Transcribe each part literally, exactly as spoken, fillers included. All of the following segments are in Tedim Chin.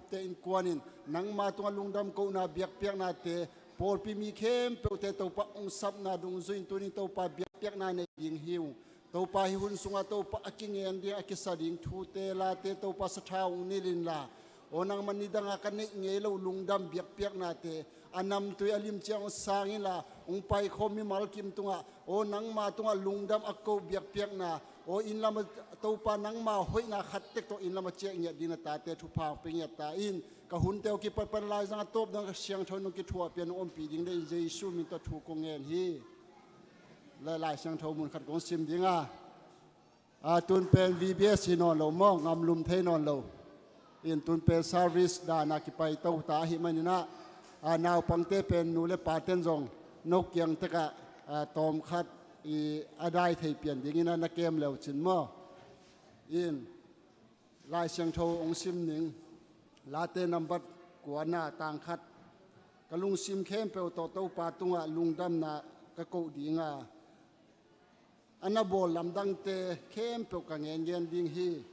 khupte innkuan in nangma tungah lungdam kohna biakpiaknate, pawlpi mi khempeuhte Topa hong sapna dungzui in tuni Topa biakpiakna nei ding hi ung. Topa, hih hun sungah Topa a kingen ding, a kisa ding thute late Topa sathau hong nilh inla, aw nangma nidanga ka neih ngei lo lungdam biakpiaknate a namtui a limciang hong sang inla, hong paikhawm mimal kim tungah aw nangma tungah lungdam a koh biakpiakna, aw inn lam a Topa nangma hoihna khat tek tawh inn lam a ciah ngiat ding na tate thupha hong pia ngiat ta in, ka hunte uh kipat pan Lai Zang a tawp dong ka siangtho nong kithuah pian nong ompih ding dei in Jesu min tawh thu kong ngen hi. Lai, Lai Siangtho mun khat kong sim ding a, a, tun pen V B S hi nawn lo maw, ngamlum thei nawn lo. In tun pen service dana kipai to ta ahi maninah, a, naupangte pen nu le paten zong no kiang tekah, a, tawm khat i a dai thei pian dingin a na kem leu cin maw. In Lai Siangtho hong sim ning, Late nambat kuana tang khat. Ka lungsim khempeuh tawh Topa tungah lungdamna ka koh dinga, a na bawl lamdangte khempeuh ka ngengen ding hi.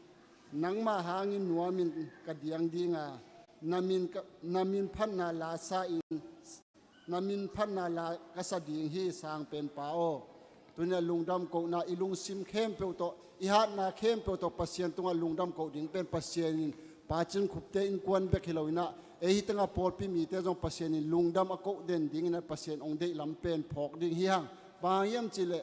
Nangmah hangin nuamin ka diang dinga, na min ka, na min phatna la sa in, na min phatna la ka sa ding hi, Sang Penpa aw. Tuni a lungdam kohna i lungsim khempeuh tawh, i hatna khempeuh tawh Pasian tungah lungdam koh ding pen Pasian in Pa Cin Khupte innkuan bek hi loinah, ei hi tengah pawlpi mite zong Pasian in lungdam a koh den dinginah Pasian hong deih lam pen phawk ding hi hang. Bang hang hiam cihleh,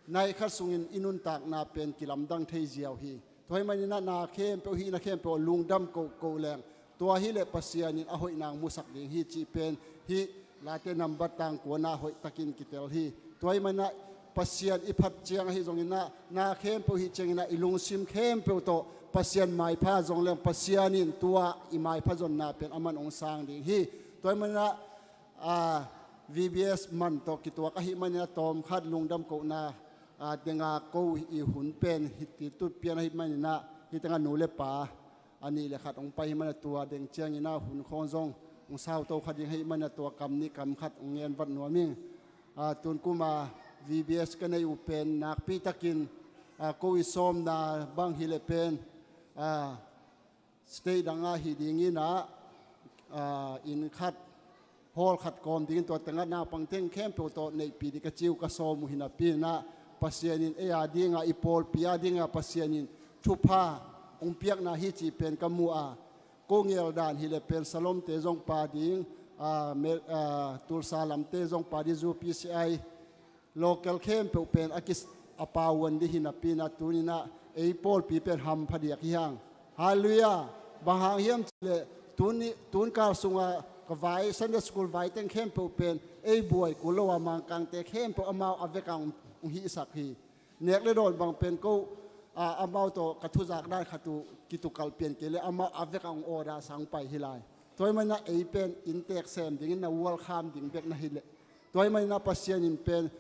nai khat sungin i nuntakna pen kilamdang thei ziau hi. Tua hi maninah na khempeuh, hihna khempeuh lungdam kohkoh leng, tua hileh Pasian in a hoihna hong musak ding hi cih pen hih Late nambat tang kuana hoihtakin kitel hi. Tua hi maninah Pasian i phat ciang ahi zonginah, na khempeuh hih cianginah i lungsim khempeuh tawh Pasian maipha zong leng Pasian in tua i maipha zonna pen aman hong sang ding hi. Tua hi maninah, a, V B S man tawh kituak ahi manin a tawm khat lungdam kohna, a, denga ko i hun pen hiti tut pian ahi maninah, hih tengah nu le pa a nih le khat hong pai ahi manin a tua deng ciangin a hun khawng zong hong sauto kha ding ahi manin a tua kam nih kam khat hong ngen vat nuam ing. A, tun kuma V B S ka nei uh pen nakpi takin, a, ko i sawmna bang hileh pen, a, state dang ah hi dinginah, a, inn khat, hall khat kawm dingin tua tengah naupang teng khempeuh tawh neihpih ding ka ci uh ka sawm uh hi napi inah, Pasian in ei a dinga, i pawlpi a dinga Pasian in thupha hong piakna hi cih pen ka mu a, ko ngel dan hileh pen Salomte zong pa ding, a, Mel-, a, Tulsa lamte zong pa ding, zu P C I local khempeuh pen a kis-, a pauan dih hi napi inah tuninah ei pawlpi pen hampha diak hi hang. Halleluiah. Bang hang hiam cihleh tuni, tunkal sunga ka vai, Sunday school vai teng khempeuh pen ei buai kul lo a, Mangkangte khempeuh amau a vekah hong, hong hihsak hi. Nek le dawn bang pen ko, a, amau tawh ka thuzak dan khat uh kitukalh pian kei leh amau a vekah hong order sa hong pai hi lai. Tua hi maninah ei pen inntek sem dingin na welcome ding bek na hileh, tua hi maninah Pasian in pen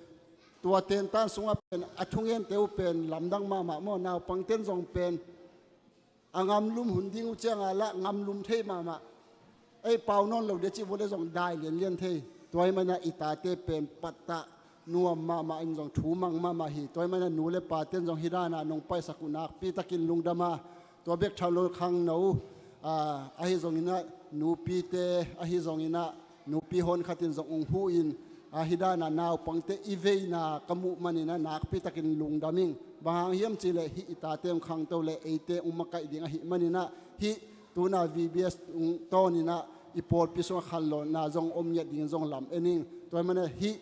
tua tentan sungah pen a thungente uh pen lamdang mahmah maw, naupangten zong pen a ngamlum hun ding uh cianga lah ngamlum thei mahmah. Ei pau nawn lo dia cih vua le zong dai lianlian thei. Tua hi maninah i tate pen pattah nuam mahmah in zong thu mang mahmah hi. Tua hi maninah nu le paten zong hih dana nong paisak uh nakpi takin lungdam a, tua bek tham lo khangno, a, ahi zonginah nupite, ahi zonginah nupi hon khatin zong hong huh in, a, hih dana naupangte i veina ka muh maninah nakpi takin lungdam ing. Bang hang hiam cihleh hih i tate hong khangto le eite hong makaih ding ahi maninah hih tuna V B S hong tawninah i pawlpi sungah khanlawhna zong om ngiat dingin zong lam en ing. Tua hi maninah hih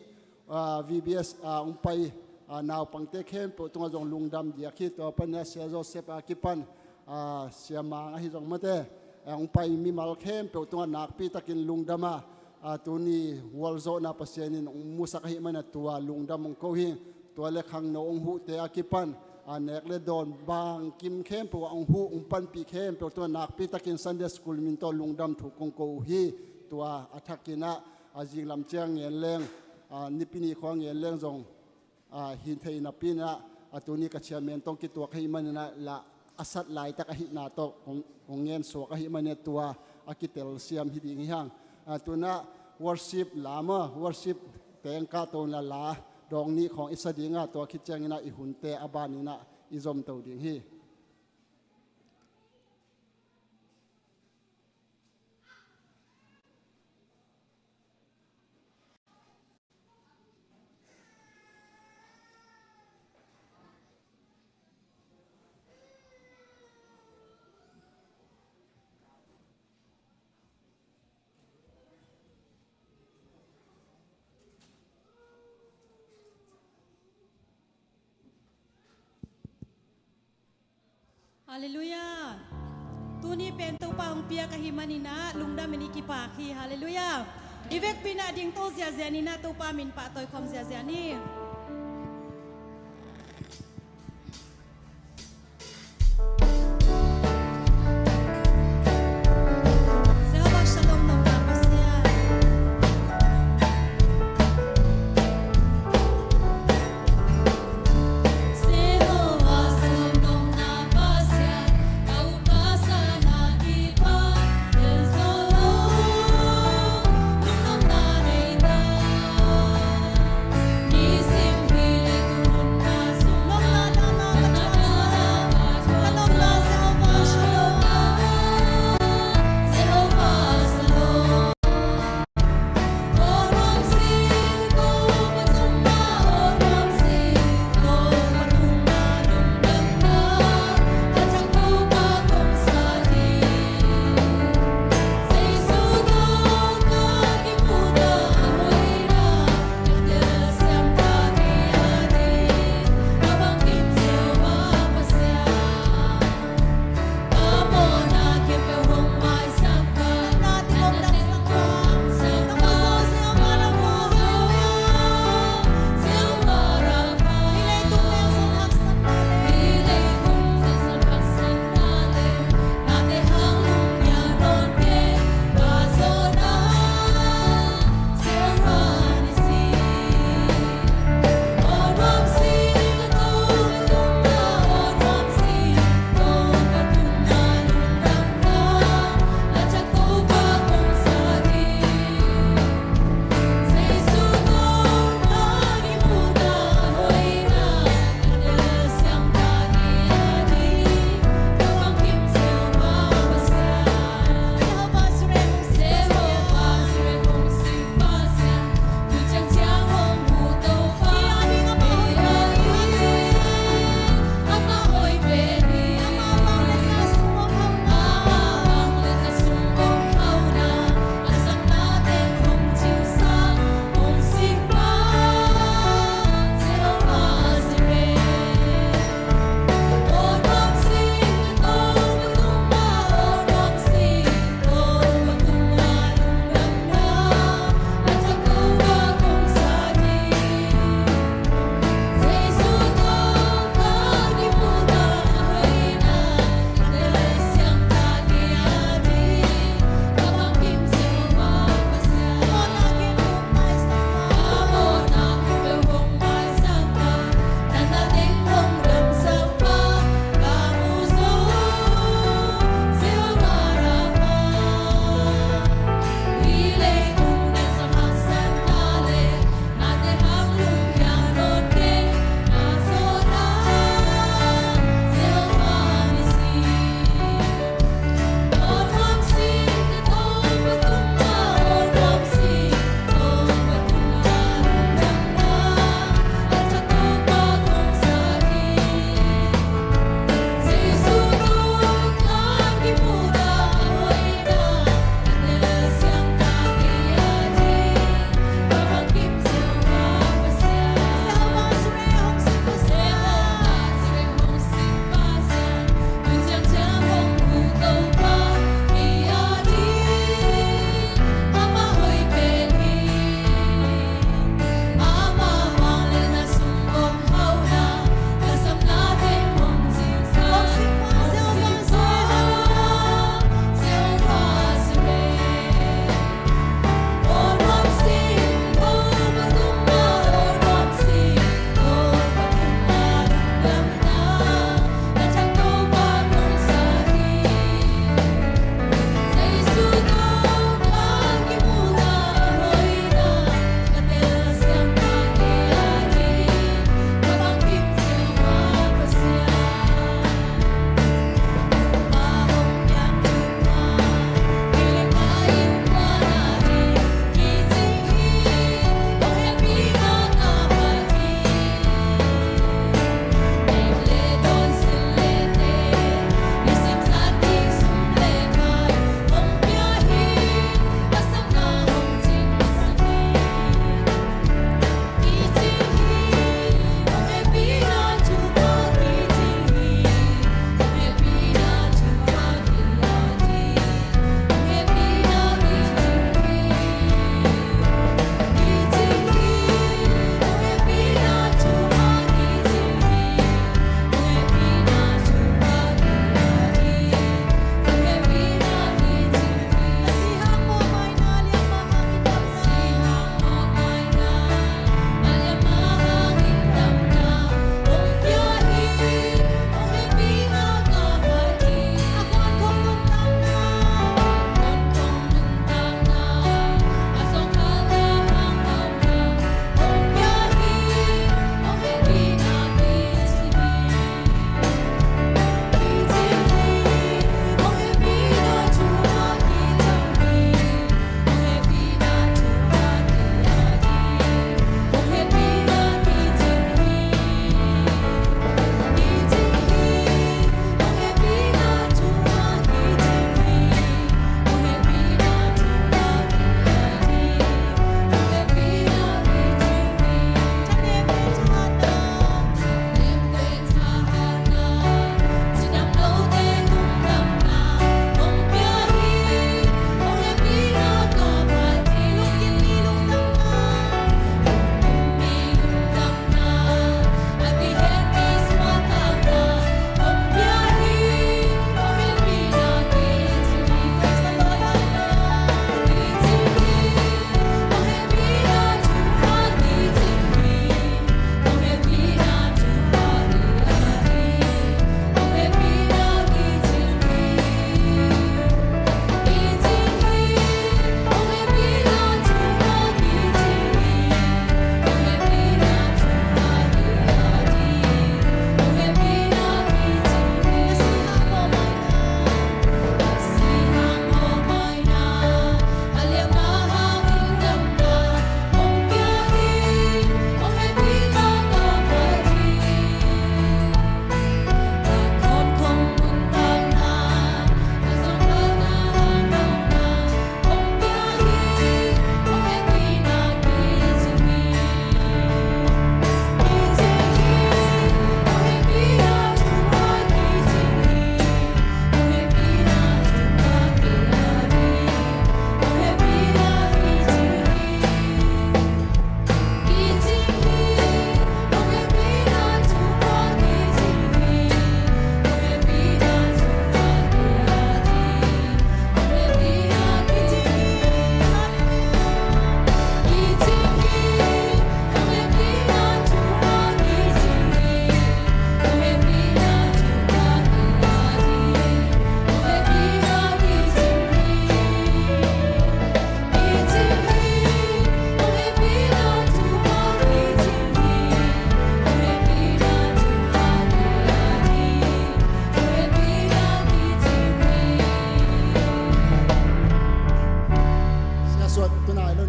a, V B S, a, hong pai, a, naupangte khempeuh tungah zong lungdam diak hi. Tua panin a Sia Joseph a kipan, a, Sia Mang ahi zong mate, a, hong pai mimal khempeuh tungah nakpi takin lungdam a, a, tuni vualzawhna Pasian in hong musak ahi manin a tua lungdam hong ko hi. Tua le khangno hong huhte a kipan, a, nek le dawn bangkim khempeuh ah hong huh hong panpih khempeuh tungah nakpi takin Sunday school min tawh lungdam thu kong ko uh hi. Tua a thakin ah, a, zinglam ciang ngen leng, a, nipi ni khawng ngen leng zong, a, hin thei napi inah, a, tuni ka chairman tawh kituak ahi maninah la a sat laitak ahihna tawh kong, kong ngen suak ahi manin tua a kitelsiam hi ding hi hang. A, tunah worship la maw, worship teng kahto inla la dawng nih khawng i sa dingah tua khit cianginah i hunte a baninah i zomto ding hi. Halleluiah. Tuni pen Topa hong piak ahih manin ah lungdam in i kipak hi. Halleluiah. I vekpi in ah dingto ziahziah ni in ah Topa min pahtawi khawm ziahziah ni. Jehovah Shalom nopna Pasian.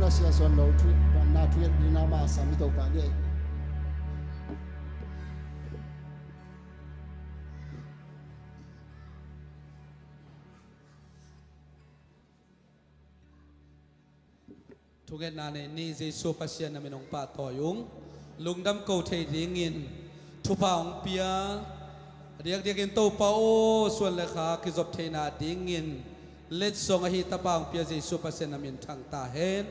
Pasian suan lo thu, na thu et ding na mah sam i Topa ni. Thungetna nei ni. Jesu Pasian na min hong pahtawi ung. Lungdam ko thei dingin thupha hong pia, a diakdiakin Topa aw, suan le kha kizop theihna dingin letsong ahi tapa hong pia Jesu Pasian na min thang ta hen.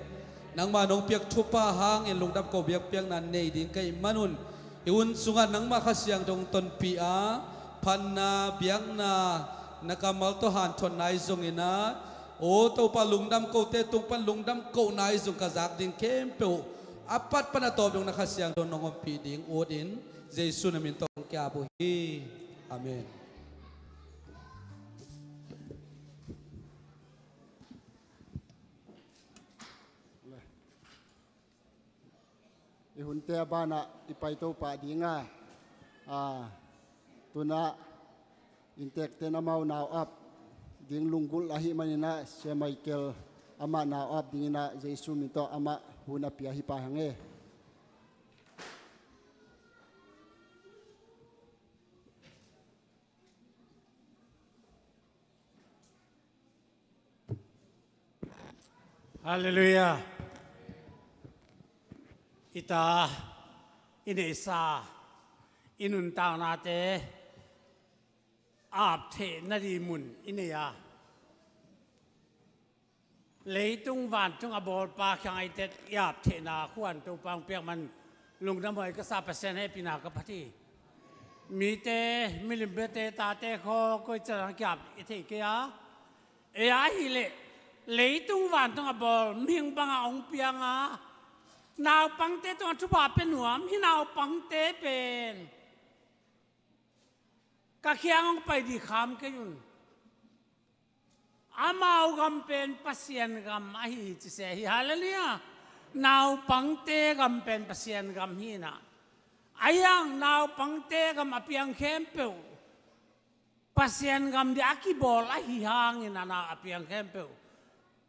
Nangmah nong piak thupha hangin lungdam ko biakpiakna nei ding ka hih manun, i hun sungah nangmah Kha Siangtho hong tonpih a, phatna, biakna na kammal tawh hanthotna ahi zongin ah, aw Topa, lungdam kote tung pan lungdam kohna ahi zong ka zak ding khempeuh a pat pan a tawp dong na Kha Siangtho nong ompih ding utin Jesu na min tawh hong ki-ap uh hi. Amen. I hunte a banah i paito pah ding a, a, tunah inntekten amau nau ap ding lunggulh ahih maninah Sia Michael amah nau ap dinginah Jesu min tawh amah hun a pia hi pah hang e. Halleluiah. I ta, i neihsa, i nuntaknate a ap theih nading mun i nei a, leitung vantung a bawlpa kiang a i tet i ap theihna khuan Topa hong piak man lungdam huai ka sa, Pasian hehpihna ka phat hi. Mite, milim biate, tate khaw koi ciang a ki-ap i theih kei a, ei a ahih leh leitung vantung a bawl mihing bangah hong piang a, naupangte tungah thupha pia nuam hih naupangte pen ka kiang hong pai ding kham kei un. Amau gam pen Pasian gam ahi hi ci se hi. Halleluiah. Naupangte gam pen Pasian gam hi inah, a iang naupangte gam a piang khempeuh Pasian gam ding a kibawl ahi hangin a na a piang khempeuh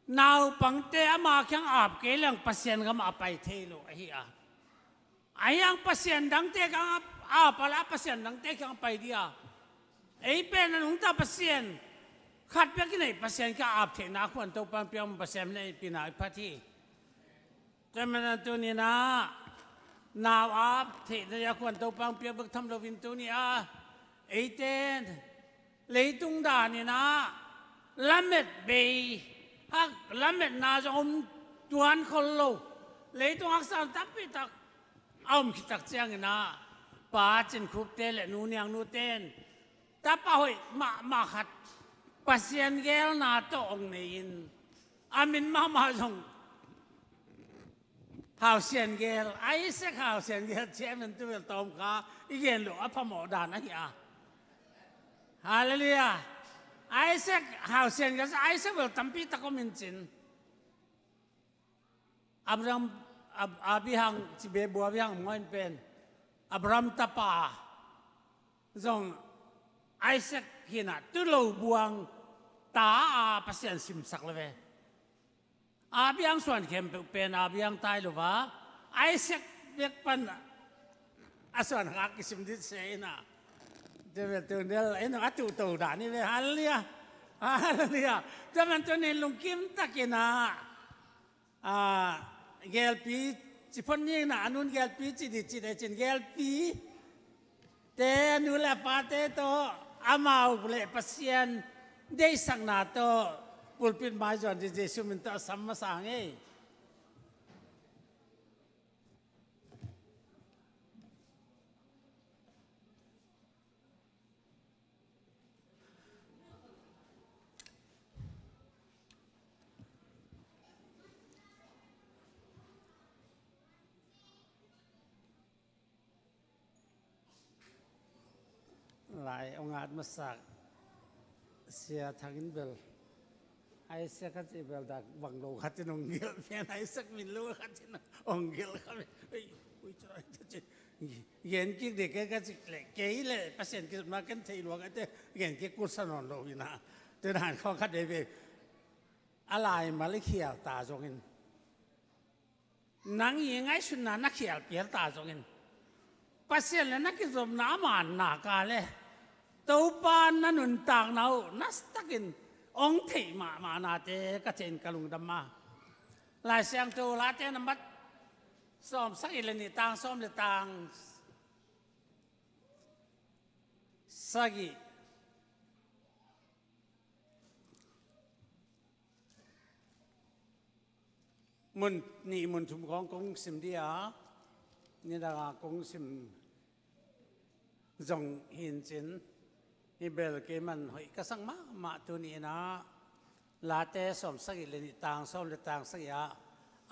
naupangte ama kiang ap kei leng Pasian gam a pai thei lo ahi a. A hiang pasian dangte kiang a, a pala pasian dangte kiang a pai dia. Ei pen a nungta pasian khat pek i neih, Pasian kiang a ap theihna khuan Topa hong piak man Pasian hehpihna i phat hi. Tua manin tuninah nau ap theihna dia khuan Topa hong piak bek tham loin tuni a, eite leitung daninah lamet bei, hak lametna zong om tuan khol lo. Leitung haksatna tampi tak a om khit tak cianginah Pa Cin Khup te le Nu Niang Nu ten tapa hoih mahmah khat Pasian geelna tawh hong nei-in, a min mahmah zong Hau Sian Gel, Isaac Hau Sian Gel, chairman tu bel tawm kha i gen lo a phamawh dan ahi a. Halleluiah. Isaac Hau Sian Gel, Isaac bel tampi tak om in cin. Abraham, Ab-, Abihang, ci be bua Abihang maw in pen Abraham tapa zong Isaac hinah tu lo buang ta a Pasian simsak le ve. Abraham suan khempeuh pen Abraham tai lo va, Isaac bek pan a suan khak kisim dit se inah. Tua bel tu del inah a tuh to dan hi ve. Halleluiah. Halleluiah. Tua man tunin lungkim takinah, a, gelpi ci phot ni inah, a nun gelpi ci dih ci deh cin gelpi te, a nu le a pate tawh amau le Pasian deihsakna tawh pulpit mai zuan dih Jesu min tawh a sam masa hang ei. Lai hong at masak Sia Thang in bel Isaac khat ci bel dak bang lo khat in hong gelh pian, Isaac min lo khat in hong gelh kha bel. Ui, ui, ui, ui, ui, ui. Gen kik dek kei ka cih leh, kei leh Pasian kizopna ken theih lua ka te, gen kik kul sa nawn lo inah. Tua dan khawng khat veve. A laimal i khial ta zongin Nang i ngaihsutna na khial pial ta zongin, Pasian le na kizopna a man nak a le Topa na nuntakna uh nasatakin hong theih mahmah nate ka theih in ka lungdam a. Lai Siangtho Late nambat sawm sagih le nih, tang sawm le tang sagih. Mun nih mun thum khawng kong sim dih a, nidang a kong sim zong hi in cin, hi bel kei man hoih ka sak mahmah. Tuni in ah Late sawm sagih le nih, tang sawm le tang sagih ah,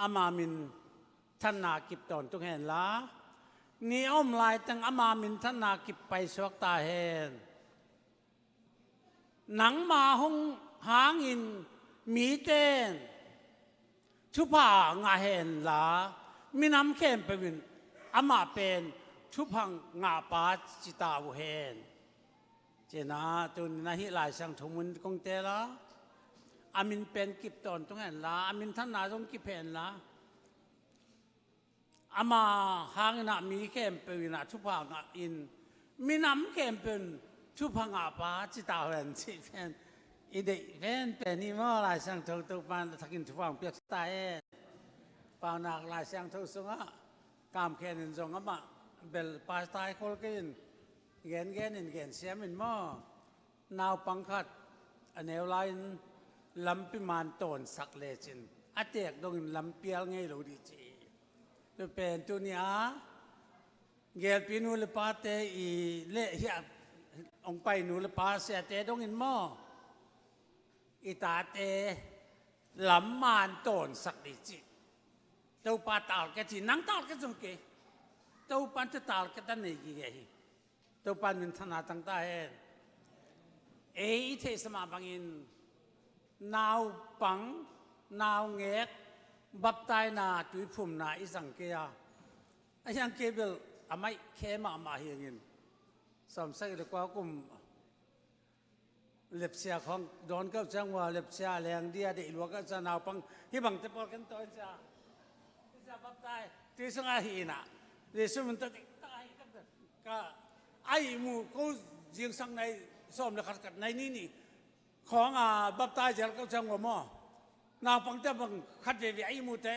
ama minthanna kip tawntung hen la, ni a om laiteng ama minthanna kip paisuak ta hen. Nangma hong hangin mite in thupha ngah hen la, minam khempeuh in amah pen thupha ngahpa ci ta uh hen. Ci-in ah tuni in ah hih Lai Siangtho mun kong teel a, a min pen kip tawntung hen la, a minthanna zong kip hen la, ama hangin ah mi khempeuh in ah thupha ngah in, minam khempeuh in thupha ngahpa ci ta hen cih pen i deih penpen hi maw. Lai Siangtho Topa in a thakin thupha hong piak ta hen. Paunak Lai Siangtho sungah Kam Khen in zong amah bel pastor khol kei in, gengen in gensiam in maw, naupang khat a neu lai-in lampi man tawnsak lecin a teek dongin lampial ngei lo dih ci hi. Tua pen tuni a gelpi nu le pate i leh hiah hong pai nu le pa siate dongin maw, i tate lam man tawnsak dih ci. Topa talket hi, nang talket zong kei, Topa in tua talket a nei gige hi. Topa in minthanna tang ta hen. Ei i theihsa mah bangin naupang, naungek baptaina tuiphumna i zang kei a, a hiang kei bel a maih khe mahmah hi hangin, sawm sagih le kua kum lepsia khawng dawn keuh ciang ua, lepsia leng dia deih lua keuh ciang naupang hih bangte pawl ken tawi cia, cia baptai tui sungah hi in ah, Jesu min tawh diktak a hi taktak ka a ihmu ko, zingsang nai sawm le khat, khat nai nih nih khawng a baptai zel keuh ciang ua maw, naupangte bang khat veve a ihmute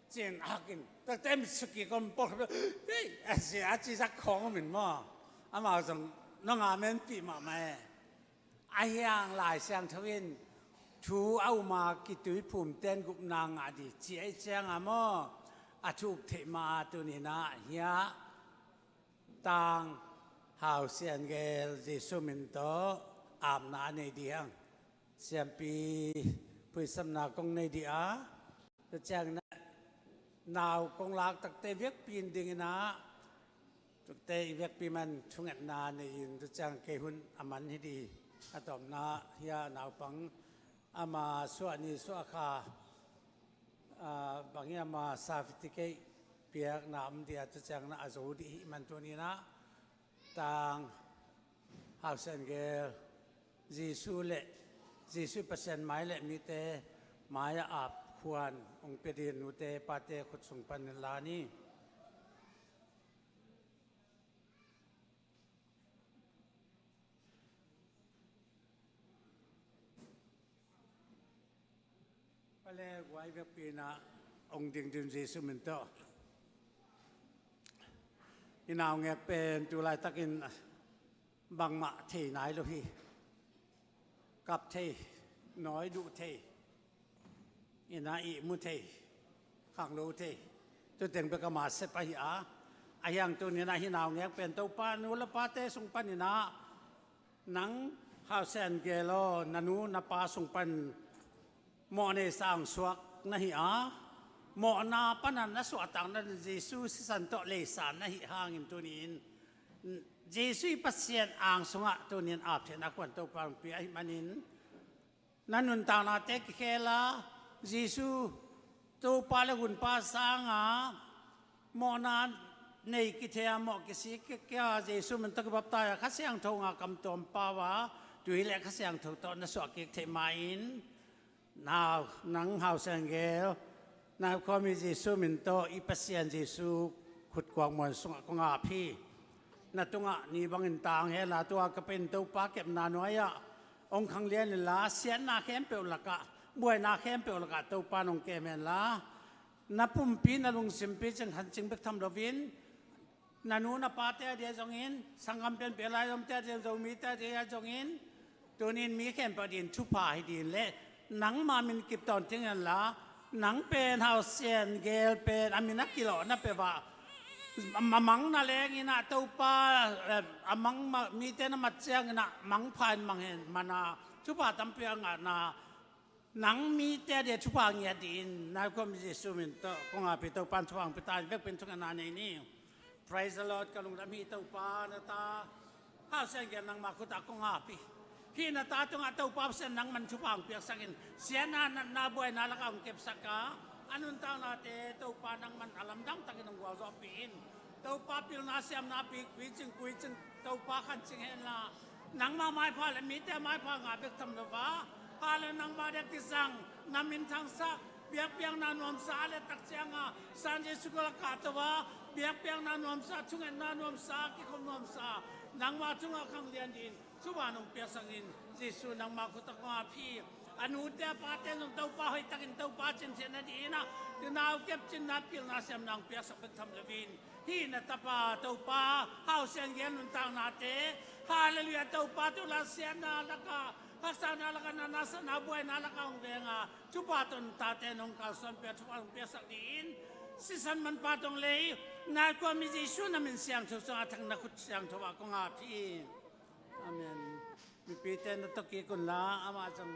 cin hakin takte mit sukik om pawl khat, hei, a ci, a ci zak khawng om in maw, amau zong nong a menpih mahmah e. A hiang Lai Siangtho in thu a um a kituiphum ten gupna ngah dih ci ahih ciang a maw, a thu up theih mah a tuni in ah hiah Tang Hau Sian Gel Jesu min tawh apna a nei dih hang. Siampi phuisapna kong nei dih a, tua ciangin ah nau kong lak takte viakpi in ding in ah, tuate i viakpi man thungetna nei in, tua ciang kei hun a man hi dih. A tawpna hiah naupang ama suah ni suah kha, ah, bang hi ama certificate piakna om dih a, tua ciangin ah a zo dih hi man tuni in ah Tang Hau Sian Gel, Jesu le Jesu Pasian mai le mite mai-ah ap khuan hong pia dih, nute pate khut sung panin la ni. Pale guai vekpi in ah hong ding ding Jesu min tawh. I naungek pen tu laitakin bangmah thei nai lo hi. Kap thei, nawi duh thei, in ah ihmu thei, khanglo thei, tu teng bek ama sep ahi a. A hiang tuni in ah hih naungek pen Topa nu le pate sung panin ah, nang Hau Sian Gel aw, na nu na pa sung pan mawh neisa hong suak na hi a, mawhna panin na suahtakna Jesu sisan tawh leisa na hih hangin tuni in Jesu i Pasian ang sungah tuni in ap theihna khuan Topa hong pia ahih manin, na nuntaknate kikhel a, Jesu Topa le Gunpa sanga mawhna nei kithei a, mawh kisik kia, Jesu min tawh kibaptai a, Kha Siangtho nga kamtuam pau a, tui le Kha Siangtho tawh na suah kik theih ma in, nau, nang Hau Sian Gel Nau khuami Jesu min tawh i Pasian Jesu khutkuak muan sungah kong ap hi. Na tungah ni bangin tang hen la, tua ka pen Topa kepna nuai-ah hong khanglian inla, siatna khempeuh lakah, buaina khempeuh lakah Topa nong kem hen la, na pumpi na lungsimpi cing khan cing bek tham loin, na nu na pate a dia zongin, sanggam pianpia lai zomte a dia, Zomite a dia zongin, tunin mi khempeuh a din thupha hi din le, nangma min kip tawntung hen la, nang pen Hau Sian Gel pen a min a kilawh na peuh ah, a mang na leng inah Topa, eh, a mang ma-, mite na mat ciang inah mangpha in mang hen mana, thupha tampi a ngahna, nang mite a dia thupha ngiat dih in, nau khuami Jesu min tawh kong ap hi. Topan thupha hong pia ta in, vekpi in thungetna nei ni. Praise the Lord, ka lungdam hi Topa, na ta Hau Sian Gel nangma khutah kong ap hi. Hih na ta tungah Topa Pasian nangman thupha hong piaksak in, siatna, natna, buaina lakah hong kepsak a, a nuntaknate Topa nangman a lamdang takin hong gualzawhpih in. Topa pilna siamna pikpi cing, kui cing, Topa khan cing hen la, nangma maipha le mite maipha ngah bek tham lo a, ha le nangma dia kisang, na min thangsak, biakpiakna nuamsa a let tak cianga San Jesu kal a kahto a, biakpiakna nuamsa, thungetna nuamsa, kikhop nuamsa, nangma tungah khanglian dih in, thupha nong piaksak in, Jesu nangma khutah kong ap hi. A nute a pate zong Topa hoih takin Topa cinthiat nadih inah, tu nau kep cinna pilna siamna hong piaksak bek tham loin, hih na tapa Topa Hau Sian Gel nuntaknate, halleluiah, Topa tu la siatna lakah, haksatna lakah, natna satna buaina lakah hong veng a, thupha tawh na tate nong kalsuanpih a, thupha hong piaksak dih in, sisan manpha tawh hong lei, nau khuami Jesu na min siangtho sungah, thak na khut siangtho ah kong ap hi. Amen. Mipite na tawh kik unla, amah zong.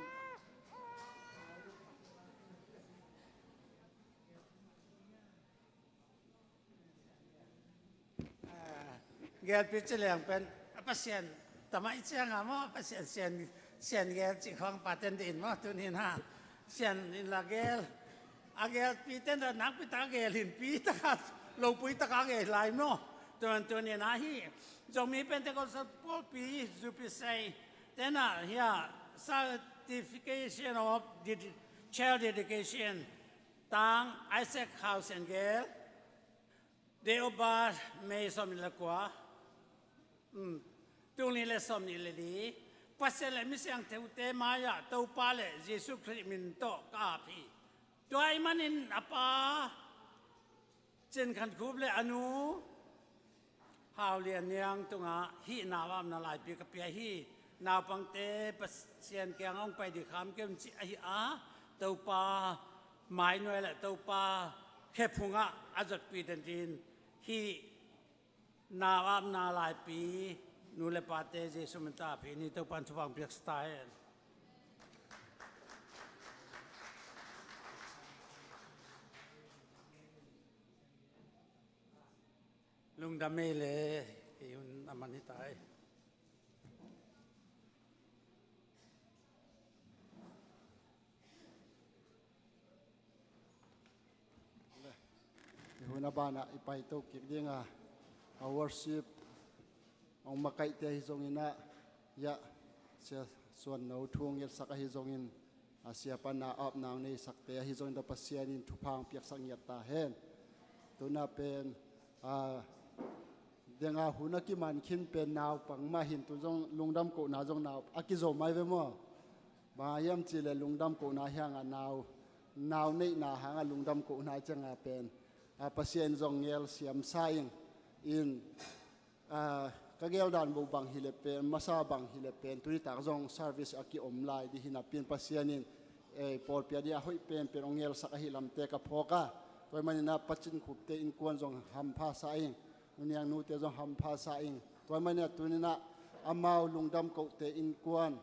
Ah, Gelpi ci leng pen a Pasian tamai cianga maw, a Pasian Sian, Sian Gel cih khawng paten dih in maw, tunin ha. Sian in la gel. A gelpi ten dah nakpi taka gel in, pi taka, lopui taka gel lai maw. Tuan, tunin ahi. Zomi Pentecostal pawlpi, zupi sei. Tena hia, Certification of Ded-, Child Dedication. Tang Isaac Hau Sian Gel. Date of birth, May sawmnih le kua. Um, tul nih le sawmnih le li. Pasian le mi siangthote mai-ah Topa le Jesu Khrih min tawh ka ap hi. Tua ahih manin a pa Cin Khan Khup le a nu Hau Lian Niang tungah hih nau apna laipi ka pia hi. Naupangte Pasian kiangah hong pai dih kham kei un cih ahi a, Topa mainuai le Topa khephungah a zotpi den din hih nau apna laipi nu le pate Jesu min tawh ap hi ni. Topan thupha hong piaksa ta hen. Lungdam ei le, ei hun a man hi ta ei. I hun a banah i paito kik dinga, a worship hong makaihte ahi zongin ah, ya, Sia Suan No thu hong ngetsak ahi zongin, a siapa na apna hong neisakte ahi zongin, tua Pasian in thupha hong piaksak ngiat ta hen. Tuna pen, a, denga hun a kiman khin pen naupang mah hin, tu zong lungdam kohna zong nau a kizo mai ve maw? Bang hiam cihleh lungdam kohna hi hangah nau, nau neihna hangah lungdam kohna cianga pen, a, Pasian zong ngel siamsa ing in, a, ka geldan bo bang hileh pen, masa bang hileh pen, tunitak zong service a kiom lai dih hinapi in Pasian in, e, pawlpi a dih a hoih penpen hong ngelsak ahi lamte ka phawk a. Tua ahih manin a Pa Cin Khupte innkuan zong hampha sa ing. Nuniang nute zong hampha sa ing. Tua ahih manin a tuninah amau lungdam kohte innkuan,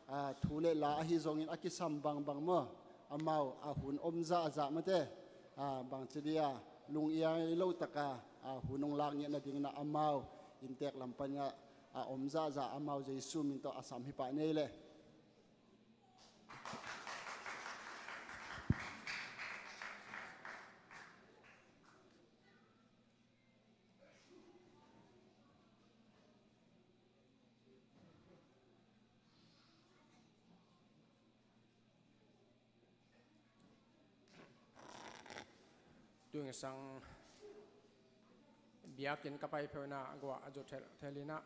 a, thu le la ahi zongin a kisam bangbang maw, amau a hun om zahzah mate, a, bangci dia lungiang ei lo taka, a, hun hong lak ngiat nadinginah amau inntek lam paninah a om zahzah amau Jesu min tawh a sam hi pah nei le. Tuingsang biakinn ka pai pheuh inah guah a zu thelthel inah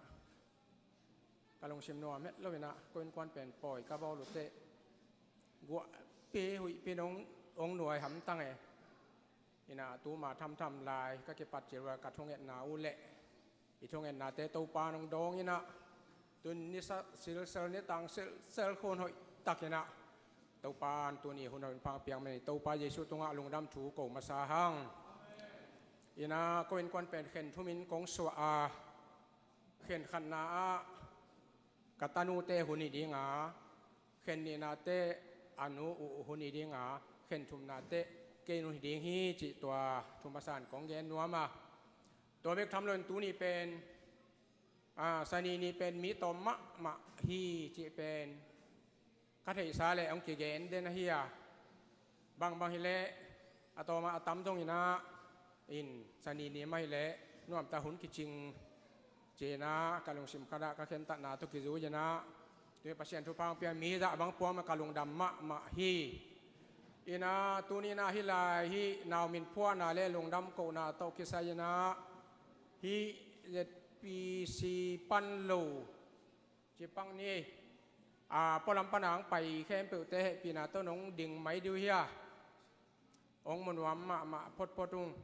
ka lungsim nuam het lo inah ko innkuan pen pawi ka bawl uh teh guahpi huihpi in hong nuai hamtang e. Inah tuma thamtham lai ka kipat cil uh a ka thungetna uh leh i thungennate Topa in hong dawng inah tun nisa silsel nitang silsel khun hoih tak inah Topa in tuni hun hoih in pha piak man hi. Topa Jesu tungah lungdam thu ko masa hang. Inah ko innkuan pen khen thumin kong suah a, khen khatna ah ka tanute hun hi dinga, khen nihnate a nu uh hun hi dinga, khen thumnate kei nu hi ding hi cih tua thu masa in kong gen nuam a. Tua bek tham loin tuni pen a, Sani ni pen mi tawm mahmah hi cih pen ka theihsa leh hong kigen den ahi a. Bangbang hileh a tawm a tam zong inah in Sani ni mah hileh nuamta hun kicing ci inah ka lungsim khatah ka khentatna tawh kizui inah tui Pasian thupha hong piak mi zah bang puam a ka lungdam mahmah hi. Inah tuni inah hih lai hih nau min phuahna le lungdam kohna tawh kisai inah hih Z P C pan lo ci pak ni. A, pualam pana hong pai khempeuhte hehpihna tawh nong ding mai dih uh hia? Hong mu nuam mahmah photphot ung.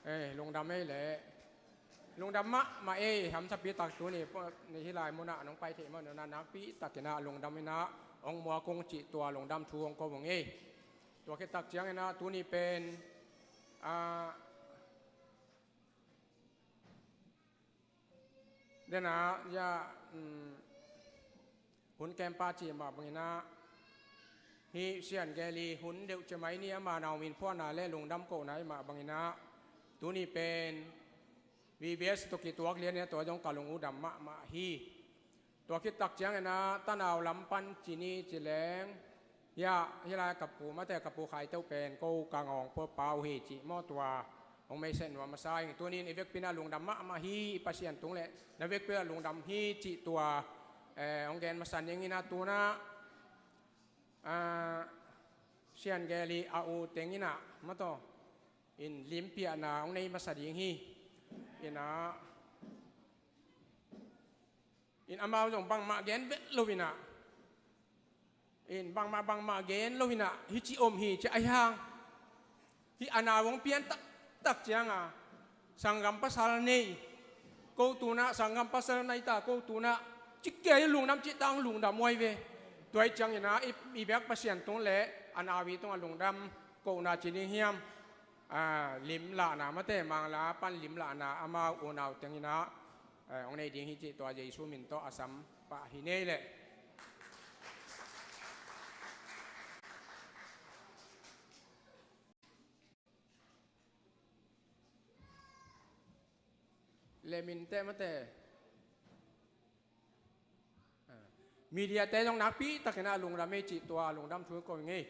Ei, lungdam ei leh. Lungdam mahmah ei, hamsapi tak tuni hih lai munah nong pai theih mah un a nakpi tak inah lungdam inah hong muak ung cih tua lungdam thu hong ko ung ei. Tua khit tak ciang inah tuni pen a, den a, ya, um, hun kempa cih mah bang inah hih Sian Geli hun deuh ci mai ni, ama nau min phuahna le lungdam kohna i mah bang inah tuni pen V B S tawh kituak lian inah tua zong ka lung uh dam mahmah hi. Tua khit tak ciang inah tanau lam pan ci ni ci leng, ya, hih lai ka pu mate ka pu Khaiteuh pen ko ka ngawng pua pa uh hi cih maw tua hong message nuam masa ing. Tuni in i vekpi inah lungdam mahmah hi, i Pasian tung leh na vekpi ah lungdam hi cih tua, eh, hong gen masa ning inah tu inah, ah, Sian Geli a u teng inah mataw in limpiakna hong nei masa ding hi. Inah in amau zong bangmah gen vet lo inah, in bangmah bangmah gen lo inah hih ci om hi ci ahi hang. Hih a nau hong pian taktak cianga sanggam pasal nei, ko tu inah sanggam pasal nei ta, ko tu inah ci kei lungdam cih tang lungdam huai ve. Tua hi ciang inah i, i biak Pasian tung leh a nau i tungah lungdam kohna ci ding hiam? A, lim lahna mate, Mangla pan lim lahna amau unau teng inah, eh, hong nei ding hi cih tua Jesu min tawh a sam pah hi nei leh. Leminte mate. Mediate zong nakpi tak inah lungdam ei cih tua lungdam thu ko ing ei.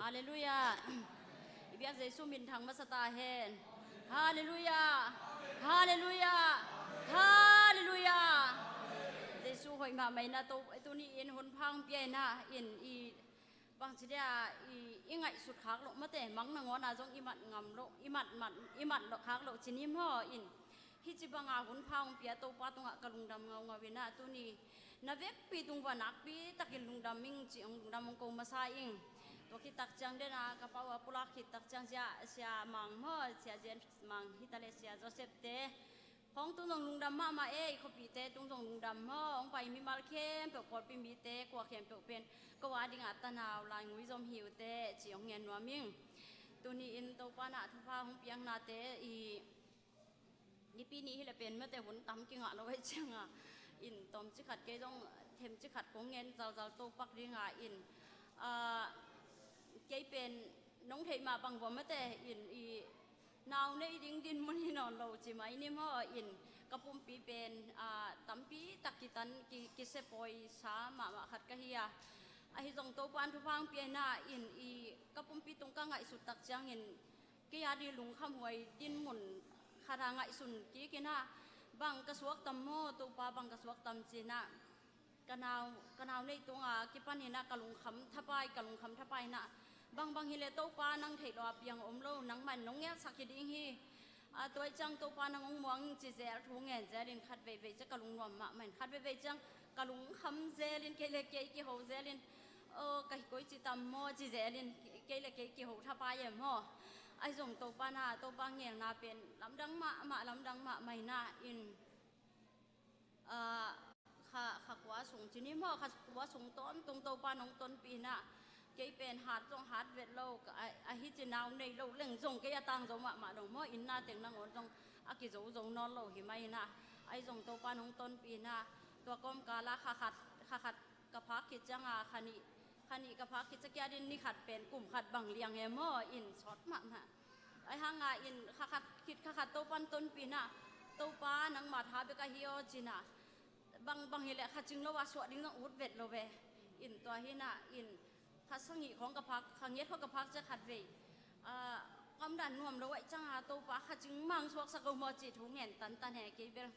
Halleluiah. I biak Jesu minthang masa ta hen. Halleluiah. Halleluiah. Halleluiah. Jesu hoih mahmah in ah, tuni in hun pha hong pia in ah, in i bangci dia i, i ngaihsut khak loh mate, mang nangawn ah zong i mat ngam loh, i mat, mat, i mat loh khak loh ci ni maw. In hih ci banga hun pha hong pia Topa tungah ka lungdam ngaungau in ah, tuni na vekpi tung uah nakpi takin lungdam ing ci, hong lungdam hong ko masa ing. Tua khit tak ciang den ah ka pau a pulak khit tak ciang Sia, Sia Mang maw, Sia James Mang hi ta leh Sia Joseph te khawng tung zong lungdam mahmah e. I khuapihte tung zong lungdam maw, hong pai mimal khempeuh, pawlpi mite, kua khempeuh pen ko a dingah tanau laingui zom hi uh teh ci hong ngen nuam ing. Tuni in Topa in ah thupha hong piaknate i nipi ni hi leh pen mate hun tam kingah lo ahih ciangin ah, in tawmcik khat kei zong themcik khat kong ngen zalzal to pak ding a, in, ah, kei pen nong theih mah bang uah mate, in i nau nei ding dinmun hi nawn lo ci mai ni maw. In ka pumpi pen, ah, tampi tak kitan, ki, kisiapawi sa mahmah khat ka hi a, ahi zong Topa in thupha hong pia in ah, in i ka pumpi tung ka ngaihsut tak ciangin kei a ding lungkhamhuai dinmun khat a ngaihsun kik in ah, bang ka suak tam maw Topa, bang ka suak tam ci in ah, ka nau, ka nau neih tung a kipan in ah ka lungkham thapai, ka lungkham thapai in ah, bang bang hi leh Topa nang theih loh a piang om lo, nangmah in nong ngelsak hi ding hi. A, tua ahih ciang Topa nang hong muang ing ci zel, thu ngen zel in khat veivei ciang ka lungnuam mahmah in, khat veivei ciang ka lungkham zel in, kei le kei kiho zel in, aw, ka hi koi ci tam maw ci zel in, kei le kei kiho thapai e maw. Ahi zong Topa in ah, Topa ngelna pen lamdang mahmah, lamdang mahmah in ah, in, ah, kha, kha kua sung ci ni maw, kha kua sung tawntung Topa in hong tonpih in ah, kei pen hat zong hat vet lo, ka, a, ahi ci nau nei lo leng zong kei a tang zo mahmah dong maw, inn na teng nangawn zong a kizo zo nawn lo hi mai in ah, ahi zong Topa in hong tonpih in ah, tua kawmkal ah kha khat, kha khat ka phak khit ciang a, kha nih, kha nih ka phak khit ciang kia din ni khat pen kum khat bang liang e maw, in sawt mahmah. Ahi hang a in kha khat khit kha khat Topa in tonpih in ah, Topa nangma tha bek ahi aw ci in ah, bang, bang hi leh kha cing lo a suah ding zong ut vet lo ve. In tua hi in ah, in kha sagih khawng ka phak, kha giat khawng ka phak ciang khat vei, ah, ka omdan nuam lo ahih ciang a, Topa kha cing mang suaksak o maw ci thu ngen tantan e, kei bel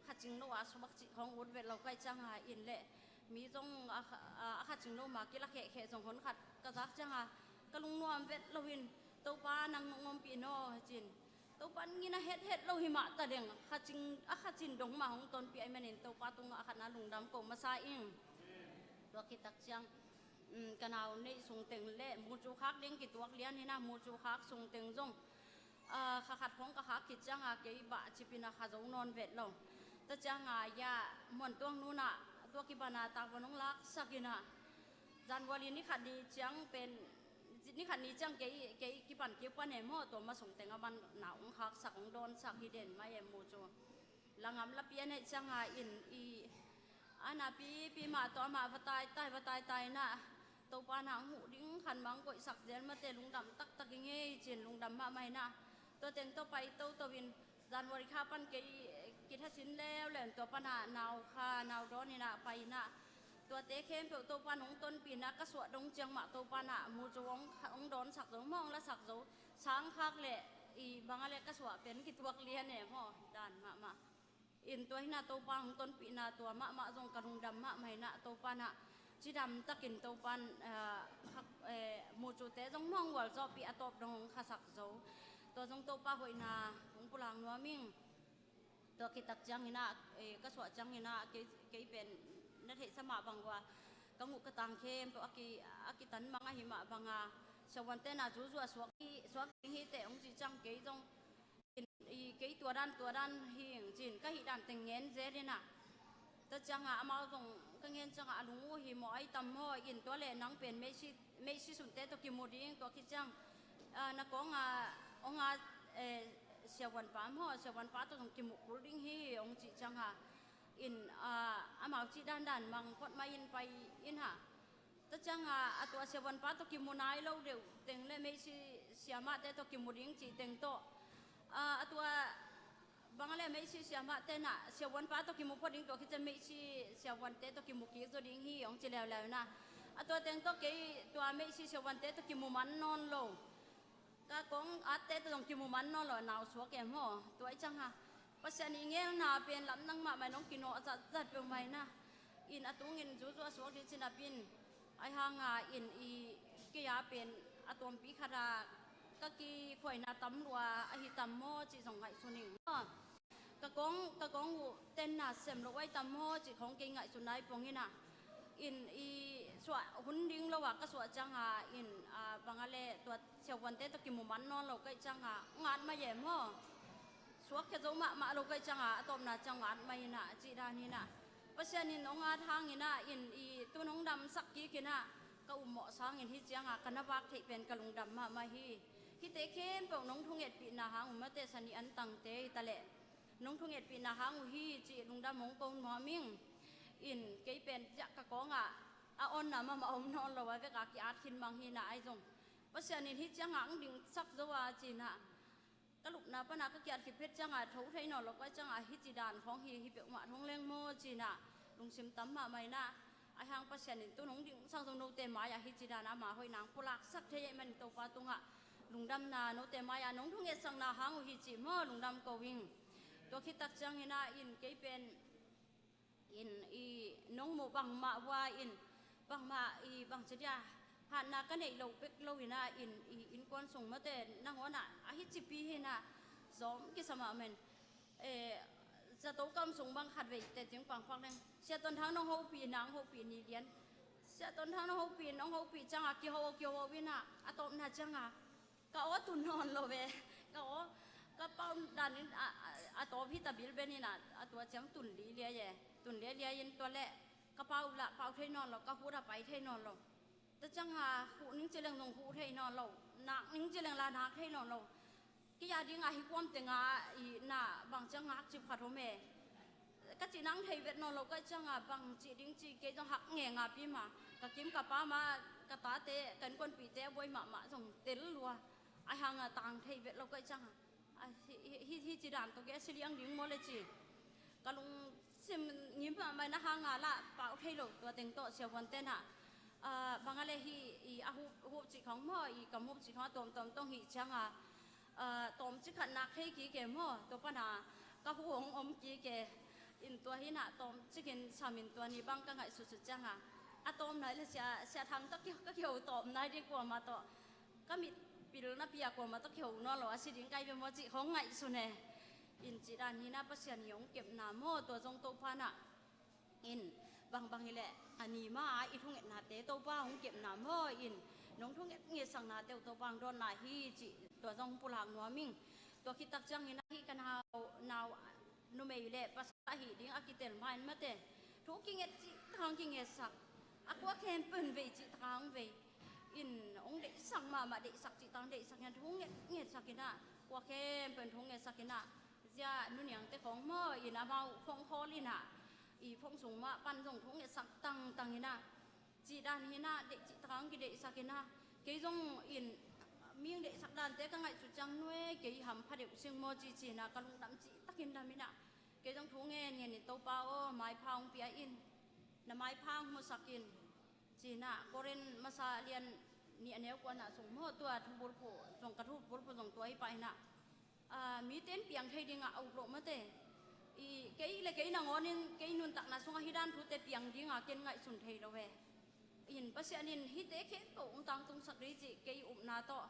kha cing lo a suak cih khawng ut vet lo ka hih ciang a, in leh mi zong a kha, a, a kha cing lo ma kila khehkheh zong hon khat ka zak ciang a, ka lungnuam vet lo in, Topa nang nong ompih in aw ci in, Topa in ngin a hethet lo hi mah ta leng, kha cing, a kha cin dong mah hong tonpih ahih manin Topa tungah a khatna lungdam ko masa ing. Tua khit tak ciang, um, ka nau neih sung teng le mucu khak ding kituak lian hi in ah, mucu khak sung teng zong, ah, kha khat khawng ka khak khit ciang a kei bah cip in ah kha zo nawn vet lo. Tua ciang a, ya, Muantuang nu in ah tua kipan a takvan hong laksak in ah, January ni khat ni ciang pen, ni khat ni ciang kei, kei kipan kik pan e maw, tua ma sung teng a man nau hong khaksak, hong dawnsak hi den mai e, mucu. La ngam la pian ahih ciang a in i, a napipi mah tawh amah va taitai, va taitai in ah, Topa in ah hong huh ding khan mah hong koihsak zel mate, lungdam taktak ing ei ci in lungdam mahmah in ah, tua teng tawh pai toto in, January kha pan kei kithasin leuleu in tua pan ah nau kha, nau dawn in ah pai in ah, tuate khempeuh Topa in hong tonpih in ah, ka suah dong ciang mah Topa in ah mucu hong, hong dawnsak zo maw, hong lasak zo, sang khak leh i bang a leh ka suah pen kituak lian e maw, dan mahmah. In tua hi in ah Topa hong tonpihna tua mahmah zong ka lungdam mahmah hi in ah, Topa in ah cidam takin Topa in, ah, kha, eh, mucute zong mawng gualzawhpih a tawp dong hong khasak zo. Tua zong Topa hoihna hong pulak nuam ing. Tua khit tak ciang in ah, eh, ka suah ciang in ah, kei, kei pen na theihsa mah bang uh a, ka nguh ka tang khempeuh a ki, a kitan mang ahi mah bang a, siavuante in ah zuzu a suak hi, suak ding hi teh hong cih ciang kei zong, in, i, kei tua dan, tua dan hi ing ci in ka hih dan teng ngen zel in ah. Tua ciang a amau zong ka ngen ciang a, a lung uh hi maw, ai tam maw, in tua leh nang pen meisi, meisi sunte tawh kimu ding, tua khit ciang, ah, na kawng a, hong a, eh, siavuanpa maw, siavuanpa tawh zong kimuh kul ding hi hong cih ciang a, in, ah, amau cih dandan mang phot mai in pai in ah. Tua ciang a, a tua siavuanpa tawh kimu nai lo deuh teng le meisi siamahte tawh kimu ding cih teng tawh, a, a tua bang a le meisi siamahte in ah siavuanpa tawh kimu phot ding, tua khit ciang meisi siavuante tawh kimu kik zaw ding hi hong ci leuleu in ah. A tua teng tawh kei tua meisi siavuante tawh kimu man nawn lo. Ka kong atte tawh zong kimu man nawn lo, nau suak em haw. Tua i cianga Pasian i ngelna pen lamdang mahmah in hong kinawh zatzat peuhmah ina. In a tungin zuzu a suak ding ci napi in, ahi hanga in i kei a pen a tuampi khata ka kikhuaina tam lua ahi tam maw cih zong ngaihsun ing. Ka kong, ka kong uh tenna sem lo ahi tam maw cih khong kei ngaihsutna i pong ina. In i suah hun ding lo a ka suah cianga in, a, bang a le tua siavuante tawh kimu man nawn lo ka hih cianga ngat mai em haw. Suakkhia zo mahmah lo ka hih cianga a tawpna ciang ngat mai ina cih dan ina. Pasian in hong at hang ina in i tun hong damsak kik ina ka ummawh sangin hih cianga ka na vak theih pen ka lungdam mahmah hi. Hihte khempeuh nong thungetpihna hang uh mate, sa nih an tangte hi ta leh nong thungetpihna hang uh hi cih lungdam hong ko nuam ing. In kei pen ziah ka kawngah a awnna mahmah om nawn lo a veka ki-at khin mang hi ina ahi zong Pasian in hih cianga ang dingsak zo a ci ina ka lupna pana ka kiat khit phet cianga tho thei nawn lo ka hih cianga hih ci dan khawng hi, hih peuhmah thong leng maw ci ina lungsim tam mahmah ina. Ahi hang Pasian in tun hong dingsak zong note mai-ah hih ci dan ama hoih nang pulaksak thei ahih manin Topa tungah lungdamna, note mai-ah nong thungetsakna hang uh hi cih maw lungdam ko ing. Tua khit tak ciang ina in kei pen in i nong muh bangmah vua in bangmah i bangci dia hatna ka neih loh bek lo ina in i innkuan sung mate nangawnah a hih cipi hi ina zawm kisa mahmah in. Eh, zato kam sung bang khat vei te ting pangpak leng Sia Ton Thang nong hopih ina hong hopih ni lian. Sia Ton Thang nong hopih in hong hopih cianga kiho kiho ina a tawpna cianga ka aw tun nawn lo ve. Ka aw ka pau danin a, a, a tawp hi ta bilben ina a tua ciang tun lialia e. Tun lialia in tua leh ka pau lah pau thei nawn lo, ka hut a pai thei nawn lo. Tua cianga huh ning ci leng zong huh thei nawn lo, nak ning ci leng la nak thei nawn lo. Kei a dinga hi kuam tenga i na bang ciang ngak cip khat om e. Ka cih nang thei vet nawn lo ka hih cianga bang cih ding ci kei zong hak nge ngapi ma ka kim ka pam a ka tate ka innkuanpihte a buai mahmah zong tel lua. Ahi hanga tang thei vet lo ka hih cianga a hi, hi, hi, hi ci dan tawh kei a si liang ding maw le ci ka lungsim ngim mahmah ina hanga lah pau thei lo tua teng tawh siavuante na. Ah, bang a le hi i a hup, hup cih khong maw i kam hup cih khong a tuamtuam tong hi cianga ah, tawmcik khat nak thei kik e maw, tua pana ka huh hong om kik e. In tua hi ina tawmcikin samin tua ni bang ka ngaihsutsut cianga a tawm nai le sia, sia thang tawh kiho, ka kiho tawm nai ding kuamah tawh ka mit pil napi a kuamah tawh kiho nawn lo a si ding kai ve maw cih khong ngaihsun e. In cih dan hi ina Pasian i hong kepna maw, tua zong Topa na in bangbang hi leh a ni ma a i thungetnate Topa hong kepna maw in nong thunget ngetsaknate uh Topa hong dawnna hi cih tua zong pulak nuam ing. Tua khit tak ciangin ahi ka nau, nau numei le pasal ahi ding a kitel ma in mate thu kinget cih tak hong kingetsak, a kua khempeuh in vei cih tak hong vei. In hong deihsak mahmah, deihsak cih tak hong deihsak in thu nget ngetsak ina kua khempeuh in thu ngetsak ina zia nuniangte khong maw in amau phone call ina i phone sung mah pan zong thu ngetsak tangtang ina. Cih dan hi ina deih cih tak hong kideihsak ina kei zong in mi hong deihsak dante ka ngaihsut ciang nuai kei hampha deuh sing maw ci ci ina ka lungdam cih takin dam ina kei zong thu ngen ngen in Topa aw maipha hong pia in, na maipha hong musak in. Ci ina Korin masa lian nih a neu kuana sung maw tua thubulphuh zong ka thubulphuh zong tua hi pah ina. Ah, mite in piang thei dinga a up loh mate. I, kei le kei nangawnin kei nuntakna sungah hi dan thute piang dinga ken ngaihsun thei lo ve. In Pasian in hihte khempeuh hong tangtungsak ding cih kei upna tawh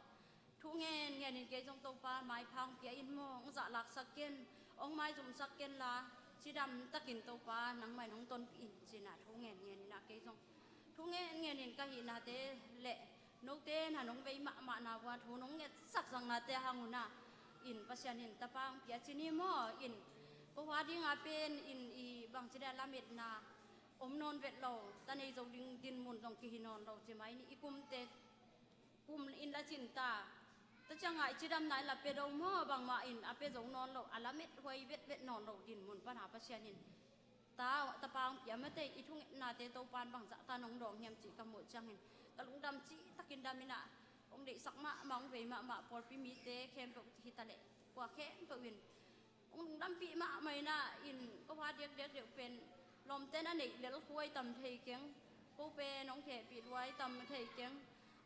thu ngen ngenin kei zong Topa maipha hong pia in maw, hong zahlaksak ken, hong maizumsak ken la, cidam takin Topa nangmah in hong tonpih in ci ina thu ngen ngenin ah kei zong thu ngen ngenin ka hihnate le note na nong vei mahmahna vua thu nong ngetsak zaknate hang una in Pasian in tapa hong pia ci ni maw in ko hua dinga pen in i bangci dia lametna om nawn vet lo, ta nei zo ding dinmun zong kihi nawn lo ci mai ni i kumte kum in la cin ta. Ta cianga i cidamna in la pia do maw bangmah in a pia zo nawn lo, a lamet huai vetvet nawn lo dinmun pana Pasian in ta, tapa hong pia mate i thungetnate Topan bangzah ta nong dawng hiam cih ka muh ciangin ka lungdam cih takin dam ina hong deihsak mahmah hong vei mahmah pawlpi mite khempeuh hi ta leh kua khempeuh in hong lungdampih mahmah ina in ka hua diakdiak deuh pen lawmte na neih lel huai tam thei keng. Ko pen hong khehpih luai tam thei keng.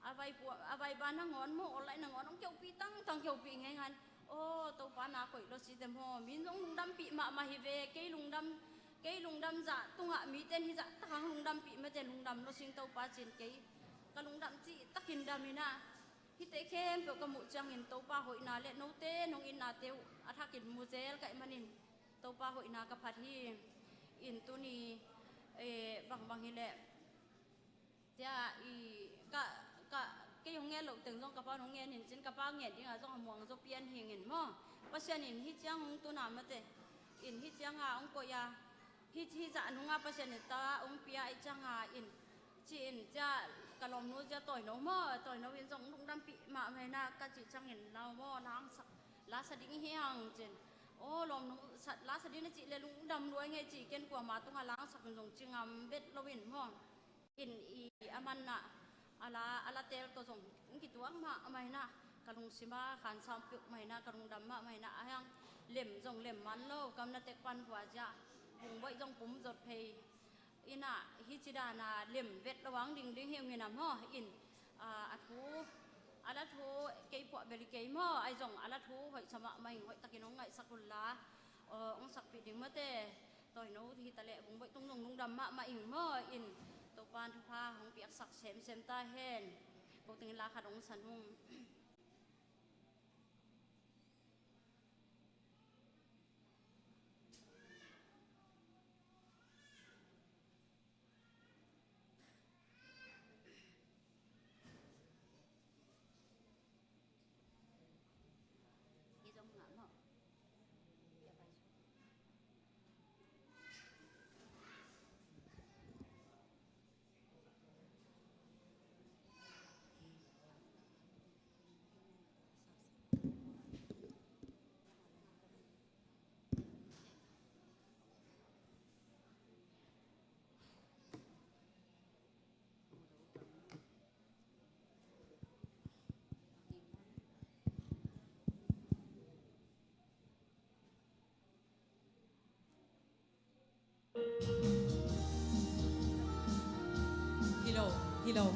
A vai pua, a vai ban nangawn maw, online nangawn hong keuhpih tangtang, keuhpih ngeingai. Aw, Topa na koih lo si te maw. Min zong lungdampih mahmah hi ve. Kei lungdam, kei lungdam zah tungah mite in hi zah tak hong lungdampih mate, lungdam lo sing Topa cin kei. Ka lungdam cih takin dam in ah. Hihte khempeuh ka muh ciangin Topa hoihna le note nong itnate uh a thakin mu zel ka hih manin Topa hoihna ka phat hi. In tuni, eh, bangbang hileh tia i ka, ka, kei hong ngen loh teng zong ka pa hong ngen in cin, ka pa ngen dingah zong a muang zaw pian hing in maw. Pasian in hih ciang hong tun a mate. In hih ciangah hong koih a, hih, hih zah nungah Pasian in ta hong pia ahih ciangah in, ci-in cia ka lawmnu cia Tawino maw, Tawino in zong lungdampih mahmah in ah, ka cih ciangin lau maw, langsak, lasa ding hi hang cin. Aw, lawmnu sa, lasa ding na cih le lungdam luai ngei ci, ken kuama tungah langsak in zong ci ngam bet lo in maw. In i a man ah a la, a la tel tawh zong hong kituak mahmah in ah, ka lungsim ah khansam peuhmah in ah, ka lungdam mahmah in ah, a hiang lem zong lem man lo, kam na tek pan hua cia, bungboih zong pum zot phei. In ah, hih ci dan a lem vet lo ang ding ding hi ung in ah maw, in, ah, a thu, a la thu, kei puah bel hi kei maw, ahi zong a la thu hoih sa mahmah ing, hoih takin hong ngaihsak un la, aw, hong sakpih ding mate, Tawino hi ta leh, bungboih tung zong lungdam mahmah ing maw, in, Topa'n thupha hong piaksak semsem ta hen, ko tengin la khat hong san ung. Hello, hello.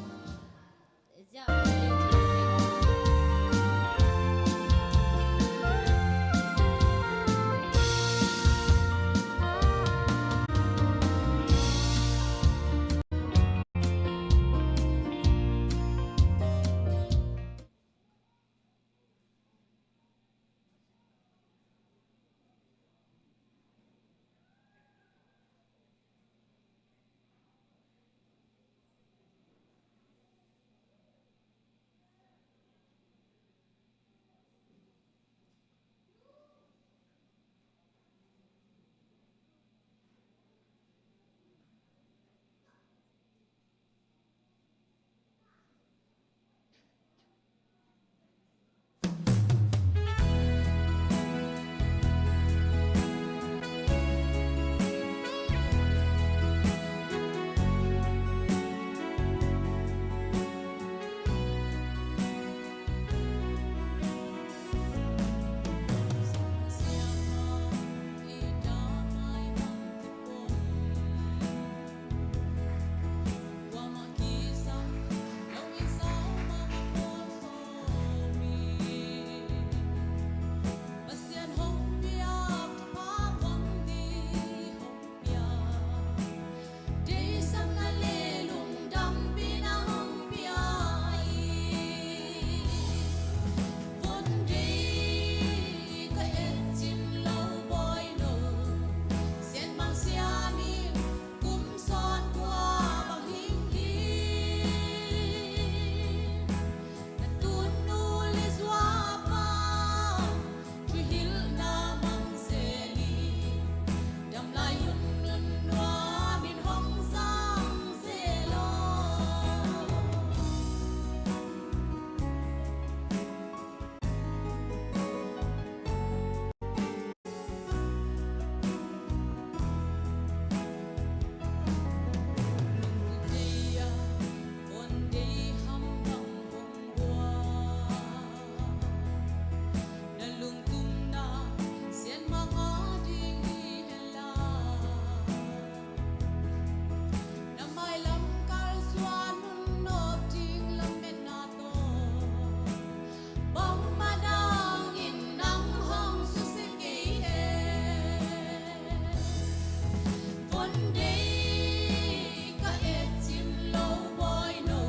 Dei ka et cim lo bawi no,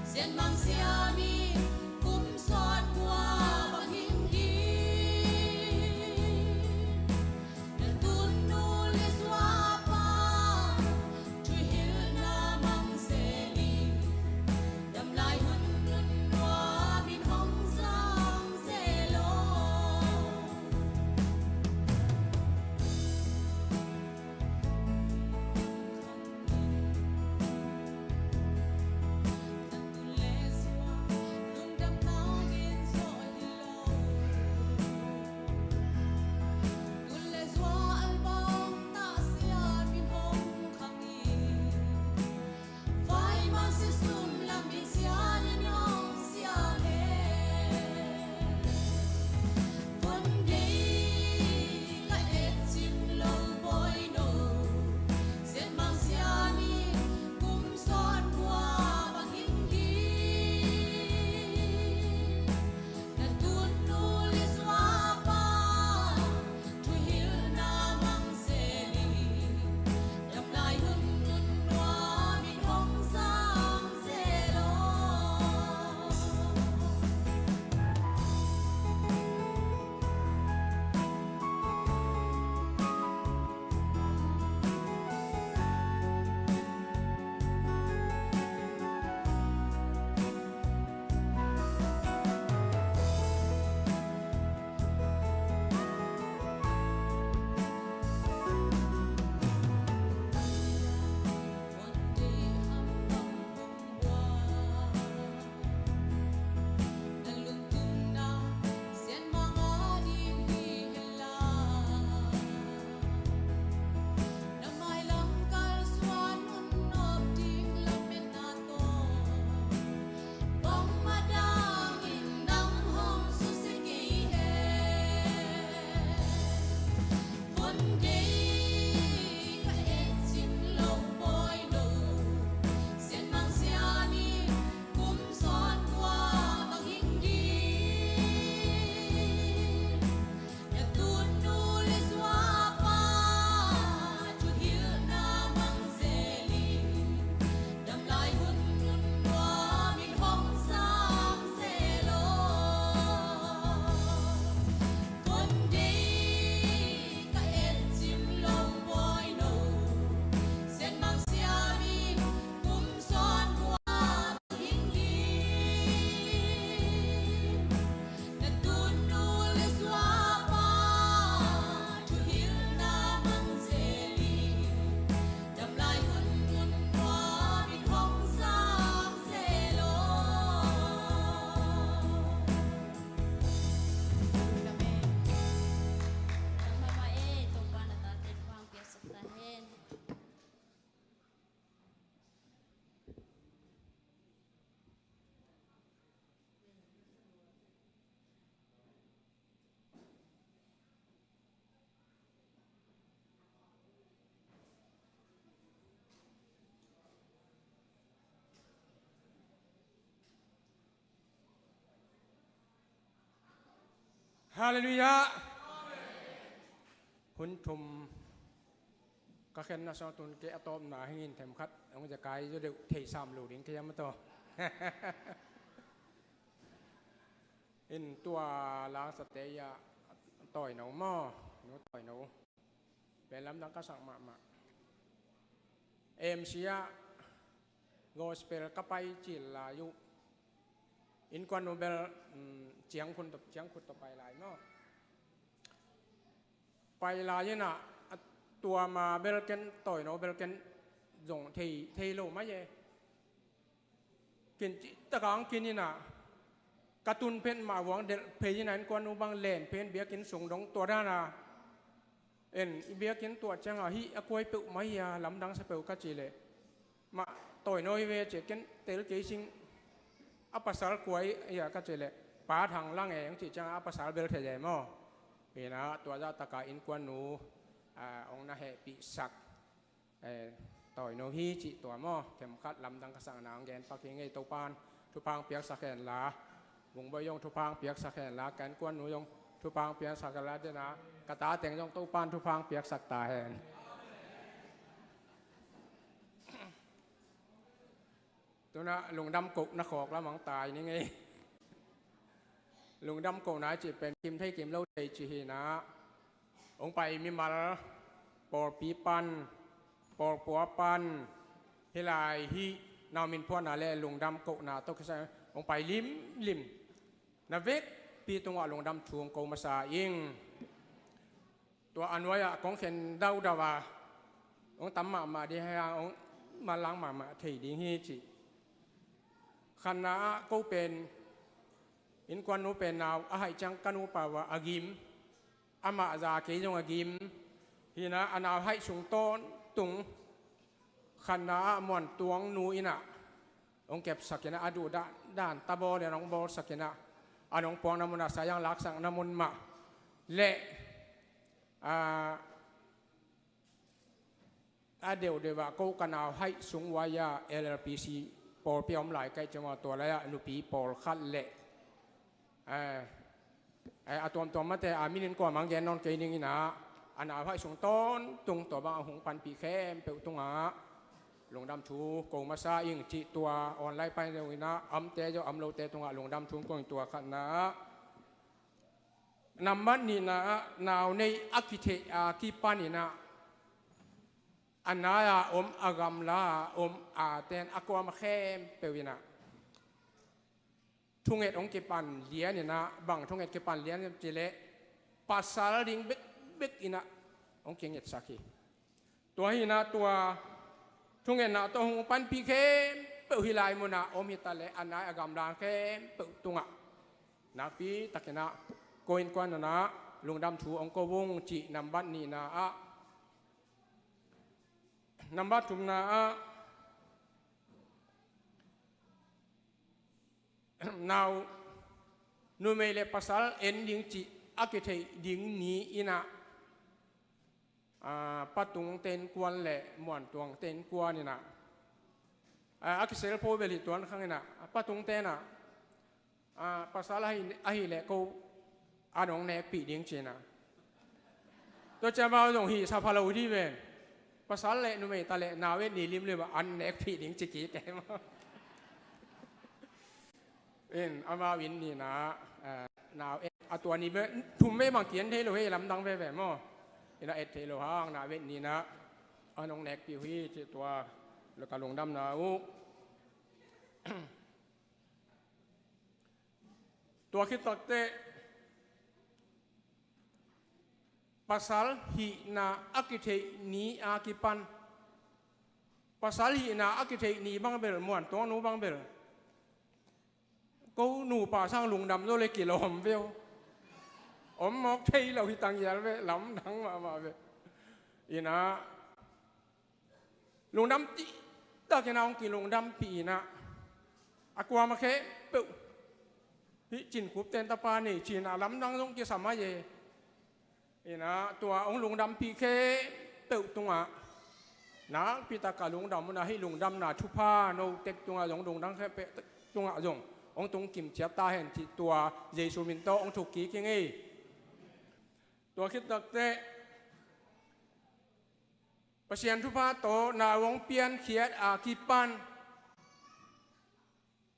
sianmang siam in kum sawt kua bang hing ding. Na tutnu le zuapa thuhilhna mang zel in, damlai hun nun nuam in hong zang zel aw. Halleluiah. Hun thum ka khenna sawng tun kei a tawpna hingin themkhat hong zekai zaw deuh thei sam lo ding kei a ma taw. In tua langsate ia tawino maw, nu tawino. Pen lamdang ka sak mahmah. M C ah gospel ka pai cil lai uh. Innkuan uh bel, um, ciangkhut tawh, ciangkhut tawh pai lai maw. Pai lai inah, a tua ma bel ken, tawino bel ken zong thei, thei lo mai e. Kin cih takah ang kin inah, ka tun phet mah vuang delh phei inah innkuan uh bang len phen biakinn sung dong tua dana. En, i biakinn tuah cianga hih a kuai peuh mai hia, lamdang sa peuh ka cih leh. Mah tawino hi ve cih ken tel kei sing a pasal kuai hia ka cih leh. Pa Thang Lang e, ang cih cianga a pasal bel thei e maw. Inah tua zah takah innkuan nu, a, hong na hehpihsak. Eh, tawino hi cih tua maw, themkhat lamdang ka sakna ang gen pak hi ngei. Topan thupha piaksak hen la, Vungbawi zong thupha piaksak hen la, ka innkuan nu zong thupha piaksak hen la, dena ka ta teng zong Topan thupha piaksak ta hen. Tuna lungdam kohna khawk lamang tai ni ngei. Lungdam kohna cih pen kim thei kim lo thei cih hi na. Hong pai mimal, pawlpi pan, pawlpua pan, hih lai hih nau min phuahna le lungdam kohna tawh kisai hong pai limlim. Na vekpi tungah lungdam thu hong ko masa ing. Tua a nuai-ah kong khen daudau a, hong tam mahmah ding hi a, hong manlang mahmah thei ding hi cih. Khatna-ah ko pen innkuan nu pen nau a haih ciang ka nupa uh a gim. Amah za kei zong a gim. Hi na a nau haih sung tawntung. Khatna-ah Muantuang nu in ah hong kepsak in ah, a duh dan, dan ta bawl in ah hong bawlsak in ah, a nong puakna mun ah, sayang laksakna mun mah leh, a, a deuhdeuh ah ko ka nau haih sung uai a L L P C pawlpi a om lai ka hih ciang a, tua lai-ah nupi pawlkhat leh, eh, eh, a tuamtuam mate a minin kuamah gen nawn kei ning in ah, a nau haih sung tawntung tua bang a hong panpih khempeuh tungah lungdam thu ko masa ing cih, tua online pan zong in ah, a omte zong a om lote tungah lungdam thu ko ing, tua khatna. Nambat nihna-ah nau neih a kitheih a kipan in ah, a nai-a om, a gamla-a om, a ten a kuamah khempeuh in ah thunget hong kipan lian in ah, bang thunget kipan lian cih leh, pasal ding bekbek in ah hong kingetsak hi. Tua hi na, tua thungetna tawh hong panpih khempeuh hih lai munah om hi ta leh, a nai a gamla khempeuh tungah nakpi takin ah ko innkuan in ah lungdam thu hong ko ung cih nambat nihna-ah. Nambat thumna-ah nau, numei le pasal en ding cih a kitheih ding ni in ah, ah, Pa Tung te innkuan le Muantuang te innkuan in ah, ah, a kisel pho bel hi tuan khang in ah, Pa Tung te in ah, ah, pasal ahi, ahi leh ko an hong nekpih ding ci in ah. Tua ciang amau zong hih sa pha lo dih ven. Pasal le numei ta leh nau et ni limlim ah an nekpih ding ci kik e maw. In amau in ni na, eh, nau et a tua ni, thum vei bang ki-en thei lo hi, lamdang veve maw. In ah et thei lo hang nau et ni na an hong nekpih uh hi cih tua ka lungdamna uh. Tua khit takteh pasal hihna a kitheih ni a kipan, pasal hihna a kitheih ni bang bel, Muantuang nu bang bel, ko nupa sang lungdam zo le kilawm ve aw. Om mawk thei lo hi ta ngial ve, lamdang mahmah ve. In ah lungdam cihtakin ah hong kilungdampih in ah, a kuamah khempeuh hih Cin Khup ten tapa nei ci in ah, lamdang zong kisam ahi e. In ah tua hong lungdampih khempeuh tungah nakpi takin lungdam un ah, hih lungdamna thupha no tek tungah zong, lungdam khempeuh tungah zong hong tung kim ciat ta hen cih tua Jesu min tawh hong thuk kik ing ei. Tua khit takteh Pasian thupha tawh nau hong piankhiat a kipan,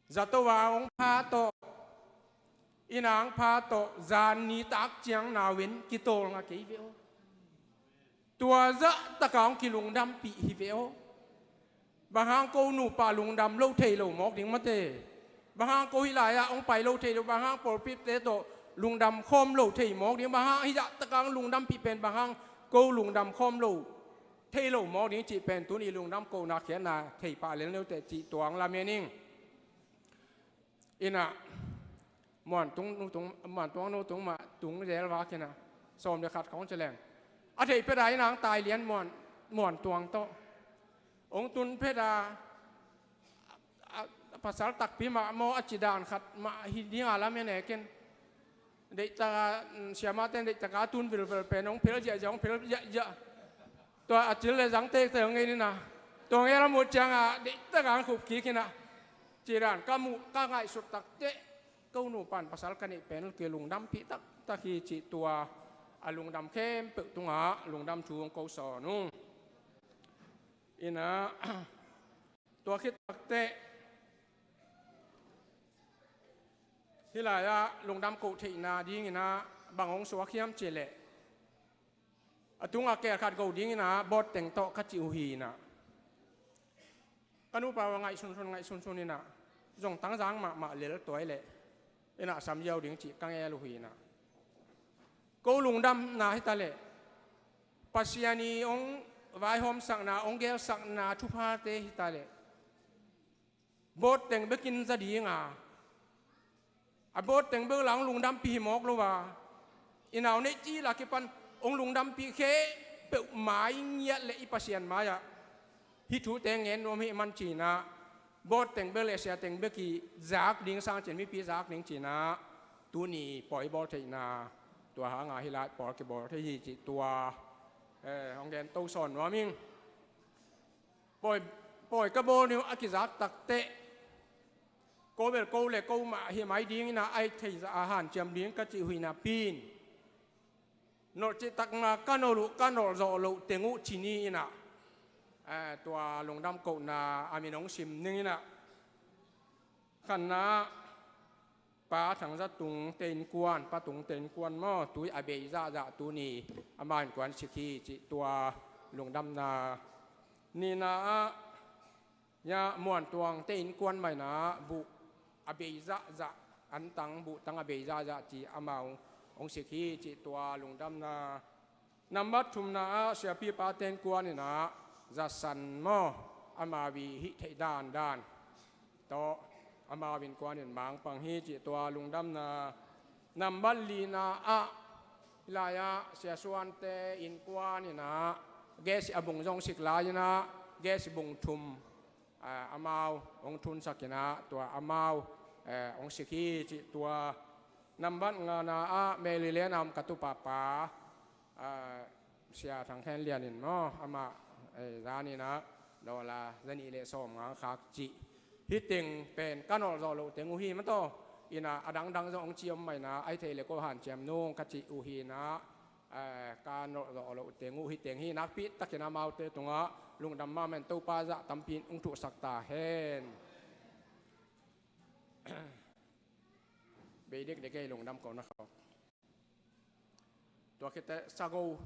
zato a hong pha tawh, inn a hong pha tawh, zan nitak ciang nau en kitawlnga kei ve aw. Tua zahtak a hong kilungdampih hi ve aw. Bang hang ko nupa lungdam lo thei lo mawk ding mate? Bang hang ko hih lai-ah hong pai lo thei lo, bang hang pawlpite tawh lungdam khawm lo thei mawk ding? Bang hang hih zahtak a hong lungdampih pen, bang hang ko lungdam khawm lo thei lo mawk ding cih pen tuni lungdam kohna khiatna thei pah lel ni uh teh cih tua hong lamen ing. In ah Muantuang nu tung, Muantuang nu tung mah tung zel vak in ah, sawm le khat khawng ci leng, a theih phet a in ah hong tai lian Muan, Muantuang tawh. Hong tun phet a, a, a pasal takpi mah maw, a ci dan khat mah hi ding a lamen e ken. Deihtak a, mm, siamahte in deihtak a tun vilvel pen hong phel ziahziah, hong phel ziahziah. Tua a cil le zang tektek hong ngen in ah, tua ngen a muh ciang a deihtak a hong khup kik in ah, ci dan ka muh, ka ngaihsut takteh ko nupa in pasal ka neih pen kilungdampih taktak hi cih tua a lungdam khempeuh tungah lungdam thu hong ko sawn ung. In ah tua khit takteh Hih lai-ah lungdam koh theihna dinginah bang hong suak hiam cih leh, a tungah keel khat go dinginah bawt teng tawh ka cih uh hi inah, ka nupa uh a ngaih sunsun ngaih sunsun inah zong tangzang mahmah lel tuai leh inah sam ziau ding cih ka ngel uh hi inah, ko lungdamna hi ta leh, Pasian i hong vaihawmsakna, hong geelsakna thuphate hi ta leh, bawt teng bekin za dinga, a bawt teng bek la hong lungdampih hi mawk lo a, i nau neih cil a kipan hong lungdampih khempeuh mai ngiat leh i Pasian mai-ah hih thute ngen nuam hi man cinah, bawt teng bek leh sia teng bek i zak ding sang cin mipi zak ding cinah, tuni pawi bawl theihna tua hanga hih lai pawl kibawl thei hi cih tua, eh, hong gen to sawn nuam ing. Pawi, pawi ka bawl ning a kizak takteh, ko bel ko le ko mah hi mai dinginah a it thei zah a hanciam ding ka cih uh hi napi-in, nolh cih takna ka nolh uh, ka nolh zawh loh teng uh ci ni inah, eh, tua lungdam kohna a min hong sim ning inah, khatna Pa Thang Za Tung te innkuan, Pa Tung te innkuan maw, tui a bei zahzah tuni ama innkuan sik hi cih tua lungdamna. Nihna ah, ya, Muan Tuang te innkuan mah inah buh a bei zahzah, antang buhtang a bei zahzah ci amau hong sik hi cih tua lungdamna. Nambat thumna ah siapipa te innkuan inah Za San maw, amau i hih theih dandan tawh amau innkuan in mangpang hi cih tua lungdamna. Nambat lina ah hih lai-ah Sia Suan te innkuan inah gas a bung zong sik lai inah gas bung thum, ah, amau hong thunsak inah tua amau, eh, hong sik hi cih tua. Nambat ngana ah Maryland a om ka tupapa, ah, Sia Thang Khen Lian in maw, amah, eh, zan inah dollar zanih le sawm ngang khak cih. Hih teng pen ka nolh zawh loh teng uh hi mataw. Inah a dangdang zong hong ci om mah inah a it thei le ko hanciam nung ka cih uh hi inah, eh, ka nolh zawh loh teng uh hih teng hi. Nakpi takin amaute tungah lungdam mahmah in, Topa zah tampi in hong thuhsak ta hen. Bei dekdek ei lungdam kohna khawk. Tua khit teh sago,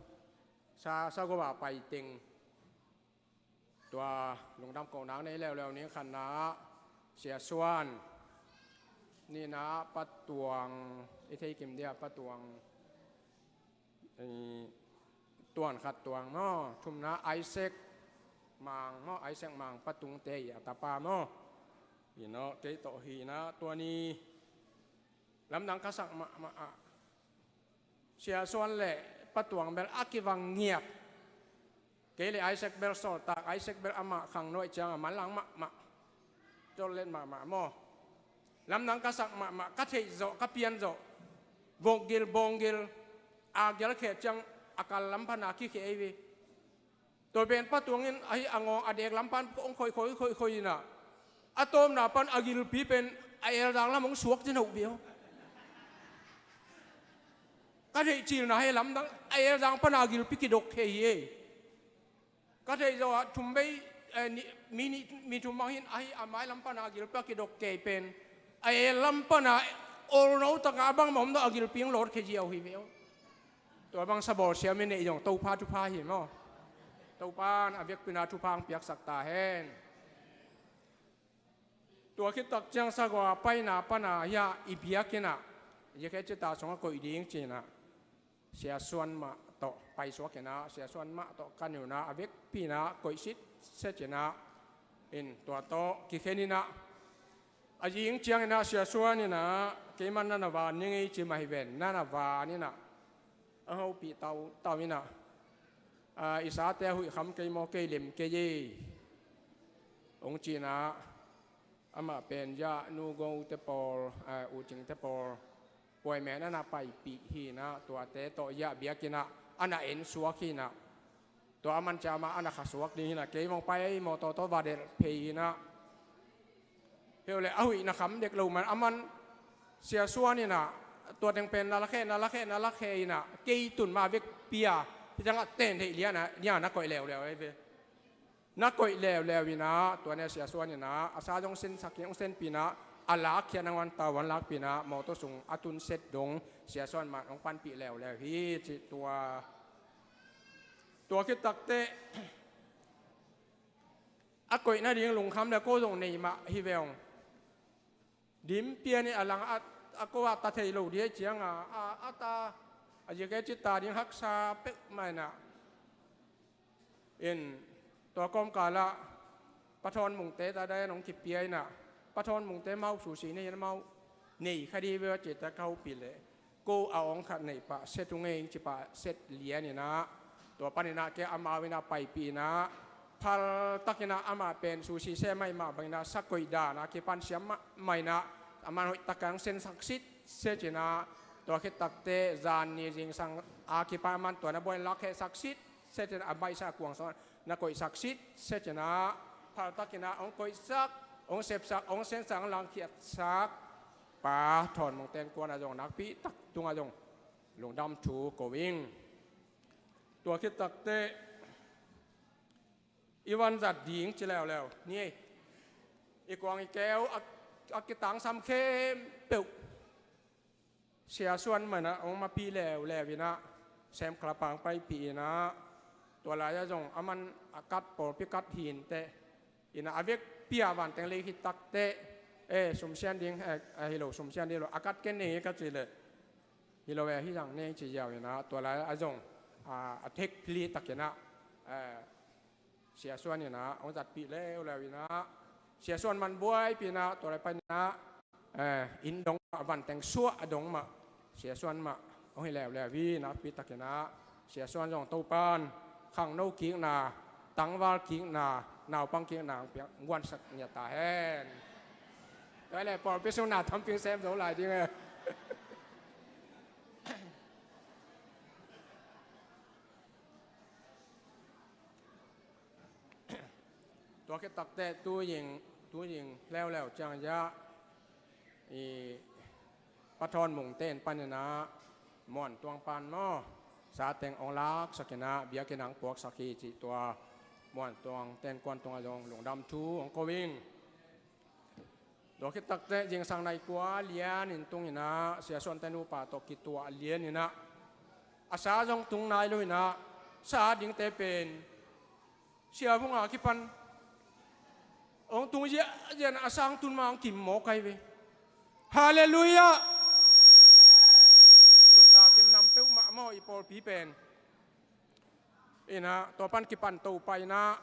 sa, sago a pai teng tua lungdam kohna nei leuleu ning. Khatna ah Sia Suan, nihna ah Pa Tuang, i thei kim dia Pa Tuang, eh, Tuan Khat Tuang maw, thumna Isaac Mang maw, Isaac Mang Pa Tung te i a tapa maw, inah kei tawh hi inah tua ni lamdang ka sak mahmah ah Sia Suan le Pa Tuang bel a kivang ngiat. Kei le Isaac bel sawltak, Isaac bel amah khangno ahih ciangah manlang mahmah, tawllet mahmah maw. Lamdang ka sak mahmah, ka theih zawh, ka pian zawh, vokgil, bawng gil, a gial kheh ciang a kal lam pana kikheh ei ve. Tua pen Pa Tuang in ahi a ngawng a dek lam pan hong khoih khoih khoih khoih inah, a tawpna pan a gilpi pen a elzang lam hong suak cin hoh viau. Ka theih cilna hi lamdang a elzang pana a gilpi kidok kheh hi ei. Ka theih zawh ah thum bei, eh, ni, mi nih, mi thum bang hin ahi a mai lam pana a gilpi a kidok kheh pen a el lam pana olno takah a bangmah om dawh a gilpi hong lawt kheh ziau hi viau. Tua bang sabawl siam in neih zong Topa thupha hi maw. Topa in a vekpi inah thupha hong piaksak ta hen. Tua khit tak ciang sago a paina pana hiah i biakinn ah, i khe cita sungah koih ding ci inah Sia Suan mah tawh paisuak inah, Sia Suan mah tawh ka neu inah a vekpi inah koih sitset inah in tua tawh kikhen inah, a zing ciang inah Sia Suan inah keiman na na van ning ei ci mah hi ven, na na van inah a hopih tautau inah, a, i sate a huih kham kei maw, kei lem kei ei hong ci inah, amah pen zah Nu Go te pawl, a, U Cing te pawl puai men a na paipih hi inah, tuate tawh zah biakinn ah a na en suak hi inah, tua a man ciang amah a na kha suak ding hi inah kei mawng pai ei maw, tawtaw va delh phei inah. Heuh leh a huih na kham dek lo man a man Sia Suan inah tua teng pen na lakheh, na lakheh, na lakheh inah kei tun ma vekpi a hih tengah ten theih lian a, nia na koih leuleu ei ve. Na koih leuleu inah tua ne Sia Suan inah a sa zong sensak in hong senpih inah a lakkhiat nangawn tavuan lakpih in ah mawtaw sung a tun set dong Sia Suan mah hong panpih leuleu hi cih tua. Tua khit takteh a koih nading lungkham le ko zong nei mah hi ve ung. Dim pian in a lang a, a ko a ta thei lo ding ahih ciangin a, a ta, a zia kei cih ta ding haksa peuhmah in ah. In tua kawmkal ah Pa Thawn Mungte ta dai nong kipia in ah, Pa Thawn Mungte mau sushi nei in ah mau nei kha ding ve a cih ta ka hopih leh, ko a awng khat neih pah set ung ei ing ci pah set lian in ah, tua pan in ah kei amau in ah paipih in ah, phal tak in ah amah pen sushi sem ahih mah bang in ah sa koih dan a kipan siam mahmah in ah, aman hoih tak a hong sensak sitset in ah, tua khit takteh zan ni zingsang a kipan aman tua na buai in lakkhiatsak sitset in ah, a baihsa kuang sung na koihsak sitset in ah, phal tak in ah hong koihsak, hong sepsak, hong sensak, hong lakkhiatsak Pa Thawn Mungte innkuan ah zong nakpi tak tungah zong lungdam thu ko ing. Tua khit takteh i vanzat ding ci leuleu ni ei. I kuang i keu a, a kitangsam khempeuh Sia Suan mah in ah hong mapih leuleu in ah, Sem Khlapang paipih in ah, tua lai ah zong aman a kat, pawlpi kat hi inteh in ah, a vekpi a vanteng lei khit takteh, eh, sumsian ding, eh, a hi lo, sumsian ding lo, a kat ken nei ka cih leh, hi lo e, hih zang nei ci ziau in ah, tua lai ah zong, ah, a thek phli tak in ah, eh, Sia Suan in ah hong zatpih leuleu in ah, Sia Suan mah buaipih in ah, tua lai pan in ah, eh, inn dong mah, vanteng suah dong mah Sia Suan mah hong hi leuleu hi. Nakpi tak in ah Sia Suan zong Topan khangno kikna, tangval kikna, naupang kikna hong piak, guansak ngiat ta hen. Tua leh pawlpi sung na thamping sem zo lai ding e. Tua khit takteh tu zing, tu zing leuleu ciang zia, i Pa Thawn Mungte in pan in ah, Muantuang pan maw, sa teng hong laksak in ah, biakinn ah hong puaksak hi cih tua, Muantuangte innkuan tungah zong lungdam thu hong ko ing. Tua khit takteh zingsang nai kua lian in tung in ah, Sia Suante nupa tawh kituah lian in ah, a sa zong tung nai lo in ah, sa dingte pen Sia Vung a kipan hong tung ziahziah in ah, a sa hong tun ma hong kim mawk ahi ve. Halleluiah. Nuntak gimnam peuhmah maw i pawlpi pen. In ah tua pan kipan to pah in ah,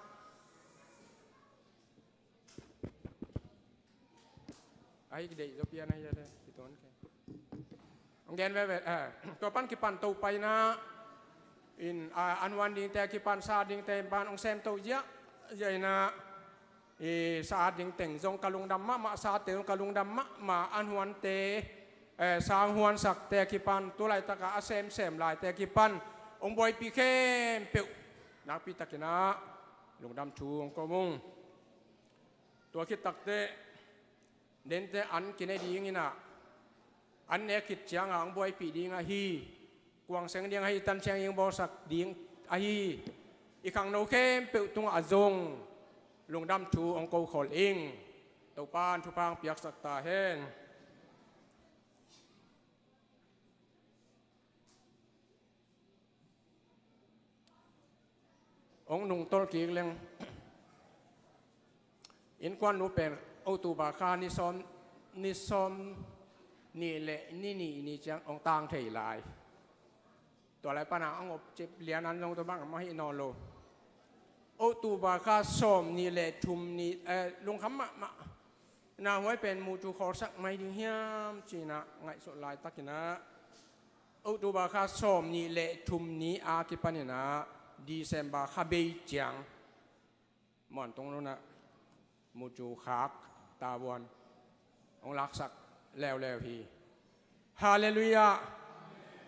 ahi kideih zo pian ahi a le, kiton ke. Hong gen veve, eh, tua pan kipan to pah in ah, in, ah, an huan dingte kipan, sa dingte pan hong sem to ziahziah in ah, i sa ding teng zong ka lungdam mahmah, sate zong ka lungdam mahmah, an huante, eh, sa hong huansakte kipan, tu laitak a a semsem laite kipan hong buaipih khempeuh nakpi tak in ah lungdam thu hong ko ung. Tua khit takteh dente an kine ding in ah, an nek khit ciang a hong buaipih ding ahi, kuang seng ding ahi, tan siang ding bawlsak ding ahi, i khangno khempeuh tungah zong lungdam thu hong ko khol ing. Topan thupha hong piaksak ta hen. Hong nungtolh kik leng, innkuan nu pen October kha ni sawm, ni sawm nih le ni nih ni ciang hong tang thei lai. Tua lai pan a hong op cip lian an zong tua bang mah hi nawn lo. October kha sawm nih le thum ni, eh, lungkham mahmah. Na huai pen mucu khawlsak mai ding hiam ci in ah ngaihsut laitak in ah, October kha sawm nih le thum ni a kipan in ah December kha bei ciang Muantuang nu in ah mucu khak tavuan hong laksak leuleu hi. Halleluiah.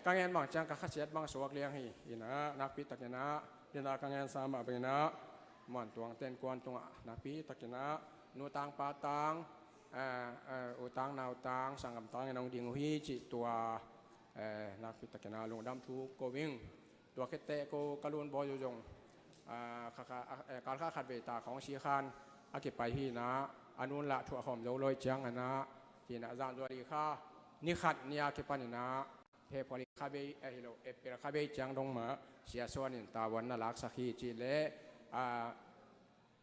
Ka ngen bang ciang ka khasiat bang suak liang hi. In ah nakpi tak in ah, in ah ka ngen sa mah bang in ah, Muantuangte innkuan tungah nakpi tak in ah, nu tang pa tang, eh, eh, u tang nau tang, sanggam tang in hong ding uh hi cih tua, eh, nakpi tak in ah lungdam thu ko ing. Tua khit teh ko ka lun bawi uh zong, ah, kha, kha, ah, eh, kal kha khat vei ta khawng si khan a kipai hi in ah, a nun lah thuah khawm zo lo ahih ciangin ah, Hi-in ah zan zuali kha ni khat ni-a kipanin ah February kha bei, ahi lo, April kha bei ciang dong mah Sia Suan in tavuan na laksak hi cih leh, a,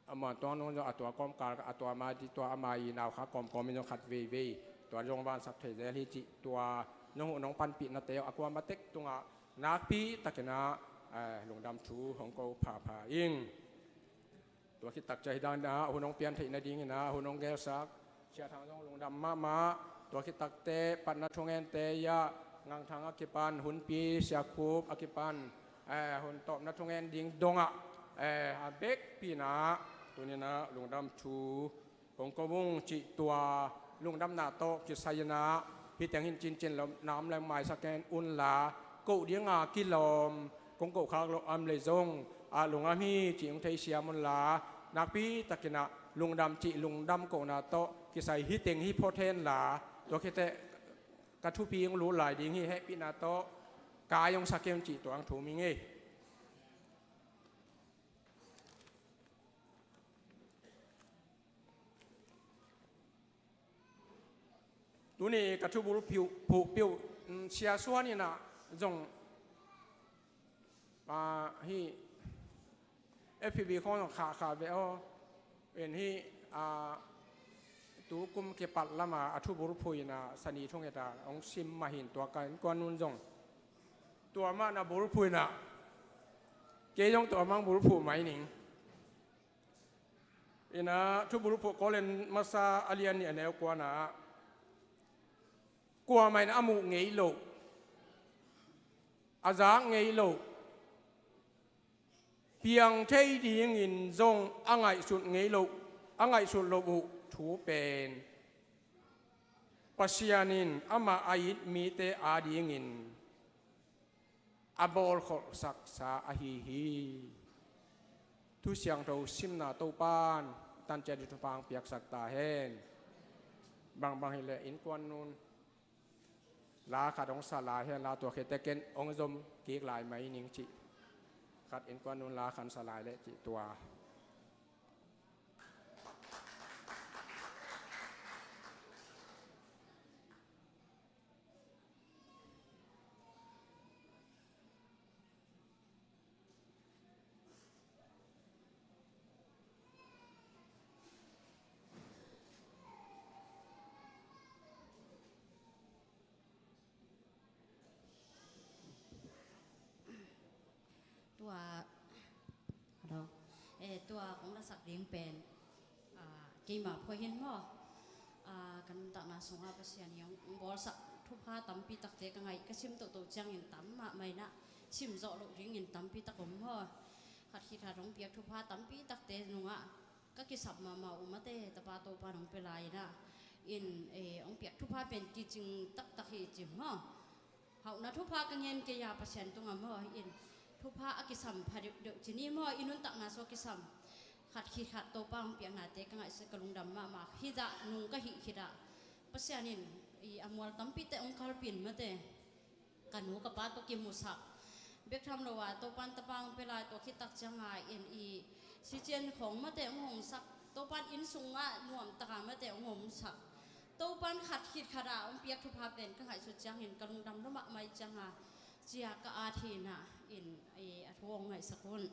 a muan tuang nung zong a tua kawmkal, a tua mai, tua a mai nau kha kawmkawm in zong khat veivei tua zong vansak thei zel hi cih tua nong huh nong panpihnate uh a kuama tek tungah nakpi takin ah, a, lungdam thu hong ko phapha ing. Tua khit tak ciang hi dan ah hun hong pian theih nadingin ah hun hong gelsak Sia Thang zong lungdam mahmah. Tua khit takte patna thungente ah Ngang Thang a kipan, hunpi Sia Khup a kipan, eh, hun tawpna thungen ding dongah, eh, a bekpi-in ah tuni-in ah lungdam thu kong ko ung cih tua lungdamna tawh kisai-in ah hih teng hi-in cincin lo nam leng maisak un la, koh dinga kilawm kong koh khak loh a om leh zong, a, lungdam hi cih hong theisiam un la, nakpi takin ah lungdam cih lungdam kohna tawh kisai hih teng hi phot hen la, tua khit teh ka thupi hong lut lai ding hi, hehpihna tawh kai hong sa kei un cih tua hong thum ing ei. Tuni ka thubul phuh, phuh peuh, mm, Sia Suan in ah zong, ah, hih F P B khawng zong khahkhah ve aw. En hih, ah, tu kum kipat lama a thubul phuh in ah Sani thunget ah hong sim mah hi-in tua ka innkuan un zong tua mah na bul phuh in ah kei zong tua mah hong bul phuh mai ning. In ah thubul phuh Korin masa a lian nih a neu kuana ah, kuamah in a muh ngei loh, a zak ngei loh, piang thei dingin zong a ngaihsut ngei loh, a ngaihsut loh uh thu pen Pasian in amah a it mite adingin a bawlkholhsaksa ahi hi. Thu Siangtho simna Topa'n tanciat ding thupha hong piaksak ta hen. Bangbang hileh innkuan un la khat hong sa lai hen la, tua khit teh ken hong zom kik lai mai ning cih. Khat innkuan un la khat sa lai leh cih tua. Tua, hello. Eh, tua kong lasak ding pen, ah, keima phuai hi-in maw. Ah, ka nuntakna sungah Pasian in hong bawlsak thupha tampi takte ka ngaih, ka sim tohtoh ciangin tam mahmah in ah, sim zawh loh dingin tampi tak om maw. Khat khit khat hong piak thupha tampi takte nungah ka kisap mahmah uh mate, tapa Topa'n hong pia lai in ah, in, eh, hong piak thupha pen kicing taktak hi ci maw. Hauhna thupha ka ngen kei a Pasian tungah maw, in thupha a kisam pha deuhdeuh ci ni maw, i nuntakna sungah kisam. Khat khit khat Topa hong piaknate ka ngaihsut, ka lungdam mahmah. Hih zah nung ka hih khit ah Pasian in i a mual tampi teh hong kalpih in mate. Ka nu ka pa tawh kimusak bek tham lo a, Topa'n tapa hong pia lai, tua khit tak ciang a in i sician khawng mate hong hongsak, Topa'n inn sungah nuamtak a mate hong hongsak. Topa'n khat khit khat ah hong piak thupha pen ka ngaihsut ciangin ka lungdam lua mahmah ahih ciang a, ciah ka at hi in ah, in, i a thu hong ngaihsak un.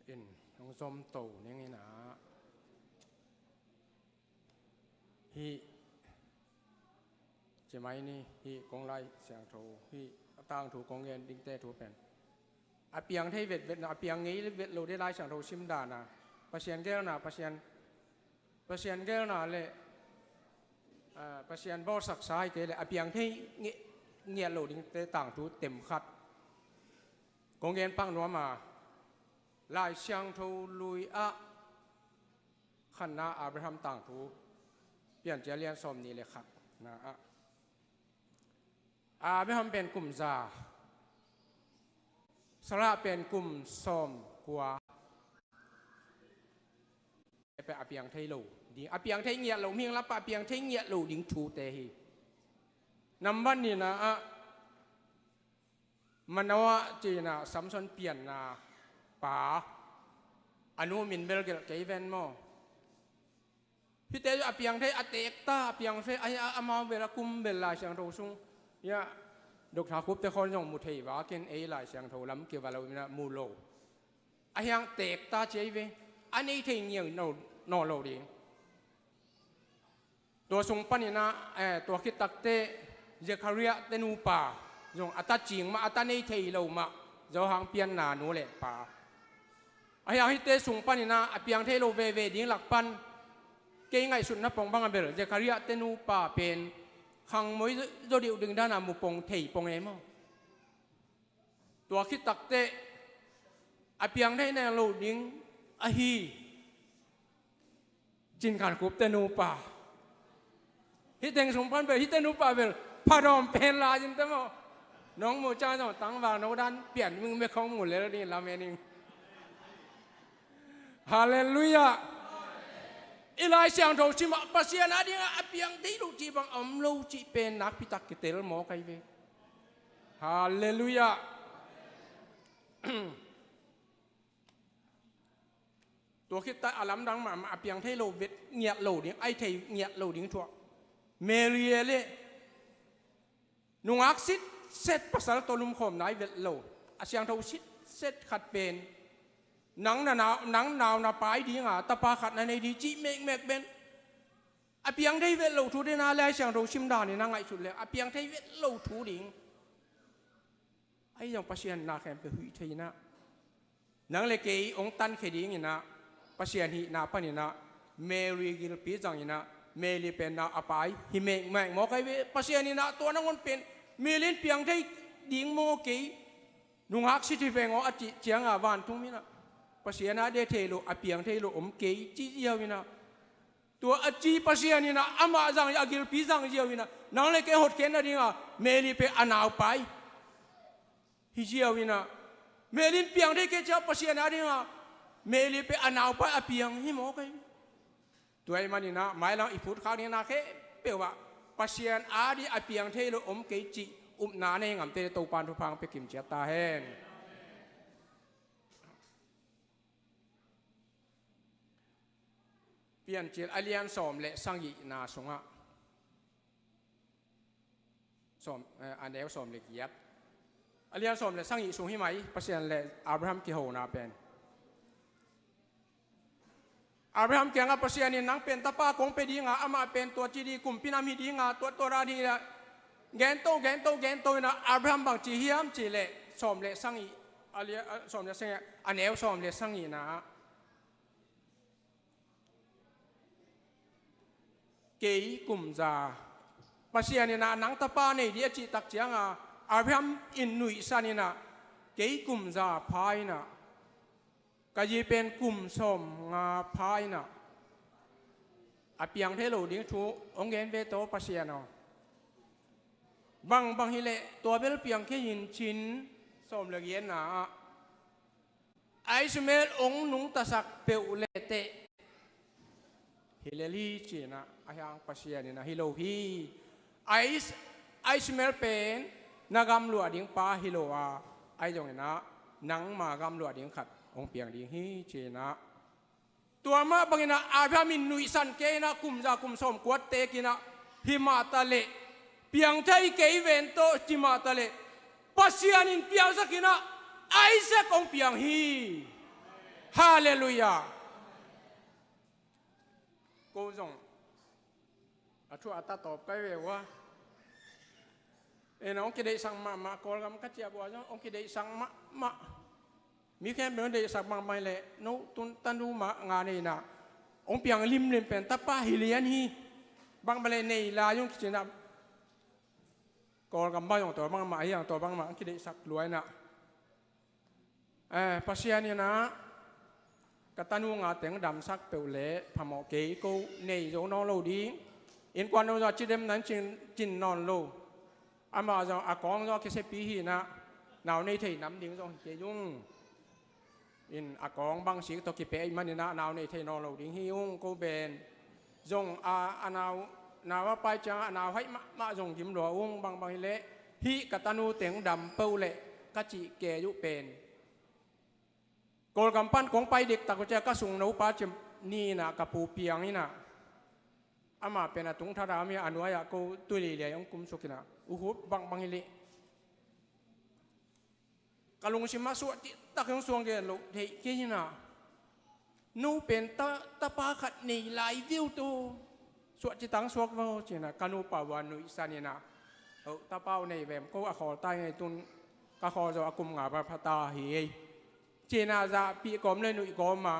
in hong zom to ning in ah, hih ci mai ni, hih kong Lai Siangtho, hih a tangthu kong gen dingte thu pen a piang thei vetvetna, a piang ngei vetlo ding Lai Siangtho sim dan a, Pasian gelna, Pasian, Pasian gelna le, ah, Pasian bawlsaksa hi kei le a piang thei nge-, ngiat lo dingte tangthu tem khat kong gen pak nuam a, Lai Siangtho lui ah khatna Abraham tangthu, Piancil lian sawm nih le khatna ah, Abraham pen kum za, Sarah pen kum sawm kua, pen a piang thei lo ding, a piang thei ngiat lo, mihing lam pan a piang thei ngiat lo ding thute hi. Nambat nihna ah, Manoah ci-in ah Samson pianna pa, a nu min bel gelh kei ven maw. Hihte a piang thei, a teek ta, a piang thei, a, a, amau bel a kum bel Lai Siangtho sung. Ya, Doctor Kup te khawng zong mu thei vak in, ei Lai Siangtho lam kiva lo in ah mu lo. A hiang teek ta ci ei ve. A nei thei ngiat nawn lo ding. Tua sung panin ah, eh, tua khit takteh Zechariah te nupa zong a ta cing mah, a ta nei thei lo mah, Johan pianna nu le pa. A hiang hihte sung panin ah a piang thei lo veve ding lak pan, kei ngaihsutna pong bang a bel Zechariah te nupa pen khangmoi zaw deuh ding dan a mu pong, thei pong e maw. Tua khit takteh a piang thei ngiat lo ding ahi Cin Khan Kup te nupa. Hih teng sung pan bel, hih te nupa bel pha dawm pen lai in te maw. Nong mu ciang zong tangval no dan pian ming mek khong mu lel ding lamen ing. Halleluiah. I Lai Siangtho sim ah Pasian a dingah a piang thei lo cih bang a om lo cih pen nakpi tak kitel mawk ahi ve. Halleluiah. Tua khit tak a lamdang mahmah, a piang thei lo vet ngiat lo ding, a thei ngiat lo ding thu ah, Mary e le nungak sitset, pasal tawh lumkhawm nai vet lo, a siangtho sitset khat pen, nang na nau, nang nau na pai ding a, tapa khat na nei ding cih mekmek pen a piang thei vet lo thu ding a, Lai Siangtho sim dan in a ngaihsut le a piang thei vet lo thu ding. Ahi zong Pasian na khempeuh huih thei in ah, nang le kei hong tankhia ding in ah, Pasian hihna pan in ah, Mary gilpi zang in ah, Mary pen nau a pai hi mekmek mawk ahi ve. Pasian in ah tua nangawn pen Mary in piang thei ding maw, kei nungak sit hi veng aw a cih ciang a, vantung mi in ah Pasian a ding thei lo, a piang thei lo om kei ci ziau in ah, tua a ci Pasian in ah amah zang, a gilpi zang ziau in ah, nang le kei hotkhiatna ding a Mary pen a nau pai hi ziau in ah, Mary in piang thei kei ci a, Pasian a ding a Mary pen a nau pai a piang hi mawk ahi. Tua ahih man in ah mailam i phutkhak ding na khempeuh ah Pasian a ding a piang thei lo om kei cih upna nei ngamte Topa'n thupha hong pia kim ciat ta hen. Piancil a lian sawm le sagihna sungah, sawm, eh, a neu sawm le giat, a lian sawm le sagih sung hi mai, Pasian le Abraham kihona pen. Abraham kiangah Pasian in, nang pen tapa kong pia ding a, amah pen tua ci ding, kumpi nam hi ding a, tua tua dan hi a, gen to, gen to, gen to in ah, Abraham bang ci hiam cih leh, sawm le sagih, a lia, a, sawm le sagih, a neu sawm le sagihna ah, kei kum za, Pasian in ah nang tapa nei ding a cih tak ciang a, Abraham in nuihsan in ah, kei kum za pha in ah, ka zi pen kum sawmnga pha in ah, a piang thei lo ding thu hong gen ve tawh Pasian aw. Bang bang hi leh tua bel piang kei in cin, sawm le giatna ah, Ishmael hong nungtasak peuh le teh hi lel hi ci in ah, ahi hang Pasian in ah hi lo hi. Is-, Ishmael pen na gamluah ding pa hi lo a, ahi zong in ah nangma gamluah ding khat hong piang ding hi ci in ah. Tua mah bang in ah Abraham in nuihsan kei in ah, kum za kum sawm kuat teek in ah, hi mah ta leh, piang thei kei ven tawh ci mah ta leh, Pasian in piangsak in ah Isaac hong piang hi. Halleluiah. Ko zong a thu a ta tawp kai ve ua. Ena hong kideihsak mahmah, Kawlgam ka ciah ua zong hong kideihsak mahmah. Mi khempeuh hong deihsak bangbang hileh no tun tanu mah nga neina hong piang limlim pen tapa hi lian hi. Bangbang leh nei lai hong kicinah. Kawlgam bang zong tua bangmah hi ang, tua bangmah hong kideihsak luaina. Eh, Pasian inah ka tanu nga teng damsak peuh leh phamawh kei, ko nei zo nawn lo ding. Innkuan no zong a cidem nan cin, cin nawn lo. Amah zong a kawng zong a kisiapi hi inah nau nei thei nam ding zong hi kei ung. In a kawng bang sik tawh kipia ahih maninah nau nei thei nawn lo ding hi ung, ko ben. Zong a, a nau, nau a pai ciangah a nau haih mahmah zong gim lua ung, bangbang hileh hih ka tanu teng dam peuh leh ka cih kei uh pen. Kawlgam pan kong pai diktak uh ciah ka sung no pa cim ni inah ka pu piang inah. Amah pen a tung thada mi a nuai-ah ko tui liliai hong kumsuk inah. Uhut bangbang hileh. Ka lungsim ah suah cihtak hong suang gen loh theih kei inah. No pen ta, tapa khat nei lai viu tu. Suah cihtak hong suak vo cinah ka nupa ua nuihsan inah. Oh, tapa uh nei vem, ko a khawl tai ngei tun ka khawl zo a kum nga va phata hi ei. Cinah zahpih kawm le nuih kawm a.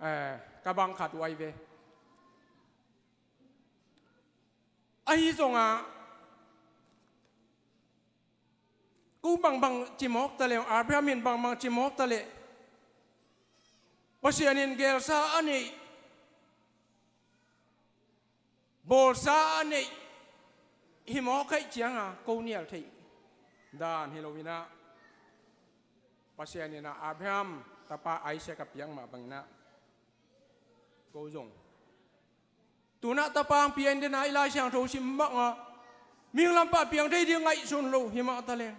Eh, ka bang khat uh ai ve. Ahi zongah ko bangbang cimawk taleh, Abraham in bangbang cimawk taleh, Pasian in gelsa a neih, bawlsa a neih hi mawk aih cianga ko nial theih dan hi lo inah. Pasian inah Abraham tapa Isaac a piak mah banginah ko zong tunah tapa ang piang dena i Lai Siangtho sim bangah mihing lampa piang thei ding ngaihsun lo hi mah taleng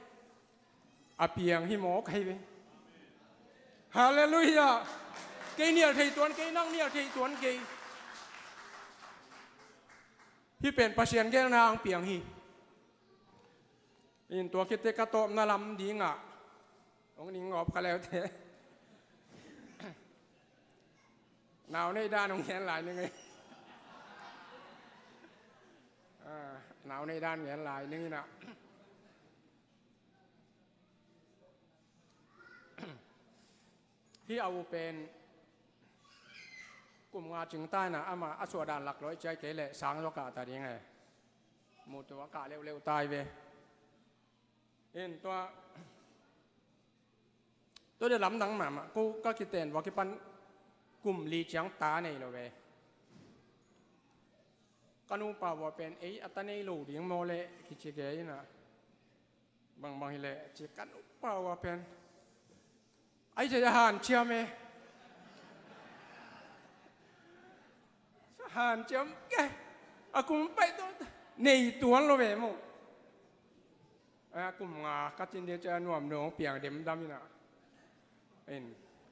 a piang hi mawk ahi ve. Halleluiah. Kei nial thei tuan kei, nang nial thei tuan kei. Hih pen Pasian gelna ang piang hi. In tua khit teh ka tawpna lam dingah hong ning ngawp kha leute. Nau nei dan hong gen lai ning ei. Ah, nau nei dan gen lai ning inah. Hih a u pen kum nga cingta inah amah a suah dan lak loi ciai kei leh sang zaw kah ta ding e. Mutu a kah leuhleuh tai ve. In tua, tua de lamdang mahmah, ko ka kiten vua kipan kum li ciang ta nei lo ve. Ka nupa vua pen ei a ta nei lo ding maw leh kici kei inah. Bangbang hileh ci ka nupa vua pen ai cia hanciam e. Hanciam ke. A kum paih tawh nei tuan lo ve maw. A kum nga ka cin dia cia nuam nuam piang demdam inah. In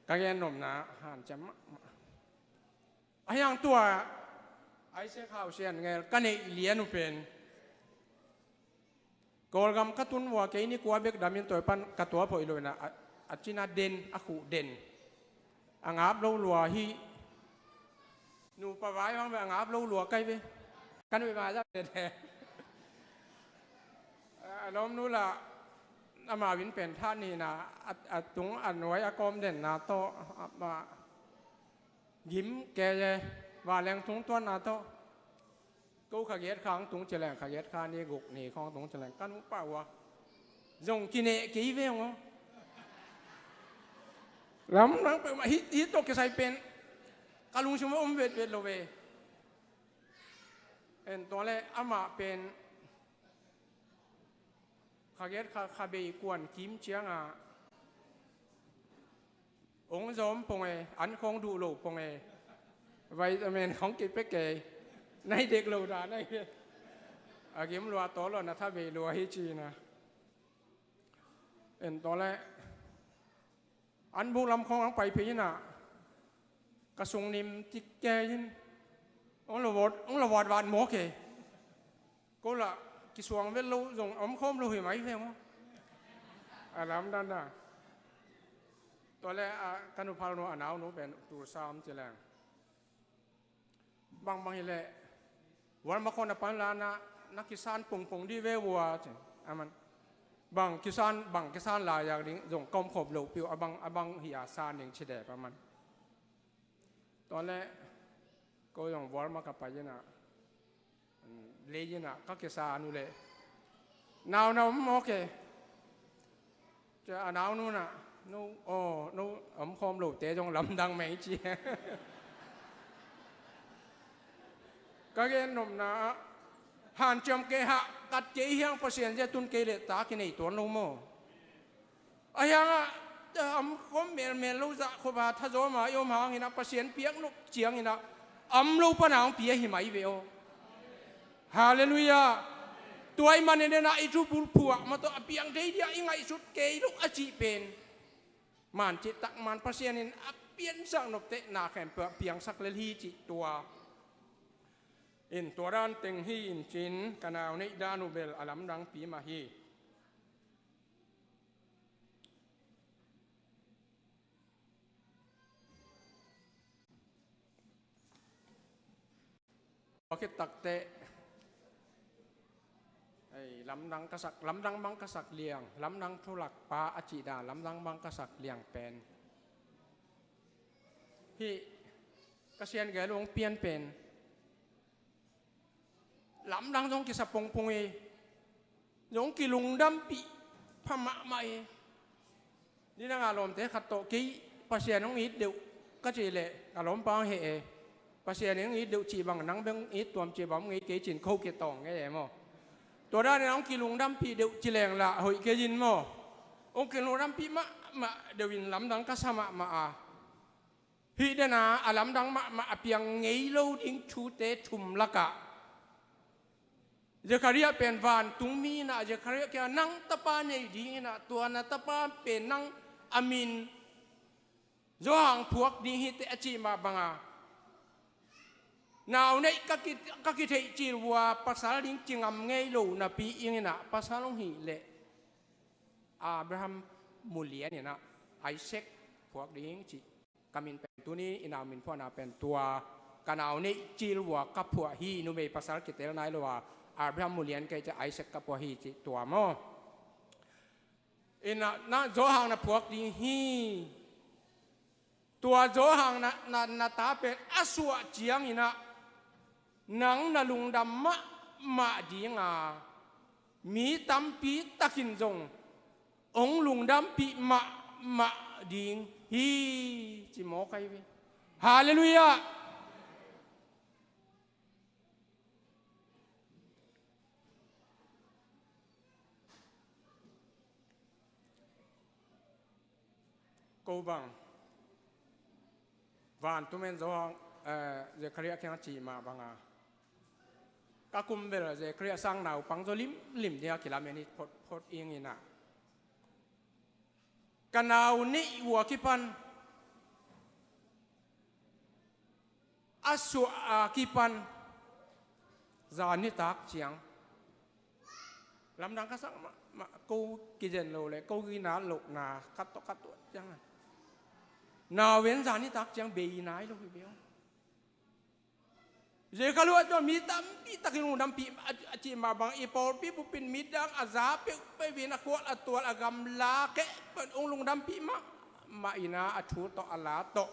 ka gen nuamna hanciam mahmah. A hiang tua Isaac Hau Sian Ngel ka neih lian uh pen Kawlgam ka tun vua kei ni kua bek damin toi pan ka tuap hoih lo inah a, a cina den, a khuh den. A ngap lo lua hi. Nupa vai bang bek a ngap lo lua kai ve. Ka nuih mai zah ve de. A lawmnu lah amau in pen tha nihna a, a tung a nuai a kawm denna tawh amah gim kei e. Vanleng tung tuanna tawh. Ko kha giat khang tung ci leng, kha giat kha ni guk ni khawng tung ci leng ka nupa ua zong kineh kei ve ung aw. Lamdang peuhmah hih, hih tawh kisai pen ka lungsim a om vetvet lo ve. En tua leh amah pen kha giat kha, kha bei kuan kim cianga ong zawm pong e, an khawng duh lo pong e, vitamin khawng kipia kei, nai dek lo dan ahi ve. A gim lua taw lua na tha bei lua hi cina. En taw leh an buk lam khawng ang pai phei inah ka sung nim tik kei in ong lo vat, ong lo vat vat maw kei. Ko lah kisuang vet lo zong om khawm lo hi mai ve maw. A lamdan dan. Tua le a, ka nuphal nu a naunu pen tu sam ci leng. Bangbang hileh Walmart khawng na pan la na, na kisan pongpong dih ve ua ci. Aman bang kisan, bang kisan lai yak ding zong ka om khop loh piu a bang, a bang hi a san ding ci dep aman. Tua le ko zong Walmart ka pai ina, lei ina ka kisan uh le naunau maw ke. Cia a naunu na, no, aw, no, om khawm lote zong lamdang mei ci. Ka gen nopna ah hanciam kei hah, kat kei hiang Pasian zia tun kei leh ta kinei tuan lo maw. A hiangah, eh, am khawm melmel lo zah khop a thazawm a i om hangin ah Pasian piak nop ciangin ah am lo pan a hong pia hi mai ve aw. Halleluiah. Tua i manin ah i thubul phuah mah tawh a piang thei dia i ngaihsut kei lo a cih pen man cih tak man Pasian in a piansak nopteh na khempeuh a piangsak lel hi cih tua. In tua dan teng hi in cin ka nau neih dan uh bel a lamdangpi mah hi. Tua khit takteh, ei, lamdang ka sak, lamdang bang ka sak liang, lamdang thulak pa a cih dan, lamdang bang ka sak liang pen hih ka sian gel uh hong pian pen lamdang zong kisa pongpong hi. Zong kilungdampih pha mahmah hi. Ni dang a lawmte khat tawh kei Pasian hong it deuh ka cih leh a lawmpa hong heh e. Pasian hong it deuh cih bang nang beng it tuam cih bang hong it kei cin kho kitawng ngei e maw. Tua danin hong kilungdampih deuh ci leng lah hoih kei in maw. Hong kilungdampih mahmah deuh in lamdang ka sa mahmah a. Hih dena a lamdang mahmah a piang ngei lo ding thute thum lakah Zekhariah pen vantungmi inah Zekhariah kiangah nang tapa nei ding inah tua na tapa pen nang a min Johan phuak ding hi teh a cih mah banga nau neih ka ki, ka kitheih cil vua pasal ding ci ngam ngei lo napi ing inah pasal hong hih leh Abraham mulian inah Isaac phuak ding cih. Ka min pen tuni i nau min phuahna pen tua ka nau neih cil vua ka phuah hi, numei pasal kitel nai lo a Abraham mulian kei cia Isaac ka phuah hi cih tua maw. Inah na Johan na phuak ding hi. Tua Johan na, na, na ta pen a suah ciang inah nang na lungdam mahmah dinga mi tampi takin zong hong lungdampih mahmah ding hi ci mawk ahi ve. Halleluiah. Ko bang vantung men Johan, eh, Zekhariah kiang cih mah banga ka kum bel Zekhariah sang naupang zaw limlim dia kilamen hi photphot ing inah ka nau neih vua kipan a suah a kipan zan nitak ciang lamdang ka sak mahmah, ko kizen lo le ko ginat lohna ka tawh ka tuat ciang a nau en zan nitak ciang bei nai lo hi ve aw. Zekhariah tawh mi tampi takin lungdampih a, a cih mah bang i pawlpi bupin midang a za peuhpeuh in a khual a tual a gamla keh pen hong lungdampih mahmah inah a thu tawh a la tawh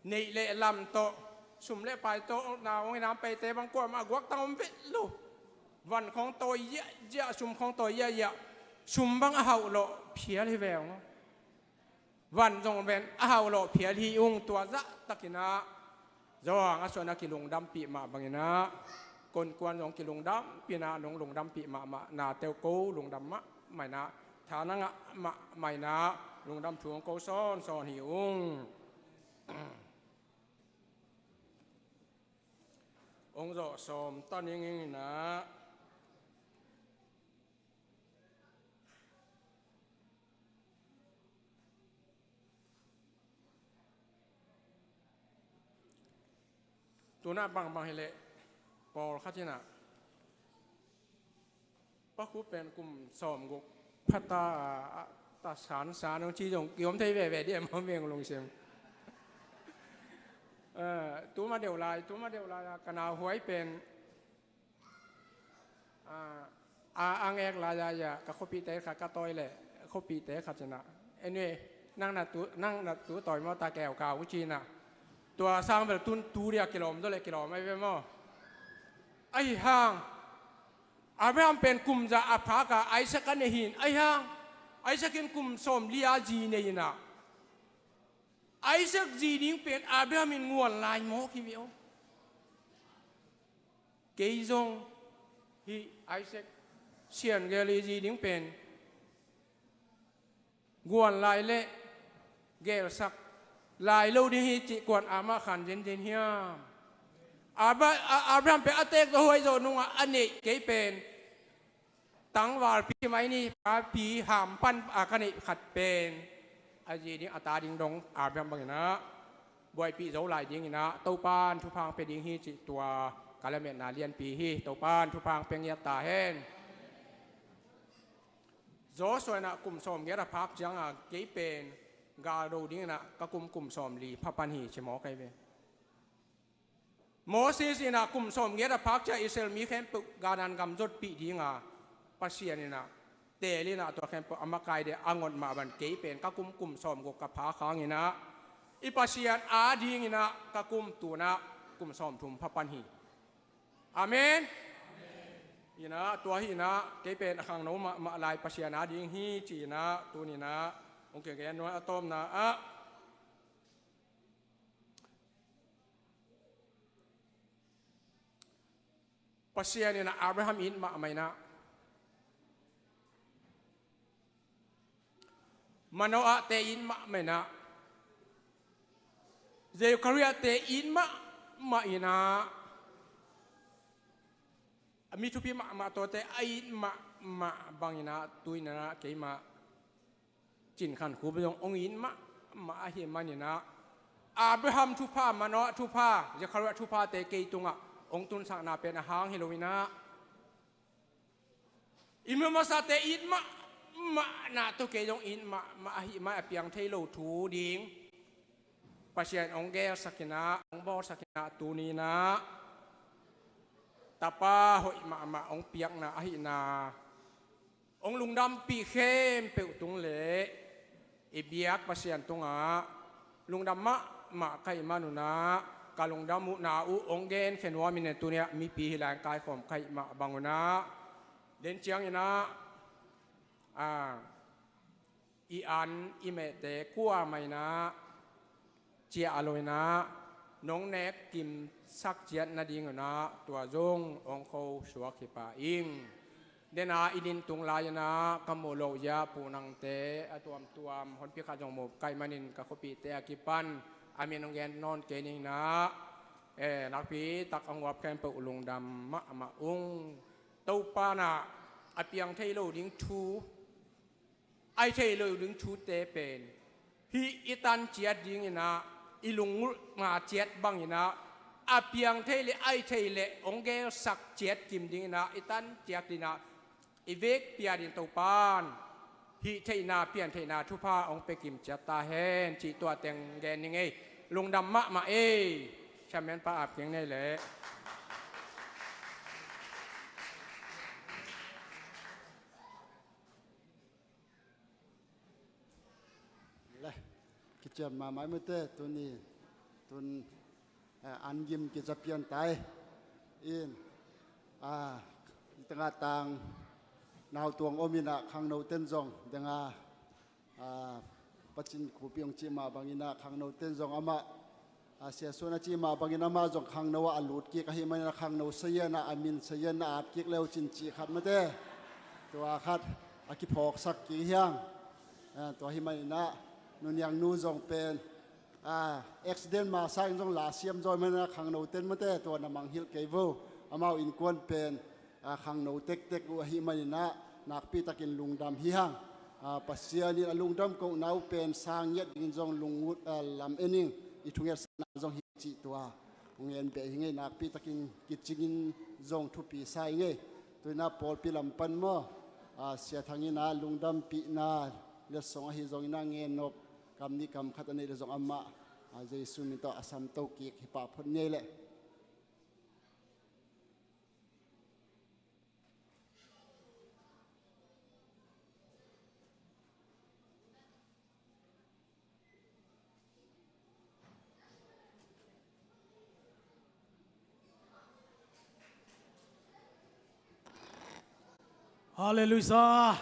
neih le lam tawh sum le pai tawh na hong inam peite bang kuamah a guaktang om vet lo. Van khawng tawi ziahziah, sum khawng tawi ziahziah, sum bang a hauh lawh phial hi ve ung. Van zong ven a hauh lawh phial hi ung. Tua zahtak inah Johan a suahna kilungdampih mah bang inah konkuan zong kilungdampih inah nong lungdampih mahmah na teuh ko lungdam mahmah inah tha na ngah mahmah inah lungdam thu hong ko sawnsawn hi ung. Hong zawh sawm ta ning ing inah tunah bangbang hileh pawlkhat inah pakhu pen kum sawmguk phata a, a ta san san hong ci zong kiom thei veve diam hong veng lungsim. Eh, tuma deuh lai, tuma deuh lai a ka nauhuai pen, ah, a, a ngek lai a, ya, ka khuapihte khat ka tawi leh, khuapihte khat cinah. Anyway, nang na tu, nang na tu tawi maw ta keu ka u cinah. Tua sang bel tun tu dia kilawm zaw leh kilawm ai ve maw. Ahi hang, Abraham pen kum za a phak a Isaac a nei hi in, ahi hang, Isaac in kum sawmli a zi nei inah, Isaac zi ding pen Abraham in nguan lai mawk hi ve aw. Kei zong hih Isaac sian gel i zi ding pen guan lai leh gelsak lai lo ding hi cih kuan amah khan zenzen hiam? Abra-, A-, Abraham pen a teek zo huai zo nungah a neih kei pen tangvalpi mai ni, papi hampan a ka neih khat pen a zi ding a ta ding dong Abraham banginah buaipih zo lai dinginah Topan thupha hong pia ding hi cih tua ka lametna lianpi hi. Topan thupha hong pia ngiat ta hen. Joshua inah kum sawmgiat a phak cianga kei pen galdo dinginah ka kum kum sawmli pha pan hi ci mawk ai ve. Moses inah kum sawmgiat a phak cia Israel mi khempeuh Kanaan gam zotpih dinga Pasian inah teel inah tua khempeuh a makai dia a ngot mah ban kei pen ka kum kum sawmguk ka phak hanginah i Pasian a dinginah ka kum tunah kum sawmthum pha pan hi. Amen. Inah tua hi inah kei pen a khangno mahmah lai Pasian a ding hi ci inah tuninah hong kigen nuai a tawpna ah Pasian inah Abraham it mahmah inah Manoah te it mahmah inah, Zechariah te it mahmah inah, a mi thupi mahmah tawte a it mahmah banginah tuinah keimah Cin Khan Khup zong hong it mahmah ahi maninah Abraham thupha, Manoah thupha, Zechariah thuphate kei tungah hong tunsakna pen a hang hi loinah i mi masate it mahmahna tawh kei zong it mahmah ahi mai a piang thei lo thu ding Pasian hong gelsakinah hong bawlsakinah tuninah tapa hoih mahmah hong piakna ahihna hong lungdampih khempeuh tung le i biak Pasian tungah lungdam mahmah ka hih manunah ka lungdam uhna uh hong genkhia nuam in, tuniah mipi hih lai-ah kaikhawm ka hih mah bangunah den cianginah, a, i an i mehte kuamah inah ciah a loinah nong nek kimsak ciat nadingunah tua zong hong khosuak hi pah ing. Dena i din tung lai-inah ka muh loh zia Pu Nangte a tuamtuam honpi khat zong mu ka hih manin ka khuapihte a kipan a min hong gen nawn kei ninginah, eh, nakpi tak a nguap khempeuh lungdam mahmah ung. Topa inah a piang thei lo ding thu, a hi thei lo ding thute pen hih i tan ciat dinginah i lungngulhna ciat banginah a piang thei le a hi thei le hong gelsak ciat kim dinginah i tan ciat dinah i vek pianin Topan hih theihna, pian theihna thupha hong pia kim ciat ta hen cih tua teng gen ning ei. Lungdam mahmah ei. Chairman pa ap keng nei leh. Le, kiciam mahmah mate, tuni, tun, eh, an gim kiza pian tai. In, ah, i tengah tang, nau tuang om inah khangno ten zong, denga, ah, pacin kupi hong cih mah banginah khangno ten zong amah, a, Sia Suan a cih mah bangin amah zong khangno ah a lut kik ahih manin a khangno sazian ah a min sazian a at kik le uh cin cih khat mate. Tua khat a kiphawksak kik hiang. A, tua ahih maninah nuniang nu zong pen, a, accident masa in zong la siam zaw ahih maninah khangno ten mate tua na mangngilh kei vo. Amau innkuan pen, a, khangno tektek uh ahih maninah nakpi takin lungdam hi hang. A, Pasian in a lungdam kohna uh pen sang ngiat dingin zong lungngut, a, lam en ing, i thungetsakna zong hi cih tua hong en beh hi ngei. Nakpi takin kicingin zong thupi sa hi ngei. Tuinah pawlpi lam pan maw, a, Sia Thang inah lungdampihna Letsong ahi zongin a ngen nop, kam nih kam khat a neih le zong amah, a, Jesu min tawh a samto kik hi pah phot ni ei leh. Halleluia.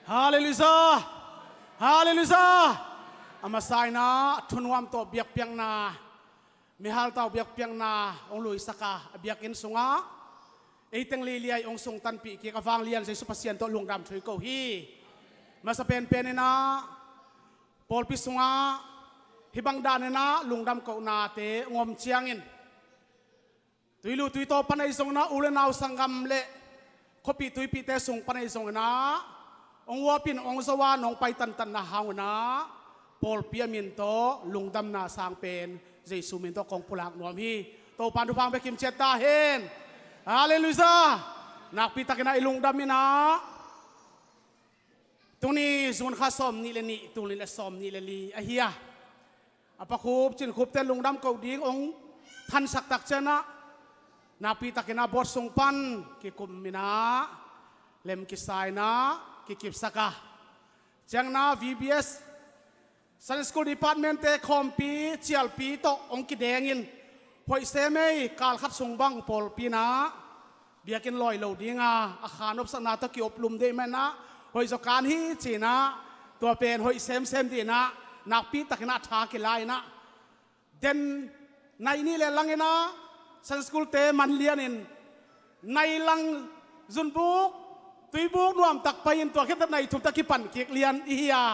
Halleluia. Halleluia. A masa in ah thunuam tawh biakpiakna, mihal tawh biakpiakna hong luisak a, a biakinn sungah ei teng liliai hong sungtanpih kik a vanglian Jesu Pasian tawh lungdam thu i ko hi. Masa penpen in ah pawlpi sungah hih bang dan in ah lungdam kohnate hong om ciangin, tuilu tuitaw pan ahi zongin ah, u le nau sanggam le khuapih tuipihte sung pan ahi zongin ah, hong uap in hong zo a, nong pai tantanna hang un ah, pawlpi a min tawh lungdamna sang pen Jesu min tawh kong pulak nuam hi. Topa in thupha hong pia kim ciat ta hen. Halleluia. Nakpi takin ah i lungdam in ah, tuni June kha sawm nih le nih, tul nih le sawm nih le li ahi a, a pakhup cinkhupte lungdam koh ding hong thansak tak ciangin ah, nakpi takin ah board sung pan kikum in ah, lem kisa in ah kikipsak a, ciangin ah V B S Sunday School Department-te khawmpi cialpi tawh hong kidengin, hoih sem ei, kal khat sung bang pawlpi in ah biakinn lawi lo ding a, a kha nopsakna tawh ki-oplum ding ahih manin ah, hoih zaw kan hi ci-in ah, tua pen hoih semsem ding in ah, nakpi takin ah a tha kila in ah, den nai nih le lang in ah, Sunday School-te man lianin, nai lang zunbuk, tuibuk nuamtak pai-in, tua khit teh nai thum teh kipan kik lian i hi a,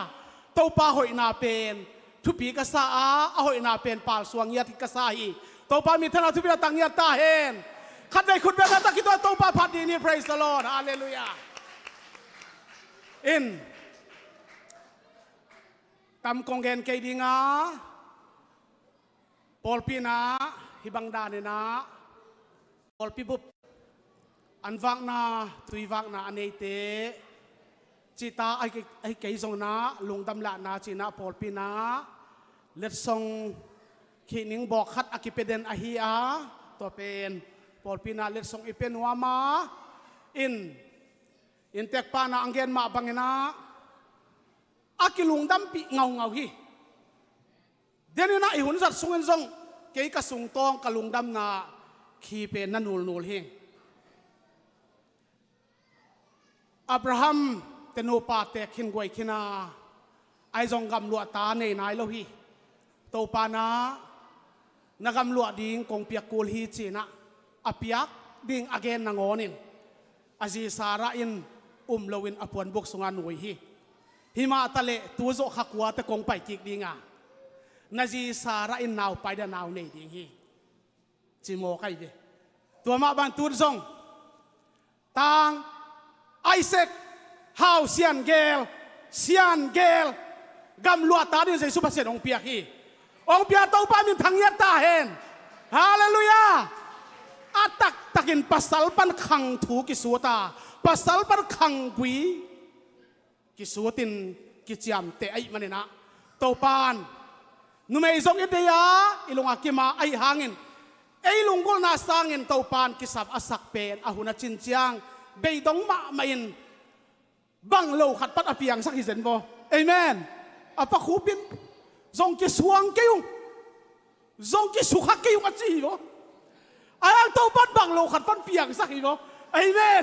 Topa hoihna pen thupi ka sa a, a hoihna pen palsuang ngiat ka sa hi. Topa minthanna thupina tang ngiat ta hen. Khatvei khut bengna tawh kituak, Topa phat ding hi. Praise the Lord. Halleluia. In, tam kong gen kei ding a, pawlpi in ah hih bang dan in ah, pawlpi bup an vakna, tui vakna a neite, cihtak ahi, ahi kei zongin ah, lungdam lahna ci-in ah pawlpi in ah letsong khihning bawk khat a kipia den ahi a, tua pen pawlpi in ah letsong i pia nuam a, in, inntek pa in ah hong gen mah bangin ah, a kilungdampih ngaungau hi. Den in ah i hun zat sungin zong, kei ka sungtawng ka lungdamna khi pen na nulnul hi. Abraham-te nupa teek khin guai khin a, ahi zong gamluah ta nei nai lo hi. Topa in ah na gamluah ding kong piak kul hi ci-in ah, a piak ding a gen nangawnin, a zi Sarah in um loin a puanbuk sungah nui hi. Himah taleh tu zawh kha kua teh kong pai kik ding a, na zi Sarah in nau pai dia nau nei ding hi, ci mawk ahi ve. Tua mah bang tun zong, tang Isaac Hau Sian Gel, Sian Gel, gamluah ta dingin Jesu Pasian hong piak hi. Hong pia Topa min thang ngiat ta hen. Halleluia. A taktakin pasal pan khang thu kisut a, pasal pan khang gui kisutin kiciamteh ahih manin ah, Topa in numei zong i deih a, i lung a kim a, ahih hangin ei lunggulhna sangin Topa in kisam a sak pen a hun a cin ciang, beidong mahmah in bang lo khat pan a piangsak hi zen maw. Amen. A pakhup in, zong kisuang kei ung, zong kisukha kei ung a ci hi maw. Ahi hang Topa in bang lo khat pan piangsak hi maw. Amen.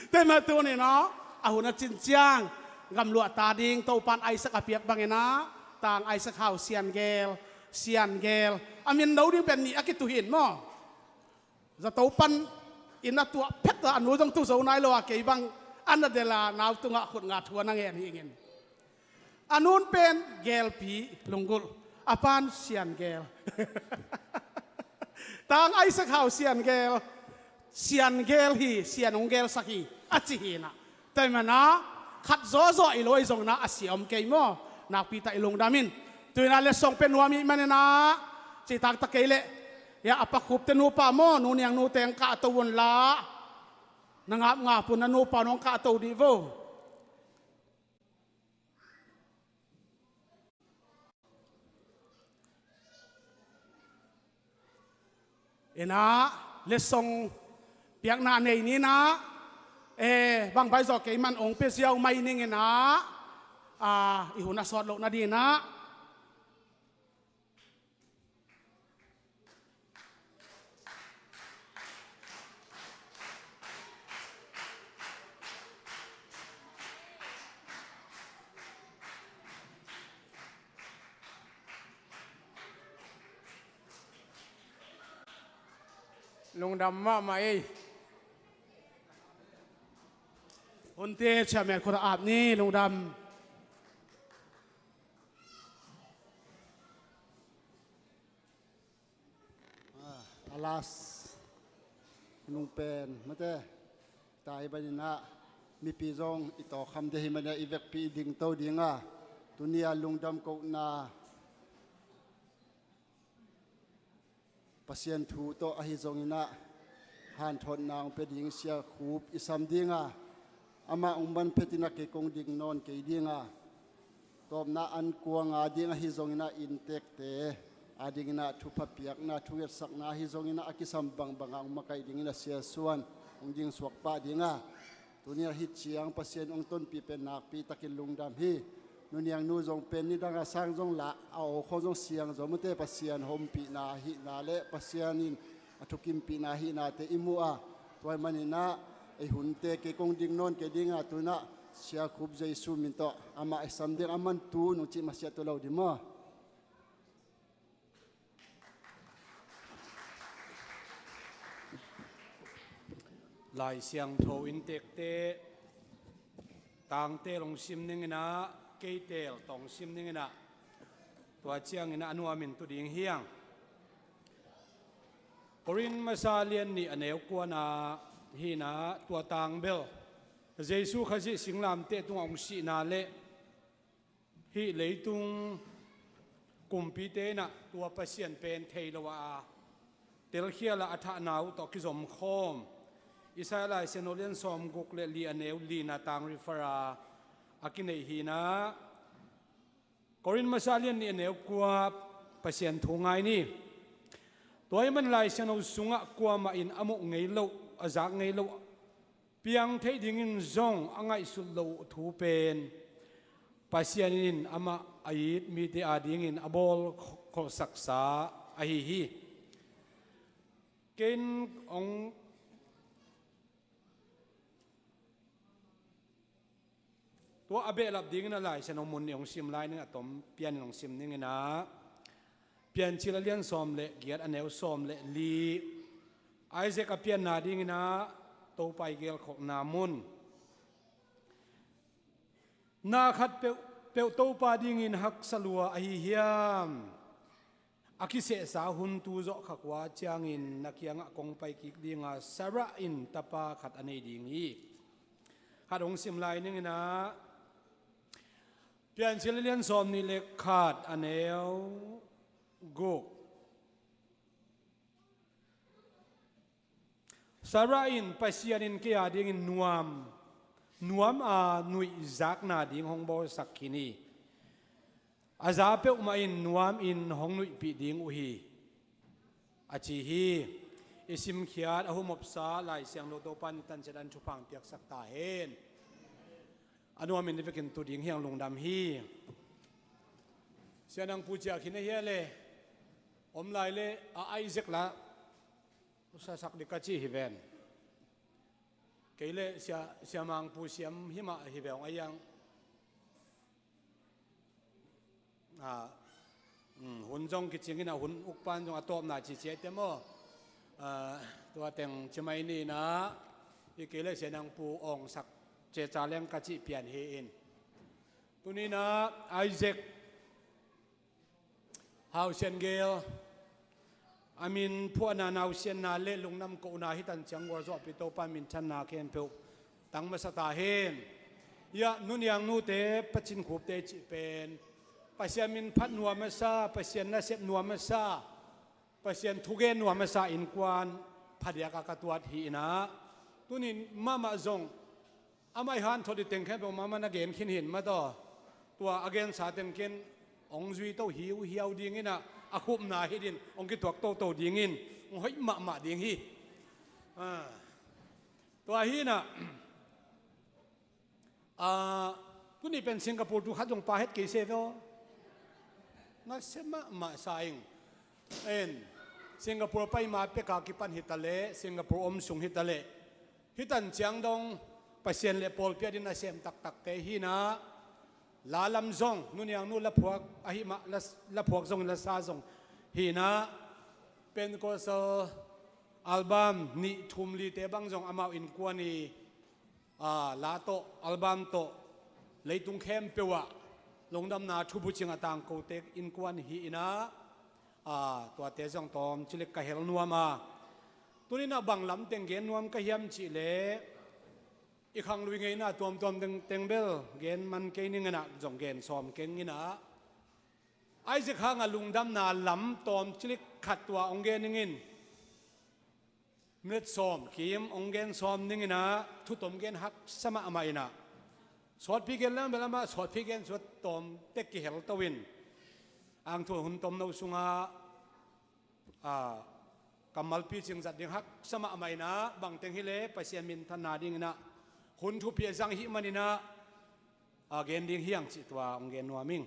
Tua mah tuni-in ah, a hun a cin ciang, gamluah ta ding Topa in Isaac a piak bangin ah, tang Isaac Hau Sian Gel, Sian Gel, a min no ding pen nih a kituh hi maw. Zato pan inn a tuah phet a, a nu zong tu zo nai lo a, kei bang an a del a, nau tungah khut nga thu a na ngen hi ing. A nu'n pen Gelpi lunggulh, a pa'n Sian Gel. Tang Isaac Hau Sian Gel, Sian Gel hi, Sian hong gelsak hi, a ci hi-in ah. Tua ahih manin ah, khat zawzaw i lo ahi zongin ah a sia om kei maw. Nakpi tak i lungdam in. Tu-in ah letsong pia nuam i hih manin ah, cihtak ta kei leh, ya, a pakhupte nupa maw, nu Niang Nu teng kahto un la. Na ngapngap un na nupa un hong kahto dih vo. Inah, letsong piakna nei ni inah, e, bang baih zawh kei man ong pia ziau mai ning inah, a, i hun a sawt loh nading inah. Lungdam mahmah ei. Hunte chairman khut a ap ni, lungdam. Ah, a last nung pen mate, tai baninah mipi zong i tawkham deh hi mania i vekpi i dingto dinga, tunia lungdam kohna Pasian thu tawh ahi zonginah hanthotna hong pia ding Sia Khup i sam dinga, amah hong man phetinah kei kong ding nawn kei dinga, tawpna an kuanga ding ahi zonginah inntekte adinginah thupha piakna thungetsakna ahi zonginah a kisam bangbanga hong makaih dinginah Sia Suan hong ding suak pah dinga, tuni a hih ciang Pasian hong tonpih pen nakpi takin lungdam hi. Nuniang nu zong pen nidang a sang zong lah a awkhawng zong siang zong mute Pasian hompihna hihna le Pasian in a thukimpihna hihnate i muh a, tua hi maninah ei hunte kei kong ding nawn kei dinga tunah Sia Khup Jesu min tawh amah i sam ding a man tu nung cih masiah tu lo di maw? Lai Siangtho inntekte tangte long sim ninginah keite tong sim ninginah tua cianginah a nuamin tu ding hiang. Korin masa lian nih a neu kuana hinah tua tangbel Jesu Khazih singlamteh tungah hong sihna le hih leitung kumpite inah tua Pasian pen thei lo a telkhial a a thahna uh tawh kizomkhawm Isaiah Lai Siangtho lian sawmguk le li a neu lina tang refer a a kineih hinah Korin masa lian nih a neu kua Pasian thu ngai ni. Tua hi man Lai Siangtho sungah kuamah in a muh ngei loh a zak ngei loh piang theih dingin zong a ngaihsut loh thu pen Pasian in amah a it mite adingin a bawl kholhsaksa ahi hi. Ken ong tua a behlap dingin a Lai Siangtho mun nih hong sim lai ning a tom pianin hong sim ninginah Piancil a lian sawm le giat a neu sawm le li. Isaac a pianna dinginah Topa i gelkholhna mun. Na khat peuhpeuh Topa dingin haksa lua ahi hiam? A kisehsa hun tu zawh khak uh a ciangin na kiangah kong pai kik dinga Sarah in tapa khat a nei ding hi. Khat hong sim lai ninginah Piancil a lian sawm nih le khat a neu guk. Sarah in Pasian in kei a dingin nuam nuam a nuihzakna ding hong bawlsak khin hi. A za peuhmah in nuam in hong nuihpih ding uh hi, a ci hi. I simkhiat a humopsa Lai Siangtho Topa in i tanciat an thupha hong piaksak ta hen. A nuamin i vekin tu ding hiang lungdam hi. Sia Nang Pu ciah khin a hia le om lai le a Isaac la sasak dik ka ci hi ven. Kei le Sia, Sia Mang Pu siam himah hi ve ong a iang. A, um, hun zong kicingin a hun ukpan zong a tawpna cicia te maw? A, tua teng cimai ni na i kei le Sia Nang Pu awngsak ceca leng ka cih pian hi in. Tuni na Isaac Hau Sian Gel a min phuahna, nausianna le lungnam kohna hi tan ciang gualzawhpi Topa minthanna khempeuh tang masa ta hen. Ia nuniang nute pacin khupte cih pen Pasian min phat nuam masa, Pasian nasep nuam masa, Pasian thugen nuam masa innkuan phadiak a ka tuat hi inah tunin mahmah zong amah i hanthot i teng khempeuh mahmah na gen khin hin mataw. Tua a gensa tengken ong zui to hiuhiau dinginah a khupna hidin ong kituak toto dingin hoih mahmah ding hi. Ah, tua hi inah, ah, tuni pen Singapore tu khat zong pha het kei se ve aw. Nasia mahmah sa ing. En, Singapore pai ma pek a kipan hi ta leh, Singapore om sung hi ta leh, hi tan ciang dong Pasian le pawlpi adingin nasem taktakte hi inah, la lam zong, Nu Niang Nu la phuak ahi mah, la, la phuak zong, la sa zong hi inah, Pentecostal album nih thum lite bang zong amau innkuan i, aa, la tawh, album tawh, leitung khempeuh ah lungdamna thubucing a tangkote innkuan hi inah, aa, tuate zong tawm cilik ka hel nuam a. Tuni inah bang lam teng gen nuam ka hiam cih leh, i khanglui ngeina tuamtuam teng, teng bel gen man kei ning inah, zong gen sawm keng inah, Isaac hanga lungdamna lam tawm cilik khat tua hong gen ning in. Minute sawm kim hong gen sawm ning inah, thu tom gen haksa mahmah inah, sawtpi gen lam bel amah sawtpi gen suak, tawm tek kihel to in, ang thu hun tomno sungah, aa, kammal picing zat ding haksa mahmah inah, bangteng hi leh Pasian minthanna ding inah hun thupi a zang hi man inah, aa, gen ding hi hang cih tua hong gen nuam ing.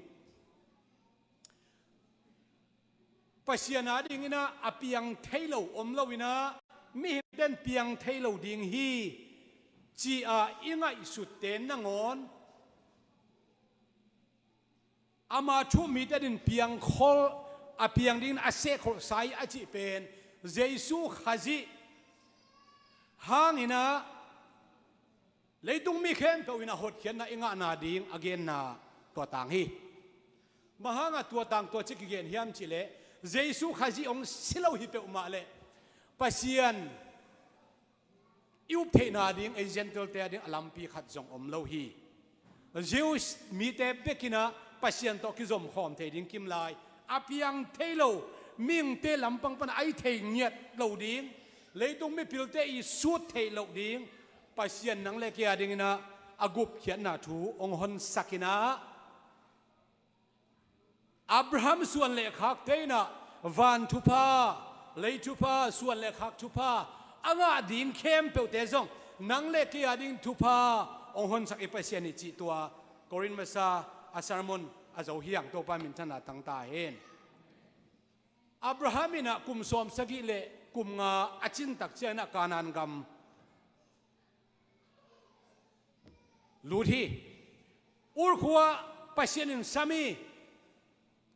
Pasian ading inah a piang thei lo om lo inah, mihingte'n piang thei lo ding hi ci-a i ngaihsutte nangawn, ama thu-um mite adingin piangkhol, a piang dingin a sehkholhsa hi a cih pen, Jesu Khazih hang inah leitung mi khempeuh inah hotkhiatna i ngahna ding a genna tua tang hi. Bang hanga tua tang tua ci kigen hiam cih leh, Jesu Khazih hong si lo hi peuhmah leh, Pasian i up theihna ding, ei Gentile-te ading a lampi khat zong om lo hi. Jews mite bek inah Pasian tawh kizom khawm thei ding kim lai, a piang thei lo, mihingte lampang pan a i thei ngiat lo ding, leitung mipilte i sut theih loh ding, Pasian nang le kei ading inah a gupkhiatna thu hong honsak inah, Abraham suan le khakte inah van thupha, lei thupha, suan le khak thupha a ngah ding khempeuhte zong nang le kei ading thupha hong honsak i Pasian hi cih tua Korin masa a sermon a zo hi hang, Topa minthanna tang ta hen. Abraham inah kum sawm sagih le kum nga a cin tak ciang inah Kanaan gam lut hi. Ur khua-ah Pasian in sam hi,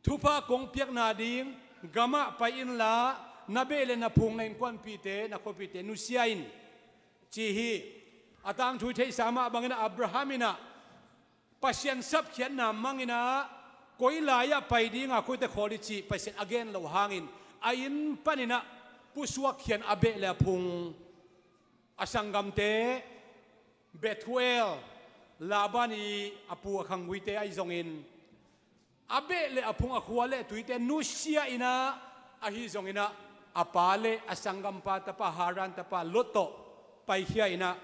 thupha kong piakna ding gamah pai inla, na beh le na phung, na innkuanpihte, na khuapihte nusia in, ci hi. A tangthu i theihsa mah bang inah Abraham inah Pasian sapkhiatna mang inah koi lai-ah pai dinga, koite khawl i cih Pasian a gen loh hangin a inn pan inah pusuak khia in, a beh le a phung, a sanggamte, Bethuel, Laban i a pu a khangguite ahi zongin, a beh le a phung, a khua le a tuite nusia inah, ahi zong inah a pa le a sanggampa tapa, Haran tapa Lot tawh paikhia inah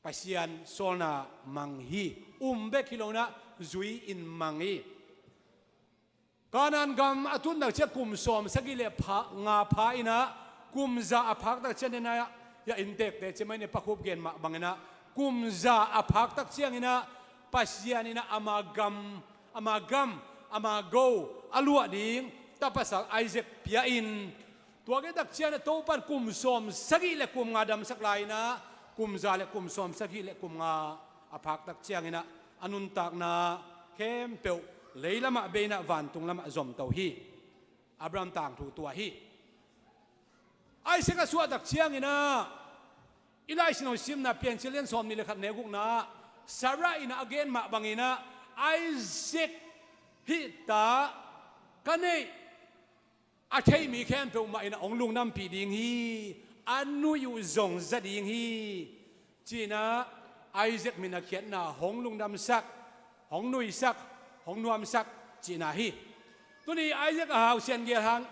Pasian sawlna mang hi. Um bek hi lo inah zui-in mang hi. Kanaan gam a tun tak ciang kum sawm sagih le pha, nga pha inah, kum za a phak tak ciang inah, ya inntekte ci mai ni, Pa Khup gen mah bang inah, kum za a phak tak ciang inah Pasian inah ama gam, ama gam, ama go a luah ding tapasal Isaac pia in, tua gen tak ciang inah Topan kum sawm sagih le kum nga damsak lai inah, kum za le kum sawm sagih le kum nga a phak tak ciang inah a nuntakna khempeuh lei lamah bei inah vantung lamah zomto hi. Abraham tangthu tua hi. Isaac a suah tak ciang inah, i Lai Siangtho simna Piancil lian sawmnih le khat, neu gukna, Sarah inah a gen mah bang inah, Isaac hih ta ka neih a thei mi khempeuh mah inah hong lungdampih ding hi, a nuih uh zong za ding hi, ci inah Isaac min a khiatna hong lungdamsak, hong nuisak, hong nuamsak cihna hi. Tuni Isaac a hausian gel hang,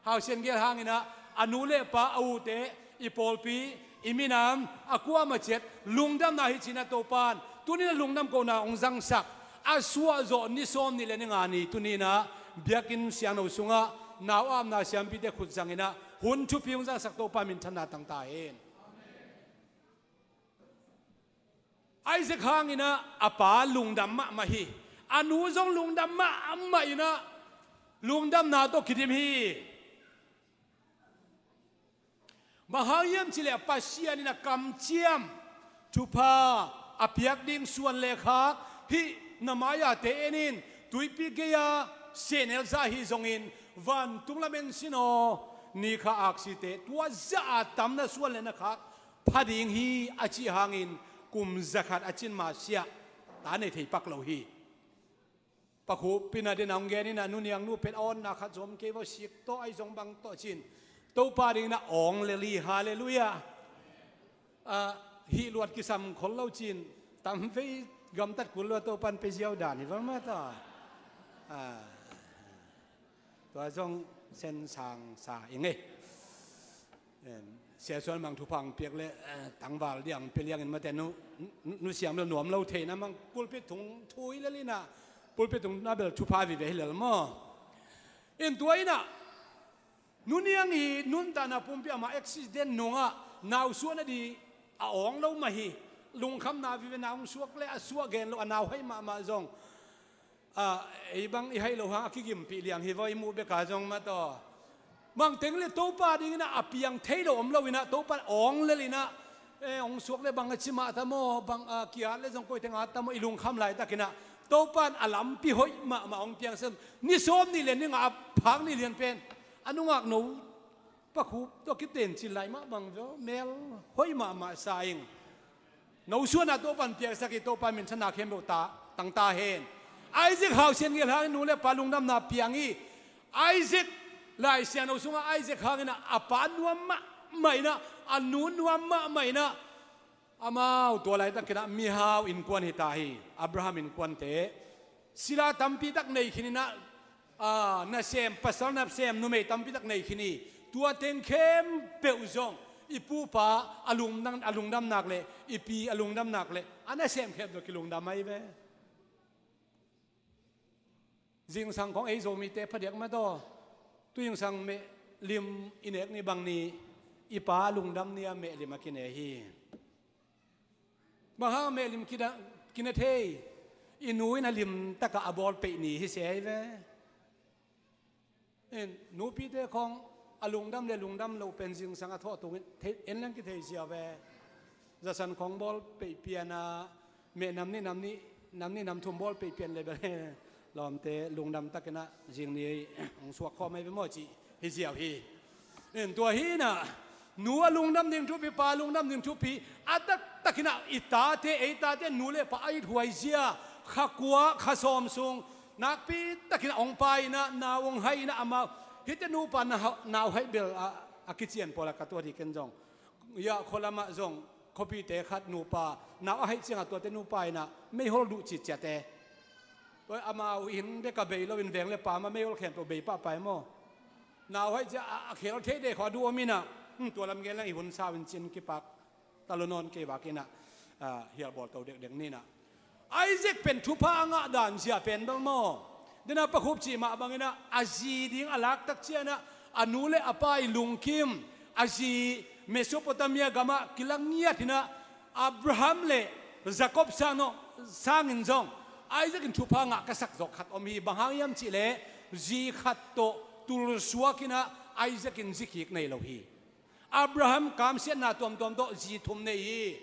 hausian gel hang inah a nu le pa, a ute, i pawlpi, i minam, a kuamah ciat lungdamna hi ci inah Topan tuni inah lungdam kohna hong zangsak. A suahzawh ni sawmnih le ni nga ni tuni inah biakinn siangtho sungah nau a omna siampite khut zangin ah hun thupi hong zangsak Topa minthanna tang ta hen. Isaac hangin ah a pa lungdam mahmah hi. A nu zong lungdam mahmah in ah lungdamna tawh kidim hi. Bang hang hiam cih leh Pasian in a kamciam thupha a piak ding suan le khak hih na mai-a te en in, tuipi gei-a sehnel zah hi zongin vantung lam en sin aw, ni kha aksite tua zah a tam na suan le na khak pha ding hi a cih hangin kum zakhat a cin masiah ta nei thei pak lo hi. Pakhup in ah den a hong gen in ah, nu niang nu pen a awnna khat zom kei vaw sik tawh ahi zong bang tawh cin Topa dingin ah awng lel hi. Halleluiah. Ah, hih luat kisam khol lo cin tam vei gamtat kul lo a Topan pe ziau dan hi val mah ta. Ah, tua zong sen sang sa ing ei. Em, Sia Suan Mang thupha hong piak le, eh, tangval diang pe liangin mate nu, nu, nu siam le nuam lo thei na mang pulpit thung thui lel in ah, pulpit thung na bel thupha vive hi lel maw. In tua in ah, nu niang i nuntakna pumpi amah accident nungah nau suah na di a awng lo mah hi. Lungkhamna vive, nau hong suak le a suah gen lo a nau haih mahmah zong. Ah, ei bang i haih loh hang a kigimpih liang hi vaw i muh bek a zong mah taw. Bang teng le Topa dingin ah a piang thei lo om lo in ah Topa awng lel in ah, eh, hong suak le bang a ci mah ta maw, bang a kiat le zong koi teng at ta maw i lungkham laitak in ah Topa in a lampi hoih mahmah hong piang sem. Ni sawm nih le ni nga a phak nih lian pen a nungak no Pakhup tawh kitencin lai mah bang veu mel hoih mahmah sa ing. No suan a Topa in piaksak hi. Topa minthanna khempeuh ta, tang ta hen. Isaac hausian gel hangin nu le pa lungdamna piang hi. Isaac, Lai Siangtho sungah Isaac hangin ah a pa nuam mahmah in ah, a nu nuam mahmah in ah, amau tua laitakin ah mihau innkuan hi ta hi. Abraham innkuante sila tampi tak nei khin in ah, ah, nasem, pasal nasem, numei tampi tak nei khin hi. Tua teng khempeuh zong i pupa a lungdam, a lungdam nak le i pi a lungdam nak le a nasem khempeuh kilungdam ahi ve. Zingsang khong ei Zomite phadiak mah taw, tu zingsang meh lim i nek ni bang ni, i pa lungdam ni a meh lim a kine hi. Bang hang meh lim kine, kine thei, i nu in a lim takah a bawl peih ni hi se ahi ve. In, nupite khong a lungdam le lungdam lo pen zingsang a thawh tungin thei, en leng kithei zia ve. Zasan khong bawl peih pian a, meh nam nih nam nih, nam nih nam thum bawl peih pian le bel lawmte lungdam takin ah zing ni hong suak khawm ahi ve maw cih hi ziau hi. In, tua hi in ah nu a lungdam ding thupi, pa a lungdam ding thupi. A taktakin ah i tate, ei tate nu le pa a ithuai zia, kha kua kha sawm sung nakpi takin ah hong pai in ah, nau hong hai in ah, amau hite nupa na ha-, nau hai bel a, a kician pawl a ka tuat hi ken zong. Ia khualamah zong khuapite khat nupa nau a haih ciangah tuate nupa in ah meihol duh citciate. Tua amau inn bek a bei loin veng le pa mah meihol khempeuh bei pahpah hi maw. Nau haih ciang a, a khel thei dek khawng a duh om in ah, hmm, tua lam gen leng i hun sau in cin kipak ta lo nawn kei vak in ah, ah, hial bawl to dekdek ni in ah. Isaac pen thupha a ngah dan zia pen bel maw, dena Pakhup cih mah bangin ah a zi ding a laktak ciangin ah a nu le a pa i lungkim, a zi Mesopotamia gamah kilang ngiat in ah Abraham le Jacob sang aw, sangin zong Isaac in thupha ngah ka sak zawk khat om hi. Bang hang hiam cih leh zi khat tawh tulsuak in ah Isaac in zi kik nei lo hi. Abraham kamsiatna tuamtuam tawh zi thum nei hi.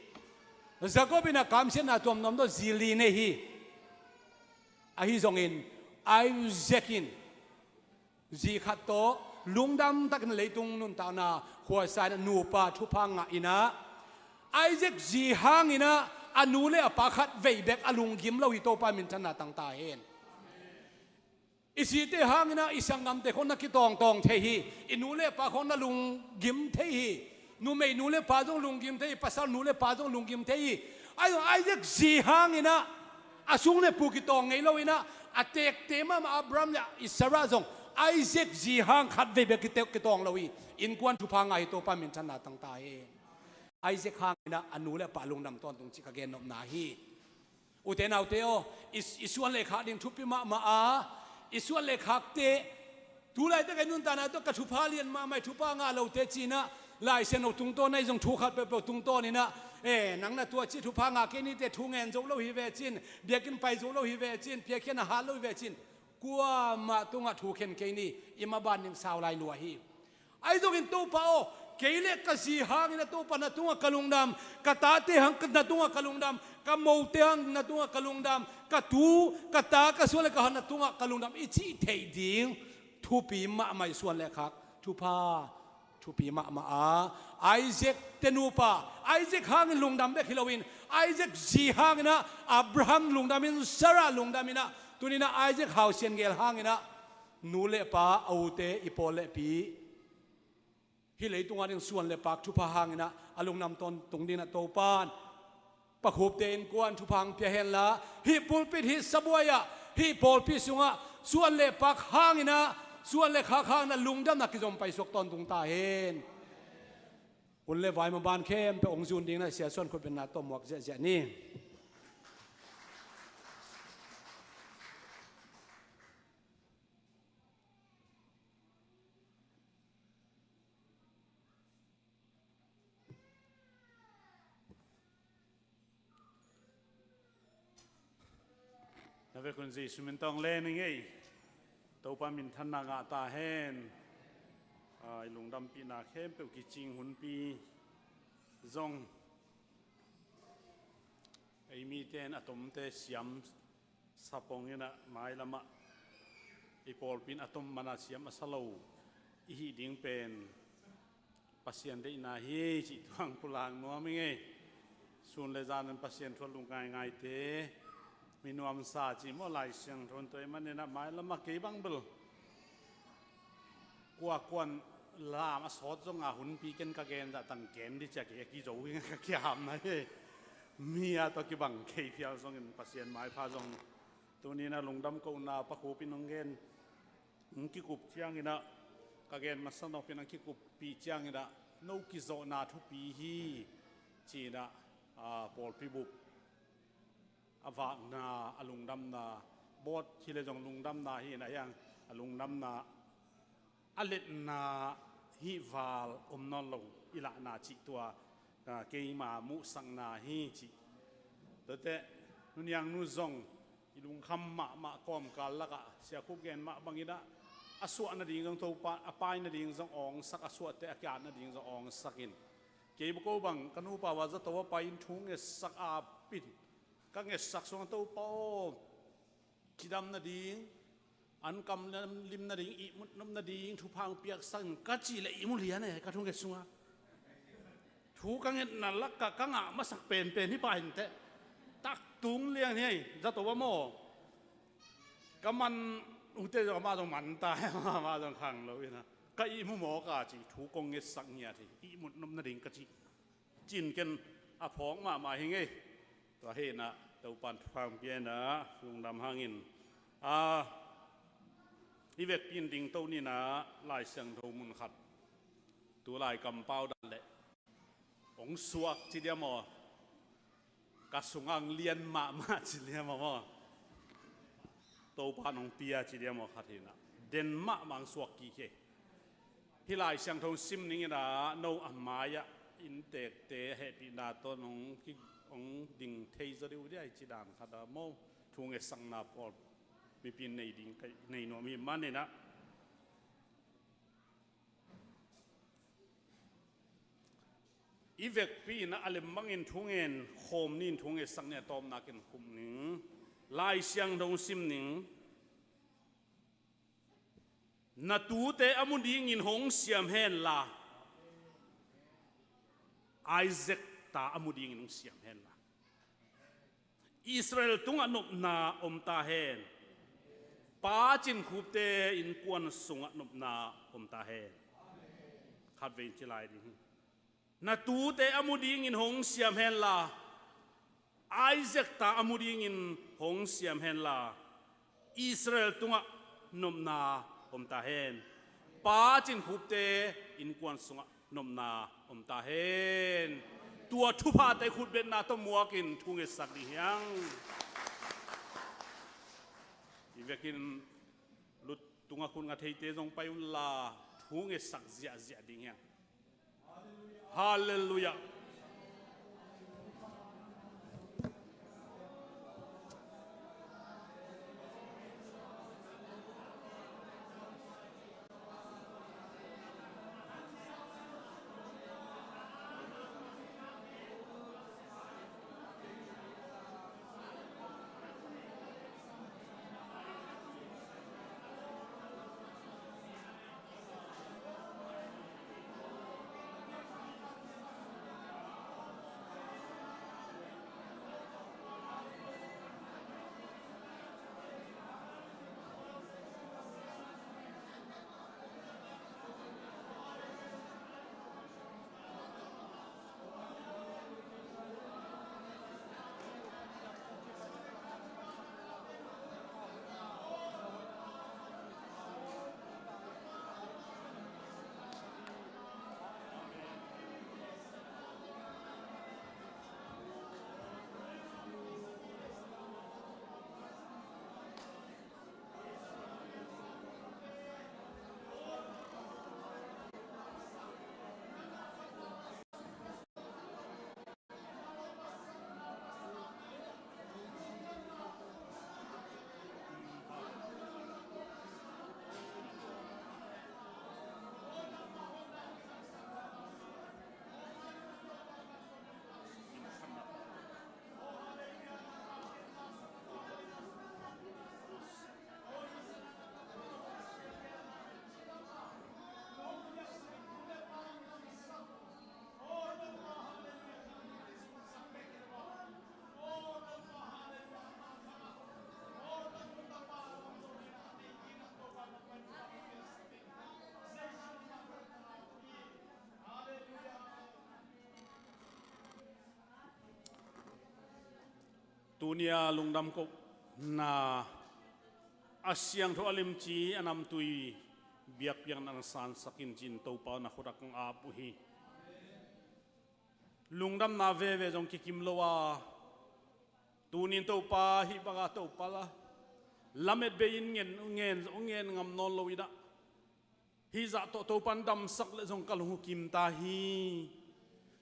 Jacob in ah kamsiatna tuamtuam tawh zi li nei hi. Ahi zongin Isaac in zi khat tawh lungdam takin leitung nuntakna khuasa in ah nupa thupha ngah in ah, Isaac zi hangin ah a nu le a pa khat vei bek a lunggim lo hi. Topa minthanna tang ta hen. I zite hangin ah i sanggamte khong na kitawngtawng thei hi. I nu le pa khong na lunggim thei hi. Numei nu le pa zong lunggim thei hi. Pasal nu le pa zong lunggim thei hi. Ahi zong Isaac zi hangin ah a sung le pu kitawng ngei lo in ah, a tekte mahmah Abraham le Sarah zong Isaac zi hang khat vei bek kite-, kitawng lo hi. Innkuan thupha ngah hi. Topa minthanna tang ta hen. Isaac hangin ah a nu le a pa lungdam tawntung cih ka gennopna hi. Ute naute aw, i, i suan le khak ding thupi mahmah a, i suan le khakte Tu laitak ei nuntakna tawh ka thupha lian mahmah, thupha ngah lote ci-in ah, Lai Siangtho tungtawn ah ei zong thu khat peuhpeuh tungtawn in ah, e, nang na tua ci thupha ngah kei ni teh thu ngen zo lo hi ve ci-in, biakinn pai zo lo hi ve ci-in, piakkhiatna hat lo hi ve ci-in, kuamah tungah thu khen kei ni, i maban ding sau lai lua hi. Ahi zongin Topa aw, kei le ka zi hangin ah Topa na tungah ka lungdam, ka tate hang na tungah ka lungdam, ka mote hang na tungah ka lungdam, ka tu, ka ta, ka suan le ka hat na tungah ka lungdam i cih theih ding thupi mahmah, i suan le khak thupha thupi mahmah a, Isaac te nupa, Isaac hangin lungdam bek hi loin, Isaac zi hangin ah Abraham lungdam in, Sarah lungdam in ah, tuni-in ah Isaac Hau Sian Gel hangin ah nu le pa, a ute, i pawl le pi, hih leitung a ding suan le pak thupha hangin ah a lungdam tawntung dingin ah Topa'n Pa Khupte innkuan thupha hong pia hen la, hih pulpit, hih sabuai ah, hih pawlpi sungah suan le pak hangin ah, suan le khak hangin ah lungdamna kizom paisuak tawntung ta hen. Un le vai maban khempeuh hong zun dingin ah Sia Suan khutbetna tawh muak ziahziah ni. Na vekun Jesu min tawh len ing ei. Topa minthanna ngah ta hen. A, i lungdampihna khempeuh kicing hunpi zong, ei mite in a tomte siam sapong in ah, mailamah i pawlpi in a tom man a siam a sa lo i hih ding pen Pasian deihna hi cih thu hong pulak nuam ing ei. Sun le zan in Pasian thu a lung ngaingaite, mi nuamsa ci maw, Lai Siangtho in tua ahih manin ah mailamah kei bang bel kuakuan lam a sawt zong a hunpi ken ka gen zah tan ken dih ci a kei a kizo ing a ka kiamna hi. Mi a tawh kibang kei phial zongin Pasian maipha zong tuni-in ah lungdam kohna Pa Khup in hong gen, hong kikup ciangin ah, ka gen masa nop in hong kikuppih ciangin ah, no kizawhna thupi hi ci-in ah, a, pawlpi bup a vakna, a lungdamna, bawt hi le zong lungdamna hi in ah, hiang a lungdamna, a letna hih val om nawn lo i lahna cih tua, a, keima muhsakna hi cih. Tuate, nu Niang nu zong i lungkham mahmah kawmkal lakah Sia Khup gen mah bangin ah, a suah nading zong Topa, a pai nading zong awngsak, a suahte a kiat nading zong awngsak in, kei bang ko bang ka nupa va zato a pai in thu ngetsak a pin, ka ngetsak sungah Topa aw, cidam nading, an kam lim nading, ihmut nop nading thupha hong piaksak in ka cih leh ihmu lian e, ka thunget sungah. Thu ka ngetna lakah ka ngah masak penpen hi pah inteh. Tak tung liang hi ei, zato va maw. Ka man ute zong, amah zong man ta, amah zong khang lo in ah, ka ihmu mawk a cih thu kong ngetsak ngiat hi, ihmut nop nading ka cih. Cin ken a phawk mahmah hi ing ei. Tua hi in ah Topa'n thupha hong pia in ah lungdam hangin, a, i vekpi in dingto ni in ah Lai Siangtho mun khat, tu lai kampau dan leh hong suak ci diam aw, ka sungah hong lian mahmah ci diam aw maw. Topa'n hong pia ci diam aw, khat hi in ah den mahmah hong suak kik hi. Hih Lai Siangtho sim ning in ah, no a mai-ah inntekte a hehpihna tawh nong ki, hong ding thei zaw deuh dia, i ci dan khat ah maw, thu ngetsakna pawl mipi in nei ding ka, nei nuam hi manin ah. I vekpi in ah a lem bangin thu ngen khawm ni in, thu ngetsak ni a tawpna ken khum ning. Lai Siangtho sim ning. Na tute a mu dingin hong siam hen la, Isaac ta a mu dingin hong siam hen la, Israel tungah nopna om ta hen. Pa Cin Khupte innkuan sungah nopna om ta hen. Khatvei in ci lai ding hi. Na tute a mu dingin hong siam hen la, Isaac ta a mu dingin hong siam hen la, Israel tungah nopna om ta hen. Pa Cin Khupte innkuan sungah nopna om ta hen. Tua thuphate khutbetna tawh muakin thu ngetsak ding hi hang. I vekin lut Tungah khut nga theite zong pai unla, thu ngetsak ziahziah ding hi hang. Halleluiah. Tuni-a lungdam kohna a siangtho a limci a namtui biakpiakna na sansak in ci-in Topa na khut ah kong ap uh hi. Lungdamna veve zong kikim lo a, tunin Topa hih banga Topa la lamet bei in ngen, ngen, ngen ngam nawn lo in ah, hih zah tawh Topa'n damsak leh zong ka lung uh kim ta hi.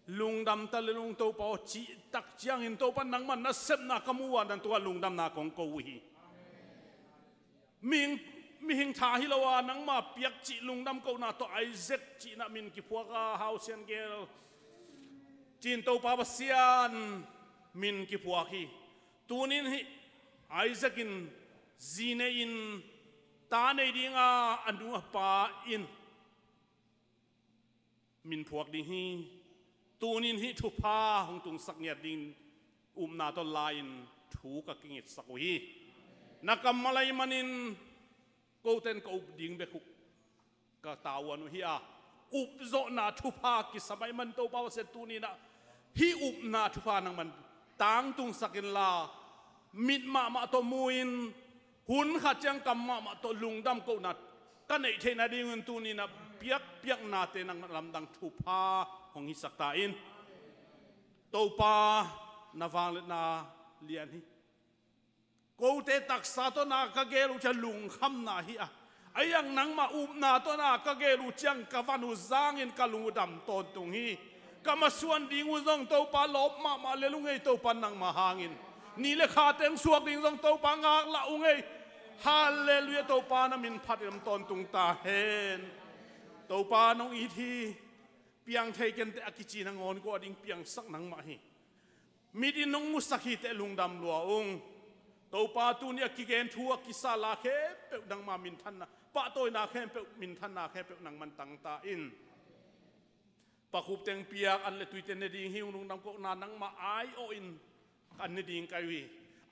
Lungdam ta le lung Topa aw cih tak ciangin Topa nangmah nasepna ka mu uh a, nang tungah lungdamna kong ko uh hi. Mihing, mihing tha hi lo a, nangmah piak cih lungdam kohna tawh Isaac cihna min kiphuak a, hausian gel ci-in Topa Pasian min kiphuak hi. Tunin hih Isaac in zi nei in, ta nei dinga a nu a pa in min phuak ding hi. Tunin hih thupha hong tungsak ngiat dingin upna tawh la-in thu ka kingetsak uh hi. Na kammal ahih manin kote'n ka up ding bek uh ka tavuan uh hi a, upzawhna thupha kisam ahih man Topa Pasian tunin ah hih upna thupha nangman tangtungsak inla, mit mahmah tawh mu-in, hun khat ciang kam mahmah tawh lungdam kohna ka neih theihna dingun tunin ah biakpiaknate nangmah lamdang thupha hong hisak ta in. Topa, na vangliatna lian hi. Kote taksa tawh na ka gel uh ciang lungkhamna hi a, a iang nangmah upna tawh na ka gel uh ciang ka van uh zangin ka lung uh dam tawntung hi. Ka masuan ding uh zong Topa lawp mahmah lel ung ei, Topa nangmah hangin. Ni le kha teng suak ding zong Topa ngaklah ung ei. Halleluiah, Topa na min phat in om tawntung ta hen. Topa nong it hi. Piang thei kenteh a kici nangawn kua ding piangsak nangmah hi. Mit in nong musak hiteh lungdam lua ung. Topa tuni a kigen thu a kisa la khempeuh nangma minthanna, pahtawina khempeuh, minthanna khempeuh nangman tang ta in. Pakhup teng piak, an le tuite ne ding hi ung, lungdam kohna nangma ai-awh in an ne ding ka hi uh hi.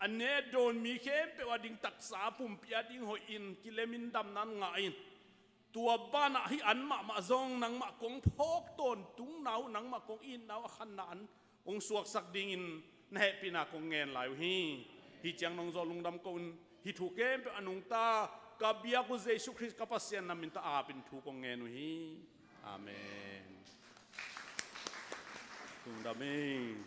An ne dawn mi khempeuh a ding taksa pumpi a ding hoih in kilem in damna ngah in. Tua banah hih an mahmah zong nangmah kong phawk tawntungna uh, nangmah kong itna uh a khanna an hong suaksak dingin na hehpihna kong ngen lai uh hi. Hih ciang nong zawh lungdam ko un. Hih thu khempeuh a nungta ka biak uh Jesu Khrist ka Pasian na min tawh apin thu kong ngen uh hi. Amen. Lungdam hi.